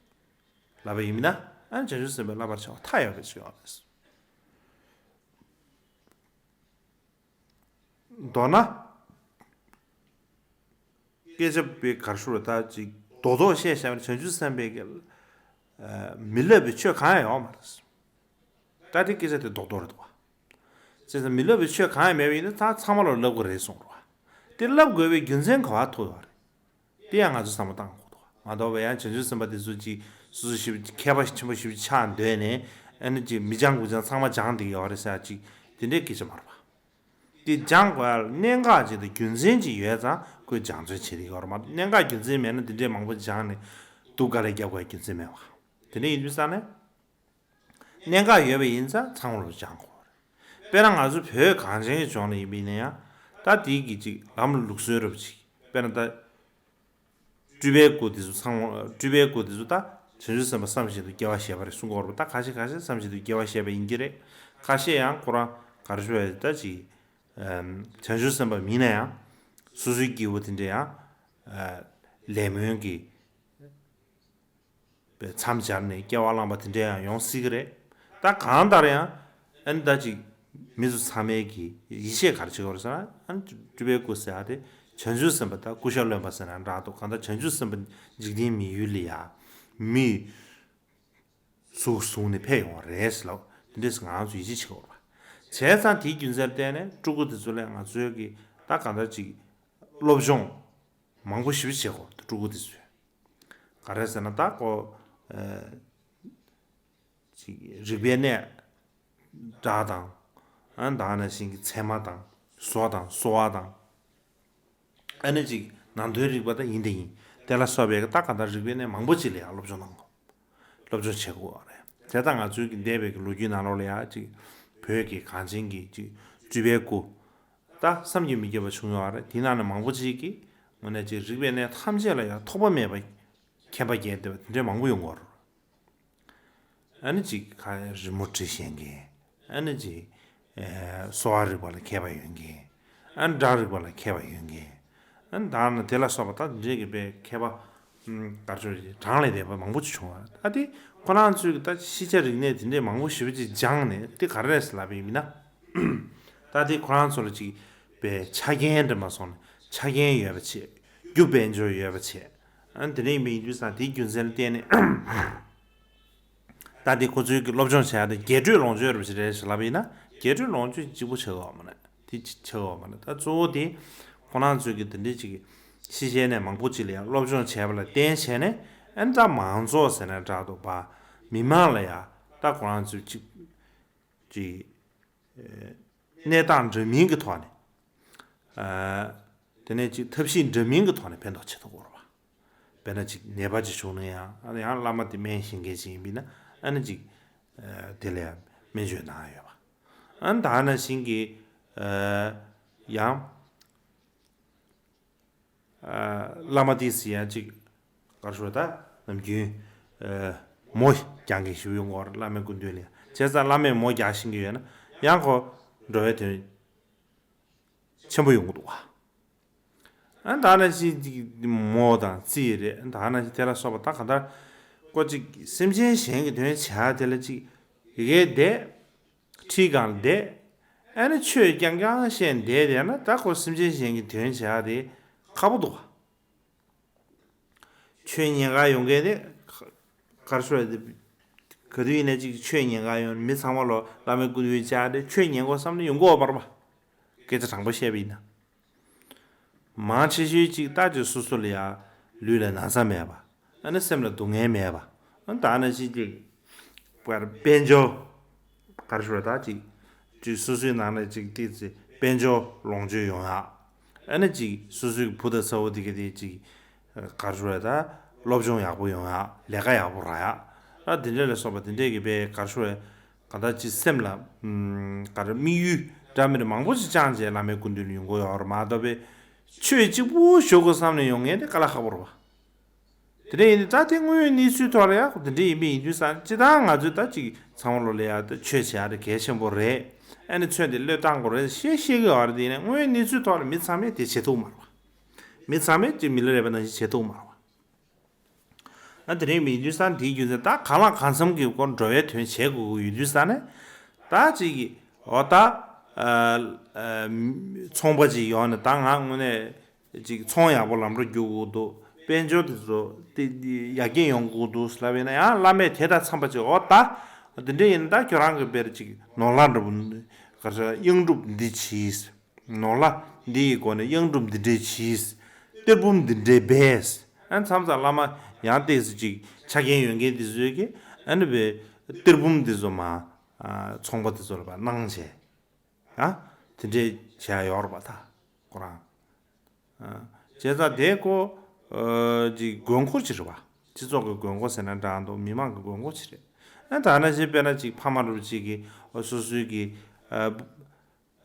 བསླབ་པ་ཡིན་ན་ཨ་ནི་བྱང་ཆུབ་སེམས་དཔའི་བསླབ་པར་བྱ་བ་མཐའ་ཡས་པ་ཅིག་ཡོད་རེད། མདོར་ན། སྐད་ཆ་དཔེ་གར་ཤོར་ད་ཅིག་རྡོག་རྡོག་བཤད་བཤད་པ་ནི་བྱང་ཆུབ་སེམས་དཔའི་གི་ཨ་མི་བསླབ་པའི་ཆོས་གང་ཡང་ཡོད་མ་རེད། ད་དེ་སྐད་ཆ་དེ་རྡོག་རྡོག་རེད་འདུག་བ། བྱས་ཙང་མི་བསླབ་པའི་ཆོས་གང་ཡང་མེད་པ་ཡིན་ན་ད་ཚང་མ་ལ་བསླབ་དགོས་རེད་གསུངས་རེད་བ། དེ་བསླབ་དགོས་པའི་རྒྱུ་མཚན་ག་བ་ཐུག་ཡོད་རེད། དེ་ཡང་ང་ཚོས་བསམ་བློ་བཏང་དགོས་འདུག་བ། མ་གཏོགས་པ་ཡང་བྱང་ཆུབ་སེམས་དཔའ་དེ་ཚོ་ཅིག་སོ་སོ་ཞིབ་མཁས་པ་ཆེན་པོ་ཞིབ་ཆགས་འདོད་ནས་ཨ་ནི་ཅིག་མི་སྦྱང་དགོས་ཀྱང་ཚང་མ་སྦྱང་བསྡད་ཀྱི་ཡོད་རེད་ཟེར་ཡ་ཅིག་དེ་འདྲའི་སྐད་ཆ་མ་རེད་བ། དེ་སྦྱང་དགོས་ཡ་ལ་གནད་འགག་ཅིག་དང་རྒྱུ་མཚན་ཅིག་ཡོད་ཙང་ཁོས་སྦྱང་བརྩོན་བྱེད་ཀྱི་ཡོད་རེད་མ་གཏོགས་གནད་འགག་རྒྱུ་མཚན་མེད་ན་དེ་འདྲའི་མང་པོ་སྦྱངས་ནས་སྡུག་དཀའ་ལས་རྒྱབ་དགོས་ཡ་རྒྱུ་མཚན་མེད་བ། དེ་འདྲ་ཡིན་དུས་ཙང་ནས། གནད་འགག་ཡོད་པ་ཡིན་ཙང་ཚང་མ་ལ་སྦྱང་དགོས་རེད། དཔེར་ན་ང་ཚོ་བོད་གངས་ཅན་གྱི་ལྗོངས་ལ་ཡིན་པ་ཡིན་ན་ཡང་ད་དེའི་གི་ཅིག་ལམ་ལུགས་སྲོལ་འདྲ་པོ་ཅིག་དཔེར་ན་ད། སྤྲུལ་པའི་སྐུ་དེ་ཚོ་ཚང་མ་སྤྲུལ་པའི་སྐུ་དེ་ཚོ་ད་བྱང་ཆུབ་སེམས་དཔའ་བསམ་བཞིན་དུ་སྐྱེ་བ་བཞེས་པ་རེད་གསུང་གི་ཡོད་རེད་པ། ད་ཁ་ཤས་ཁ་ཤས་བསམ་བཞིན་དུ་སྐྱེ་བ་བཞེས་པ་ཡིན་གྱི་རེད། ཁ་ཤས་ཡང་ཁོ་རང་ག་རེ་ཞུ་བ་ད་ཅིག་བྱང་ཆུབ་སེམས་དཔའ་མིན་ན་ཡང་སོ་སོའི་སྐྱེ་བོ་དེ་འདྲ་ཡང་ལས་སྨོན་གྱི་པའི་མཚམས་སྦྱར་ནས་སྐྱེ་བ་བླངས་པ་དེ་འདྲ་ཡང་ཡོང་སྲིད་ཀྱི་རེད། ད་གང་ལྟར་ཡང་ཨ་ནི་ད་ཅིག་མི་ཚོ་ཚང་མའི་གི་ཡིད་ཆེས་ག་རེ་བྱེད་ཀྱི་ཡོད་རེད་ཟེར་ན། ཨ་ནི་སྤྲུལ་པའི་སྐུ་ཟེར་ཡ་དེ་བྱང་ཆུབ་སེམས་དཔའ་ད་སྐུ་ཤ་རློན་པ་ཟེར་ན་འདྲ་འདུག་གང་ལྟར་བྱང་ཆུབ་སེམས་དཔའ་འཇིག་རྟེན་མི་ཡུལ་ལ་ཡ་མི་གཟུགས་བཟུང་ནས་ཕེབས་ཡོང་བ་རེད་ཟེར་ལབ། དེ་འདྲས་ང་ཚོ་ཡིད་ཆེས་བྱེད་ཀྱི་ཡོད་རེད་པ། བྱས་ཙང་དེའི་རྒྱུ་མཚན་ལ་བརྟེན་ནས་སྤྲུལ་སྐུ་དེ་ཚོ་ལ་ང་ཚོའི་གི་ད་གང་ལྟར་ཅིག་སློབ་སྦྱོང་མང་པོ་ཞེ་པོ་བྱེད་དགོས་འདུག་སྤྲུལ་སྐུ་དེ་ཚོས། ག་རེ་ཟེར་ན་ད་ཁོ། ཨ། ཅིག་རིག་པའི་གནས་སྒྲ་དང་། ཨ་ནི་ད་ག་ནང་བཞིན་གྱི་ཚད་མ་དང་བཟོ་དང་གསོ་བ་དང་། ཨ་ནི་ཅིག་ནང་དོན་རིག་པ་ད་ཡིན་དེ་ཡིན། དེ་ལ་སོགས་པའི་ད་ག་ད་རིག་པའི་གནས་མང་པོ་ཅིག་ལ་ཡང་སློབ་སྦྱོང་གནང་དགོས། སློབ་སྦྱོང་བྱེད་དགོས་པ་རེད། དེ་ལྟར་ང་ཚོའི་གི་འདས་པའི་གི་ལོ་རྒྱུས་ནང་ལོགས་ལ་ཡང་ཅིག་བོད་ཀྱི་གངས་ཅན་གྱི་ཅིག་སྤྲུལ་པའི་སྐུ། ད་བསམ་གྱིས་མི་ཁྱབ་པ་བྱུང་ཡོད་རེད། དེའི་ནང་ནས་མང་པོ་ཅིག་གིས་དངོས་གནས་ཅིག་རིག་པའི་གནས་ཐམས་ཅད་ལ་ཡང་ཐོགས་པ་མེད་པ་མཁྱེན་པ་རྒྱས་བསྡད་པ་དེ་འདྲ་མང་པོ་ཡོང་གི་ཡོད་རེད། ཨ་ནི་ཅིག་ཁ་རི་མོ་འབྲི་ཤེས་མཁན། ཨ་ནི་ཅིག་ཨེ་གསོ་བ་རིག་པ་ལ་མཁས་པ་ཡོད་མཁན། ཨ་ནི་སྒྲ་རིག་པ་ལ་མཁས་པ་ཡོད་མཁན། ཨ་ནི་ད་ནི་དེ་ལ་སོགས་པ་ད་འདྲེ་གི་པའི་མཁས་པ་གར་ཆོས་ཀྱི་གྲངས་ལས་འདས་པ་མང་པོ་ཅིག་བྱུང་བ། ད་དེ་ཁོ་རང་ཚོའི་གི་ད་ཤེས་བྱ་རིག་གནས་དེ་འདྲས་མང་པོ་ཞེ་པོ་ཅིག་སྦྱངས་ནས་དེ་ག་རེ་རེད་ཟེར་ལབ་པ་ཡིན་ན། ད་དེ་ཁོ་རང་ཚོ་ལ་ཅིག་པའི་ཆ་རྐྱེན་འདྲ་མ་སོང་ནས་ཆ་རྐྱེན་ཡོད་པ་བྱས། རྒྱུ་དཔལ་འབྱོར་ཡོད་པ་བྱས། ཨ་ནི་དེ་འདྲ་ཡིན་པ་ཡིན་དུས་ཙང་དེའི་རྒྱུ་མཚན་ལ་བརྟེན་ནས། ད་དེ་ཁོ་ཚོའི་གི་སློབ་སྦྱོང་བྱེད་ཡ་དེ་རྒྱས་སྤྲོས་ལོངས་སྤྱོད་རེད་ཟེར་ལབ་པ་ཡིན་ན་རྒྱས་སྤྲོས་ལོངས་སྤྱོད་གཅིག་པོ་ཆགས་ཡོད་མ་རེད། དེ་ཆགས་ཡོད་མ་རེད། ད་གཙོ་བོ་དེ་ཁོ་རང་ཚོའི་གི་དེ་འདྲའི་ཅིག་ཤེས་བྱའི་གནས་མང་པོ་ཅིག་ལ་ཡང་སློབ་སྦྱོང་བྱས་པ་ལ་བརྟེན་བྱས་ནས་ཨ་ནི་ད་མང་ཚོགས་ཟེར་ན་འདྲ་འདུག་པ། མི་མང་ལ་ཡང་ད་ཁོ་རང་ཚོའི་ཅིག་ཅིག་གནས་སྟངས་འདྲ་མིན་གྱི་ཐོག་ནས། དེ་ནས་ཅིག་ཐབས་ཤེས་འདྲ་མིན་གྱི་ཐོག་ནས་ཕན་ཐོགས་བྱེད་ཐུབ་ཀྱི་ཡོད་རེད་པ། དཔེར་ན་ཅིག་ནད་པ་ཅིག་བྱུང་ན་ཡང་ཨ་ནི་ཡང་བླ་མ་དེ་སྨན་ཤེས་མཁན་ཅིག་ཡིན་པས་ན་ཨ་ནི་ཅིག་དེ་ལ་ཡང་སྨན་བཅོས་གནང་ཡ་ཡོད་པ། ཨ་ནི་ད་ནང་བཞིན་གྱི་ཡང་། བླ་མ་དེ་ཟེར་ཡང་ཅིག་ག་རེ་ཞུ་ད་ནམ་རྒྱུན་མོ་རྒྱག་མཁན་ཞིག་ཡོང་གི་ཡོད་རེད། བླ་མའི་སྐུ་མདུན་ལ་ བྱས་ཙང་བླ་མས་མོ་རྒྱག་ཤེས་ཀྱི་ཡོད་ན་ཡང་ཁོ་འགྲོ་བའི་དོན་ཆེན་པོ་ཡོང་གི་འདུག་བ། ཨ་ད་ནང་བཞིན་ཅིག་མོ་དང་རྩིས་རེད། ད་ནང་བཞིན་དེ་ལ་སོགས་པ་ད་གང་ལྟར་ཀོ་ཅིག་སེམས་ཅན་གཞན་གྱི་དོན་བྱ་དེ་ལ་ཅིག་ཡི་གེ་བསྡད། ཁྲིའི་སྒང་ལ་བསྡད། ཨ་ནི་ཆོས་རྐྱང་རྐྱང་བཤད་བསྡད་བསྡད་ན་ད་ཁོ་སེམས་ཅན་གཞན་གྱི་དོན་བྱ་དེ་ཁག་པོ་འདུག་བ། ཆོས་ཉན་ག་ཡོང་མཁན་དེ་ག་རེ་ཞུ་དགོས་རེད། ག་དུས་ཡིན་ན་ཅིག་ཆོས་ཉན་ག་ཡོང་། མི་ཚང་མ་ལོ་བླ་མའི་སྐུ་མདུན་བཅར་ཏེ་ཆོས་ཉན་དགོས་བསམ་ནས་ཡོང་གི་ཡོད་མ་རེད་པ། སྐད་ཆ་དྲང་པོ་བཤད་པ་ཡིན་ན། མང་ཆེ་ཤོས་ཅིག་ལྟ་ཅིག་སོ་སོ་ལ་ཡ་ལུས་ལ་ན་ཚ་མེད་པ། ཨ་ནི་སེམས་ལ་སྡུག་བསྔལ་མེད་པ། ཨ་ནི་ད་ནང་བཞིན་ཅིག་པར་དཔལ་འབྱོར་ག་རེ་ཞུ་དགོས་རེད། ད་ཅིག་ཅིག་སོ་སོའི་ནང་ནས་ཅིག་ཏིག་ཙི་དཔལ་འབྱོར་ལོངས་སྤྱོད་ཡོང་ཡག་ཨ་ནི་ཅིག་སོ་སོའི་བུ་དང་ཚ་བོ་དེ་ག་དེ་ཅིག་ག་རེ་ཞུ་དགོས་རེད། ད་སློབ་སྦྱོང་ཡག་པོ་ཡོང་ཡག་ལས་ཀ་ཡག་པོ་རག་ཡག་ཨ་དེ་འདྲ་ལ་སོགས་པ་དེ་འདྲས་ཀྱི་དཔེ་ག་རེ་ཞུ་དགོས་རེད། གང་ལྟར་ཅིག་སེམས་ལ་ཨམ་ག་རེ་དམིགས་ཡུལ་འདྲ་མི་འདྲ་མང་པོ་ཅིག་བཅངས་བྱས་བླ་མའི་སྐུ་མདུན་ལ་ཡོང་གི་ཡོད་རེད་མ་གཏོགས་པའི་ཆོས་གཅིག་པུ་ཞུ་དགོས་བསམ་ནས་ཡོང་མཁན་དེ་དཀའ་ལས་ཁག་པོ་རེད་པ། དེ་འདྲ་ཡིན་དུས་ད་དེ་དངོས་ཡོད་གནས་ཚུལ་ཐོག་ལ་ཡང་དེ་འདྲ་ཡིན་པ་ཡིན་དུས་ཙང་སྤྱིར་བཏང་ང་ཚོས་ད་ཅིག་ཚང་མ་ལོ་ལ་ཡ་ད་ཆོས་བྱེད་ཡག་དེ་གལ་ཆེན་པོ་རེད། ཨ་ནི་ཚོན་དེ་བློས་བཏང་དགོས་རེད་ཞེས་བཤད་ཀྱི་ཡོད་རེད། དེ་ཡིན་ན་དངོས་ཡོད་གནས་ཚུལ་ཐོག་ལ་མི་ཚང་མས་དེ་བྱེད་ཐུབ་མ་རེད་པ། མི་ཚང་མས་ཅིག་མི་ལ་རས་པ་ནང་བཞིན་བྱེད་ཐུབ་མ་རེད་པ། ཨ་དེ་རིང་མི་ཡིན་དུས་ཙང་དེའི་རྒྱུ་མཚན་ད་གང་ལ་གང་འཚམ་གྱི་སྐོར་འགྲོ་བའི་དོན་བྱེད་དགོས་ཀྱི་ཡོད་དུས་ཙང་ནས་ད་ཅིག་གི་འོ་ད་ཨ་ཨ་ཚོང་པ་ཅིག་ཡོང་ནས་ད་ང་དངོས་གནས་ཅིག་ཚོང་ཡག་པོ་ལམ་འགྲོ་རྒྱུག་དགོས་འདུག་དཔལ་འབྱོར་དེ་ཚོ་དེ་ཡར་རྒྱས་ཡོང་དགོས་འདུག་ལབ་ཡིན་ན་ཡང་བླ་མས་དེ་དང་འཚམས་པ་ཅིག་འོ་ད་དེ་འདྲ་ཡིན་ན་ད་ཁྱོད་རང་གི་དཔེར་ཅིག་ནོར་ལྷ་འདྲ་པོ་ག་རེ་གཡང་སྒྲུབ་འདི་གྱིས། ནོར་ལྷ་འདི་ཡི་སྒོ་ནས་གཡང་སྒྲུབ་འདི་འདྲས་གྱིས། གཏེར་བུམ་འདི་འདྲས་སྦས། ཨ་མཚམས་མཚམས་བླ་མ་ཡང་ཏོག་ཙམ་ཅིག་ཆ་རྐྱེན་ཡོད་མཁན་འདི་ཚོས་ཀྱི་ཨ་ནི་བའི་གཏེར་བུམ་འདི་ཚོ་མ་ཚོང་པ་འདི་ཚོ་ལ་ཕར་གནང་བྱས། ཨ་དེ་འདྲས་བྱས་ཡོད་རེད་པ་ད་ཁོ་རང་། ཨ་བྱས་ཙང་དེ་ཁོ་ཨ་ཅིག་དགོས་མཁོ་ཅིག་རེད་པ། སྤྱི་ཚོགས་ཀྱི་དགོས་མཁོ་ཟེར་ན་འདྲ་འདུག་མི་མང་གི་དགོས་མཁོ་ཅིག་རེད། ཨ་ད་ནང་བཞིན་དཔེར་ན་ཅིག་ཕ་མ་རུ་ཅིག་གིས་སོ་སོའི་གི་ཨ།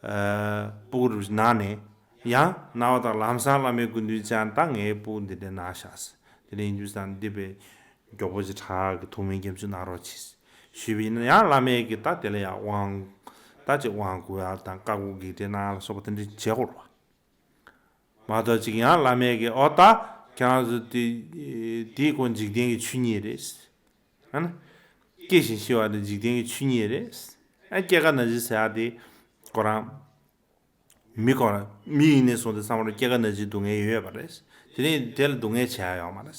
ཨ་སྤུ་གུ་རུ་ན་ནས་ཡང་ན་བ་དང་ལམ་སང་བླ་མའི་སྐུ་མདུན་བཅར་ད་ངའི་སྤུ་གུ་འདི་འདྲ་ན་ཤག་དེ་ནས་ཡིན་དུས་ཙང་འདི་པའི་མགྱོགས་པོ་ཅིག་དྲག་གི་ཐུགས་སྨོན་སྐྱབས་འཇུག་གནང་རོགས་གྱིས་ཞུས་པ་ཡིན་ན་ཡང་བླ་མས་ཀྱི་ད་དེ་ལ་ཡང་དབང་ད་ཅིག་དབང་བསྐུར་ཡག་དང་བཀའ་བསྒོ་བགེགས་བསྐྲད་གནང་ལ་སོགས་པ་དེ་འདྲ་བྱེད་དགོས་རེད་པ། མ་གཏོགས་ཅིག་ཡང་བླ་མས་ཀྱི་ཨོ་ད་ཁྱེད་རང་ཚོ་དེ་དེའི་སྐོར་འཇིག་རྟེན་གྱི་ཆོས་ཉིད་རེད། ཨ་ན། སྐྱེ་ཞིང་ཤི་བ་ནི་འཇིག་རྟེན་གྱི་ཆོས་ཉིད་རེད། ཨ་སྐྱེ་རྒ་ན་འཆི་ཟེར་ཡག་དེ་ཁོ་རང་མི་ཁོ་རང་མི་ཡིན་ནས་བཟུང་སྟེ་བསམ་བློ་སྐྱེ་རྒ་ན་འཆིའི་སྡུག་བསྔལ་ཡོད་པ་རེད། དེ་ནས་དེ་ལ་སྡུག་བསྔལ་བྱེད་ཡག་ཡོད་མ་རེད།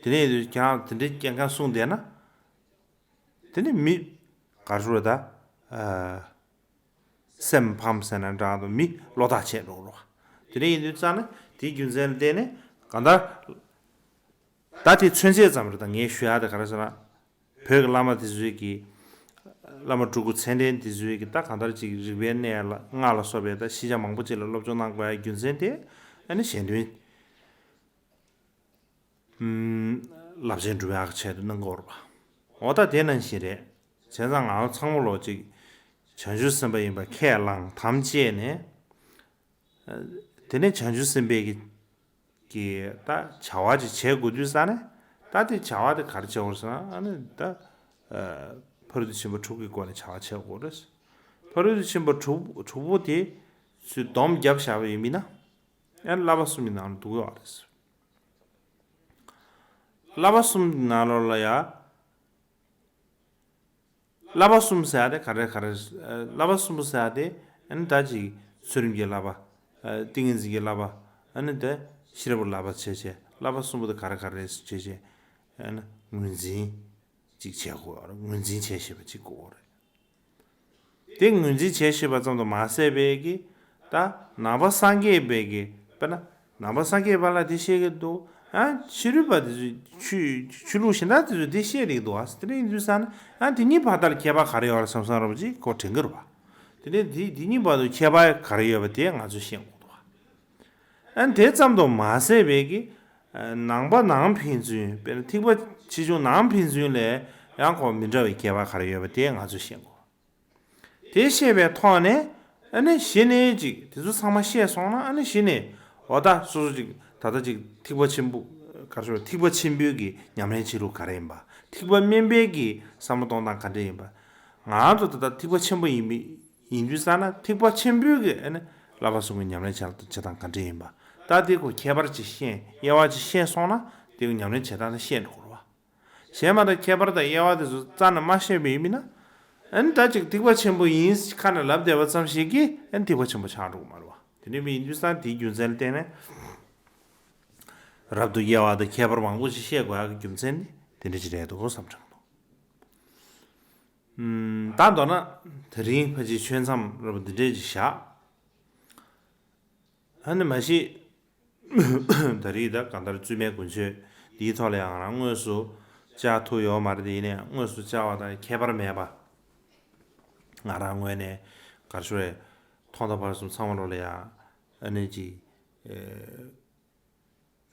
དེ་ནས་ཁྱེད་རང་དེ་འདྲའི་སྐྱེ་མཁན་གསུངས་བསྡད་ན། དེ་ནས་མི་ག་རེ་ཟེར་ད། ཨ། སེམས་ཕམ་ཟེར་ན་འདྲ་འདུག་མི་བློ་ཐག་ཆད་འགྲོ་རོགས། དེ་འདྲ་ཡིན་དུས་ཙང་ནས་དེའི་རྒྱུ་མཚན་ལ་བརྟེན་ནས་གང་ལྟར། ད་དེ་མཚོན་བྱེད་ཙམ་རེད། ད་ངས་ཞུ་ཡག་དེ་ག་རེ་ཟེར་ན། བོད་ཀྱི་བླ་མ་དེ་ཚོས་ཀྱི། བླ་མ་སྤྲུལ་སྐུ་མཚན་ལྡན་དེ་ཚོས་ཀྱི་ད་གང་ལྟར་ཅིག་རིག་པའི་གནས་ལ་སྔགས་ལ་སོགས་པའི་ད་ཤེས་བྱ་མང་པོ་ཅིག་ལ་སློབ་སྦྱོང་གནང་དགོས་ཡག་རྒྱུ་མཚན་དེ་ཨ་ནི་གཞན་དོན། ཨམ། རླབས་ཆེན་སྒྲུབ་ཡག་གི་ཆེད་དུ་གནང་གི་ཡོད་རེད་པ། འོ་ད་དེ་ནང་བཞིན་རེད། བྱས་ཙང་ང་ཚོ་ཚང་མ་ལོ་གཅིག་བྱང་ཆུབ་སེམས་དཔའ་ཡིན་པ་ཁས་བླངས་དམ་བཅས་ནས། ཨ། དེ་ནས་བྱང་ཆུབ་སེམས་དཔའི་གི་གི་ད་བྱ་བ་ཅིག་བྱེད་དགོས་དུས་ཙང་ནས་ད་དེ་བྱ་བ་དེ་ག་རེ་བྱེད་དགོས་ཟེར་ན་ཨ་ནི་ད། ཨ། ཕ་རོལ་ཏུ་ཕྱིན་པ་དྲུག་གི་སྒོ་ནས་བྱ་བ་བྱེད་དགོས་རེད། ཕ་རོལ་ཏུ་ཕྱིན་པ་དྲུག་དྲུག་པོ་དེ་ཚུར་སྡོམ་བརྒྱབ་བཞག་པ་ཡིན་མིན་ན། ཨ་ནི་བསླབ་པ་གསུམ་གྱི་ནང་ལ་འདུ་གི་ཡོད་རེད། བསླབ་པ་གསུམ་གྱི་ནང་ལོགས་ལ་ཡ། བསླབ་པ་གསུམ་ཟེར་ཡ་དེ་ག་རེ་ག་རེ། ཨ། བསླབ་པ་གསུམ་པོ་ཟེར་ཡ་དེ་ཨ་ནི་ད་ཅིག་ཚུལ་ཁྲིམས་ཀྱི་བསླབ་པ། ཨ། ཏིང་ངེ་འཛིན་གྱི་བསླབ་པ། ཨ་ནི་དེ་ཤེས་རབ་ཀྱི་བསླབ་པ་བྱས་བྱས་བསླབ་པ་གསུམ་པོ་དེ་ག་རེ་ག་རེ་བྱས་བྱས་ཨ་ནི་ངོས་འཛིན་ཅིག་བྱེད་དགོས་རེད། ངོས་འཛིན་བྱེད་ཤེས་པ་ཅིག་དགོས་རེད། དེ་ངོས་འཛིན་བྱེད་ཤེས་པ་ཙམ་དུ་མ་ཟད་པའི་གི་ད་ནང་པ་སངས་རྒྱས་པའི་གི་དཔེར་ན་ནང་པ་སངས་རྒྱས་པ་ལ་དེ་བཤད་གི་འདུག་ཨ་ཕྱི་རོལ་པ་དེ་ཚོས་ཆོས་ཆོས་ལུགས་གཞན་དག་དེ་ཚོས་དེ་བཤད་རེད་འདུག་ཨ་དེ་འདྲ་ཡིན་དུས་ཙང་ན་ཨ་དེ་གཉིས་བར་དག་ལ་ཁྱད་པར་ག་རེ་ཡོད་རེད་བསམ་བསམ་ར་བ་ཅིག་ཁོ་དྲན་གི་རེད་པ། དེ་ནས་དེ་དེ་གཉིས་བར་དུ་ཁྱད་པར་ག་རེ་ཡོད་པ་དེ་ང་ཚོས་ཤེས་དགོས་འདུག་ཨ་དེ་ཙམ་དུ་མ་ཟད་པའི་གི་ནང་པ་ནང་ཕན་ཚུན་དཔེར་ན་ཐེག་པ་ཆེ་ཆུང་ནང་ཕན་ཚུན་ལས་ཡང་ཁོ་མི་འདྲ་བའི་ཁྱད་པར་ག་རེ་ཡོད་པ་དེ་ང་ཚོས་ཤེས་དགོས། དེ་ཤེས་པའི་ཐོག་ནས་ཨ་ནི་གཞི་ནས་ཅིག་དེ་ཚོ་ཚང་མ་ཤེས་སོང་ན་ཨ་ནི་གཞི་ནས་འོ་ད་སོ་སོ་ཅིག་ད་ལྟ་ཅིག་ཐེག་པ་ཆེན་པོ་ག་རེ་ཞུ་ཐེག་པ་ཆེན་པོའི་གི་ཉམས་ལེན་བྱེད་ལུགས་ག་རེ་ཡིན་པ། ཐེག་པ་དམན་པའི་གི་བསམ་བློ་གཏོང་སྟངས་ག་འདྲ་ཡིན་པ། ང་ཚོ་ད་ལྟ་ཐེག་པ་ཆེན་པོ་ཡིན་པའི་ཡིན་དུས་ཙང་ན་ཐེག་པ་ཆེན་པོའི་གི་ཨ་ནི་བསླབ་པ་གསུམ་གྱི་ཉམས་ལེན་བྱ་བྱེད་སྟངས་ག་འདྲ་ཡིན་པ། ད་དེ་ཁོ་ཁྱད་པར་ཅིག་ཤེས་དབྱེ་བ་ཅིག་ཤེས་སོང་ན་དེ་གི་ཉམས་ལེན་བྱེད་སྟངས་དེ་ཤེས་འགྲོ་དགོས་རེད་བ། གཞན་མ་གཏོགས་ཁྱད་པར་དང་དབྱེ་བ་དེ་ཚོ་རྩ་ནས་མ་ཤེས་པ་ཡིན་ན། ཨ་ནི་ད་ཅིག་ཐེག་པ་ཆེན་པོ་ཡིན་ཁ་ནས་ལབ་བསྡད་པ་ཙམ་ཞིག་གིས་ཨ་ནི་ཐེག་པ་ཆེན་པོ་ཆགས་འགྲོ་གི་མ་རེད་བ། དེ་འདྲ་ཡིན་དུས་ཙང་དེའི་རྒྱུ་མཚན་ལ་བརྟེན་ནས་རབ་ཏུ་དབྱེ་བ་དང་ཁྱད་པར་མང་པོ་ཞིག་ཤེས་དགོས་ཡག་གི་རྒྱུ་མཚན་ནི་དེ་འདྲ་ཅིག་རེད་འདུག་བསམ་དྲན་འདུག་ཨུམ། ད་མདོར་ན་དེ་རིང་ཕལ་ཆེར་ཆོས་མཚམས་རབ་འདི་འདྲས་ཅིག་བཞག་ཨ་ནི་མ་གཞི། ད་རེས་ད་གང་ལྟར་བཙུན་མའི་དགུན་ཆོས་འདིའི་ཐོག་ལ་ཡང་ང་རང་དངོས་སུ་བཅར་ཐུབ་ཡོད་མ་རེད་དེ། ཡིན་ནའང་དངོས་སུ་བཅར་བ་དང་ཁྱད་པར་མེད་པ། ང་རང་ངོས་ནས་ག་རེ་ཞུ་རེད། ཐོག་མཐའ་བར་གསུམ་ཚང་མ་ལོ་ལ་ཡང་ཨ་ནི་ཅིག་ཨེ།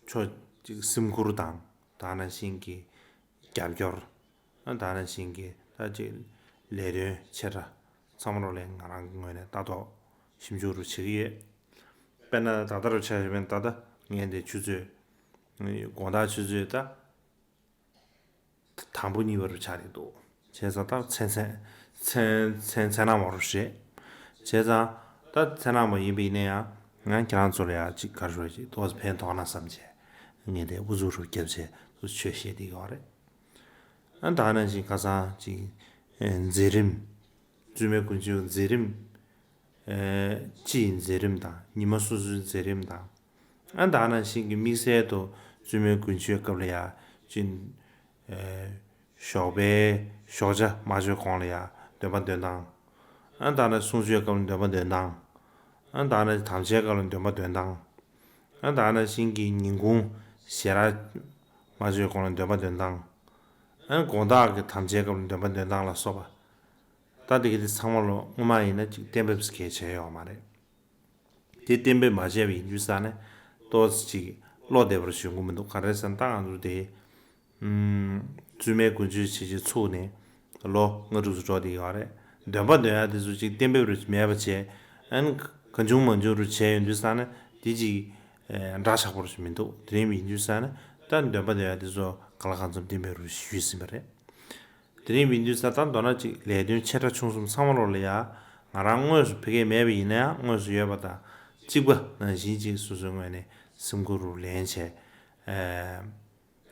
ཕྱོགས་གཅིག་སེམས་ཁུར་དང་། ད་ནང་བཞིན་གྱི་རྒྱབ་སྐྱོར། ད་ནང་བཞིན་གྱི་ད་ཅིག་ལས་དོན་ཆེ་ཕྲ་ཚང་མ་ལོ་ལ་ང་རང་གི་ངོས་ནས་ལྟ་རྟོག་ཞིབ་འཇུག་རུ་བྱེད་ཀྱི་ཡོད། དཔེར་ན་ད་ལྟ་རུ་ཆ་བཞག་པ་ཡིན་ན་ད་ལྟ་ངས་འདི་ཆུ་ཚོད་དགོང་དག་ཆུ་ཚོད་ད། དང་པོ་གཉིས་པ་རུ་ཆགས་ཀྱི་འདུག་བྱས་ཙང་ད་མཚན་མཚན་མཚན་མཚན་མཚན་ནག་མོ་རུ་བཞེས། བྱས་ཙང་ད་མཚན་ནག་མོ་ཡིན་པ་ཡིན་ན་ཡང་ང་ཁྱེད་རང་ཚོ་ལ་ཡང་ཅིག་ག་རེ་ཞུ་ཅིག་ཏོག་ཙམ་ཕན་ཐོགས་ན་བསམ་བྱས་ངས་དེ་ཨུ་ཚུགས་རུ་བརྒྱབ་བྱས་ཏོག་ཙམ་ཆོས་བཤད་བསྡད་ཡོད་རེད། ཨ་ད་ནང་བཞིན་ཁ་སང་ཅིག་མཛད་རིམ། བཙུན་མའི་དགུན་ཆོས་མཛད་རིམ། ཨེ། སྤྱི་ཡི་མཛད་རིམ་དང་ཉི་མ་སོ་སོའི་མཛད་རིམ་དང་། ཨ་ད་ནང་བཞིན་གྱི་དམིགས་བསལ་དུ་བཙུན་མའི་དགུན་ཆོས་སྐབས་ལ་ཡ་ཅིག་ཨེ། ཞོགས་པའི་ཞོགས་ཇ་མ་མཆོད་གོང་ལ་ཡ་འདོན་པ་འདོན་སྟངས། ཨ་ད་ནི་གསུང་ཆོས་སྐབས་ལ་འདོན་པ་འདོན་སྟངས། ཨ་ད་ནི་དམ་བཅའི་སྐབས་ལ་འདོན་པ་འདོན་སྟངས། ཨ་ད་ནང་བཞིན་གྱི་ཉིན་གུང་ཞལ་རས་མ་མཆོད་གོང་ལ་འདོན་པ་འདོན་སྟངས། ཨ་དགོང་དག་གི་དམ་བཅའི་སྐབས་ལ་འདོན་པ་འདོན་སྟངས་ལ་སོགས་པ། ད་དེ་ག་དེ་ཚང་མ་ལོ་སྔོན་མ་ཡིན་ན་ཅིག་གཏན་འབེབས་གལ་ཆེ་ཡོད་མ་རེད། དེ་གཏན་འབེབས་མ་བྱས་པ་ཡིན་དུས་ཙང་ནས་ཏོག་ཙམ་ཅིག་བློ་བདེ་བར་ཞུ་གི་མི་འདུག་ག་རེ་ཟེར་ན་ད་ང་ཚོ་དེ་ཨུམ། བཙུན་མའི་དགུན་ཆོས་བྱེད་ཆེད་ཚུགས་ནས་ལོ་ལྔ་དྲུག་ཙམ་འགྲོ་བསྡད་ཡོད་རེད། འདོན་པ་འདོན་ཡ་དེ་ཚོ་ཅིག་གཏན་འབེབས་རུ་མེད་པ་བྱས། ཨན་གང་བྱུང་མང་བྱུང་རུ་བྱས་ཡོང་དུས་ཙང་ནས་དེ་ཅིག་ཨེ། འདྲ་ཆགས་པོ་རུ་མི་འདུག་དེ་རིང་ཡིན་དུས་ཙང་ནས་ད་འདོན་པ་འདོན་ཡ་དེ་ཚོ་གང་ལ་གང་འཚམ་གཏན་འབེབས་རུ་ཞུས་ཟིན་པ་རེད། དེ་རིང་ཡིན་དུས་ཙང་ད་མདོར་ན་ཅིག་ལས་དོན་ཆེ་ཕྲ་ཆུང་གསུམ་ཚང་མ་ལོ་ལ་ཡ་ང་རང་དངོས་སུ་ཕ་གིར་མེད་པ་ཡིན་ན་ཡང་དངོས་སུ་ཡོད་པ་དང་གཅིག་པ་ནང་བཞིན་ཅིག་སོ་སོའི་ངོས་ནས་སེམས་ཁུར་རུ་ལེན་བྱས། ཨེ།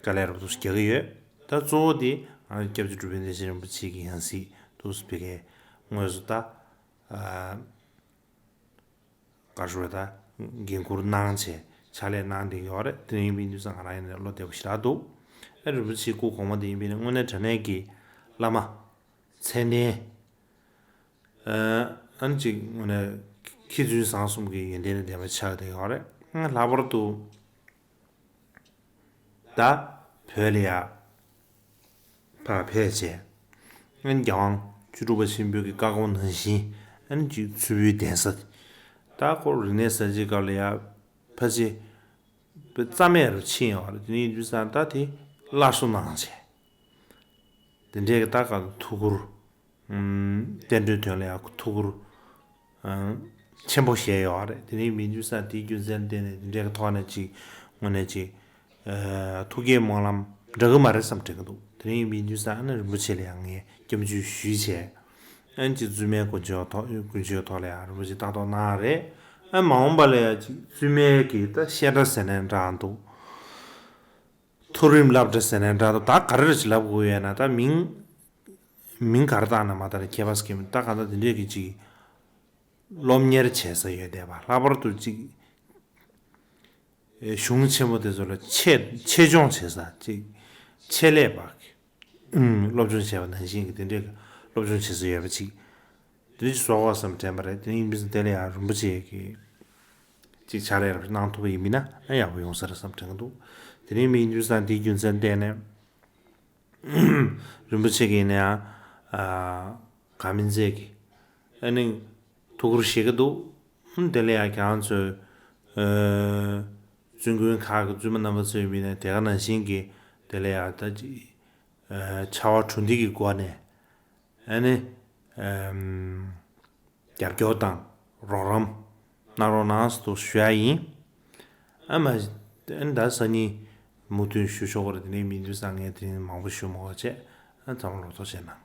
དཀའ་ལས་རོབ་ཏུ་རྒྱག་གི་ཡོད། ད་གཙོ་བོ་དེ་ང་ཚོ་སྐྱབས་རྗེ་འགྲུལ་པའི་བདེ་ཆེན་རིན་པོ་ཆེ་གི་ཡང་སྲིད་དུ་སྤེལ་མཁན་དངོས་སུ་ད་ཨ་ག་རེ་ཞུ་དགོས་ད་འགན་འཁུར་གནང་བྱས་ཕྱག་ལས་གནང་བསྡད་ཡོད་རེད། དེ་ཡིན་པའི་དུས་ཙང་ང་རང་ཡིན་ན་བློ་བདེ་པོ་ཞེ་དྲག་འདུག་ཨ་རིན་པོ་ཆེ་སྐུ་གོང་མ་དེ་ཡིན་པའི་དངོས་གནས་དྲང་གནས་ཀྱི་བླ་མ་མཚན་ལྡན། ཨ་ནི་ཅིག་དངོས་གནས་མཁས་བཙུན་བཟང་གསུམ་གྱི་ཡོན་ཏན་ལས་ལྡན་པ་ཆགས་བསྡད་ཡོད་རེད། ལྷག་པར་དུ་ད་བོད་ལ་ཡ་ཕར་ཕེབས་བྱས། ཨ་ནི་རྒྱལ་དབང་བཅུ་དྲུག་པ་ཆེན་པོའི་གི་བཀའ་དགོངས་ནང་བཞིན་ཨ་ནི་ཅིག་མཚུར་ཕུའི་གདན་ས་ད་ཁོ་རིག་གནས་གསར་བརྗེའི་སྐབས་ལ་ཡ་ཕལ་ཆེར་རྩ་མེད་རུ་ཕྱིན་ཡོད་རེད། དེ་ནས་ཡིན་དུས་ཙང་ད་དེ་སླར་གསོ་གནང་བྱས། དེ་འདྲའི་གི་ད་ག་ཐུགས་ཁུར་ཨུམ། བསྟན་འགྲོའི་དོན་ལ་ཡང་ཐུགས་ཁུར་ཨང་ཆེན་པོ་བཞེས་ཡོད་རེད། དེ་རིང་མི་འདུས་ས་དེའི་རྒྱུ་མཚན་ལ་བརྟེན་ནས་དེ་འདྲའི་གི་ཐོག་ནས་ཅིག་དངོས་གནས་ཅིག་ཨ་ཐུགས་བསྐྱེད་སྨོན་ལམ་འདྲ་གི་མ་རེད་བསམ་དྲན་གི་འདུག་དེ་རིང་མི་འདུས་ས་ཨ་ནི་རིན་པོ་ཆེ་ལ་ཡང་ངས་སྐྱབས་འཇུག་ཞུས་བྱས། ཨ་ནི་ཅིག་བཙུན་མའི་དཀོན་མཆོག་ཐོག་དཀོན་མཆོག་ཐོག་ལ་ཡང་རིན་པོ་ཆེ་ལྟ་རྟོག་གནང་རེད། ཨ་མ་འོངས་པ་ལ་ཡང་ཅིག་བཙུན་མའི་གི་ད་བཤད་གྲྭ་ཟེར་ནའི་འདྲ་འདུག་མཐོ་རིམ་སློབ་གྲྭ་ཟེར་ནའི་འདྲ་འདུག་ད་ག་རེ་རེ་ཞིག་ལབ་དགོས་ཡོད་ན་ད་མིང་། མིང་ག་རེ་བཏགས་ན་མ་བཏགས་ན་ཁྱད་པར་ཟེར་གྱི་མི་འདུག་ད་གང་ལྟར་དེ་འདྲས་ཀྱི་ཅིག་སློབ་གཉེར་བྱེད་ས་ཡོད་བསྡད་པ། ལྷག་པར་དུ་ཅིག་གཞུང་ཆེན་པོ་དེ་ཚོ་ལ་ཆེད་ཆེད་སྦྱོང་བྱེད་ས་ཅིག་ཆེད་ལས་པ་སློབ་སྦྱོང་བྱས་པ་ནང་བཞིན་གྱི་དེ་འདྲས་ཀྱི་སློབ་སྦྱོང་བྱེད་ས་ཡོད་པ་ཅིག་དེ་ཅིག་བཟོ་དགོས་བསམ་དྲན་པ་རེད། དེ་ཡིན་ཕྱིན་དེ་ལ་ཡང་རིན་པོ་ཆེ་གི་ཅིག་ཕྱག་ལས་རབ་གནང་ཐུབ་པ་ཡིན་མིན་ན་ཨ་ཡག་པོ་ཡོང་ས་རེད་བསམ་དྲན་གི་འདུག་དེ་རིང་མི་ཡིན་དུས་ཙང་དེའི་རྒྱུ་མཚན་བལྟས་ནས་རིན་པོ་ཆེ་གིས་ནས་ཨ་ག་མིན་ཚད་ཀྱི་ཨ་ནི་ཐུགས་ཁུར་བཞེས་ཀྱི་འདུག་དེ་ལ་ཡང་ཁྱེད་རང་ཚོས་ཨ་བཙུན་དགོན་ཁག་གི་བཙུན་མ་རྣམ་པ་ཚོ་ཡིན་མིན་ན་དེ་ག་ནང་བཞིན་གྱི་དེ་ལ་ཡང་ད་ཅིག་ཨ་བྱ་བ་གྲུ་འདེགས་ཀྱི་སྒོ་ནས། ཨ་ནི། ཨམ། རྒྱབ་སྐྱོར་དང་རོགས་རམ་གནང་རོགས་གནང་ཟེར་དུ་ཞུ་ཡ་ཡིན། ཨ་མ། ཨ་ནི་ད་སང་ཉིན་མུ་མཐུད་ཞུ་ཆོག་གི་རེད། དེ་ནས་མི་འདུས་ས་ངས་དེ་རིང་མང་པོ་ཞུ་མ་དགོས་བྱས། ཨ་ཚང་མ་ལོ་ཐོག་བྱས་གནང་།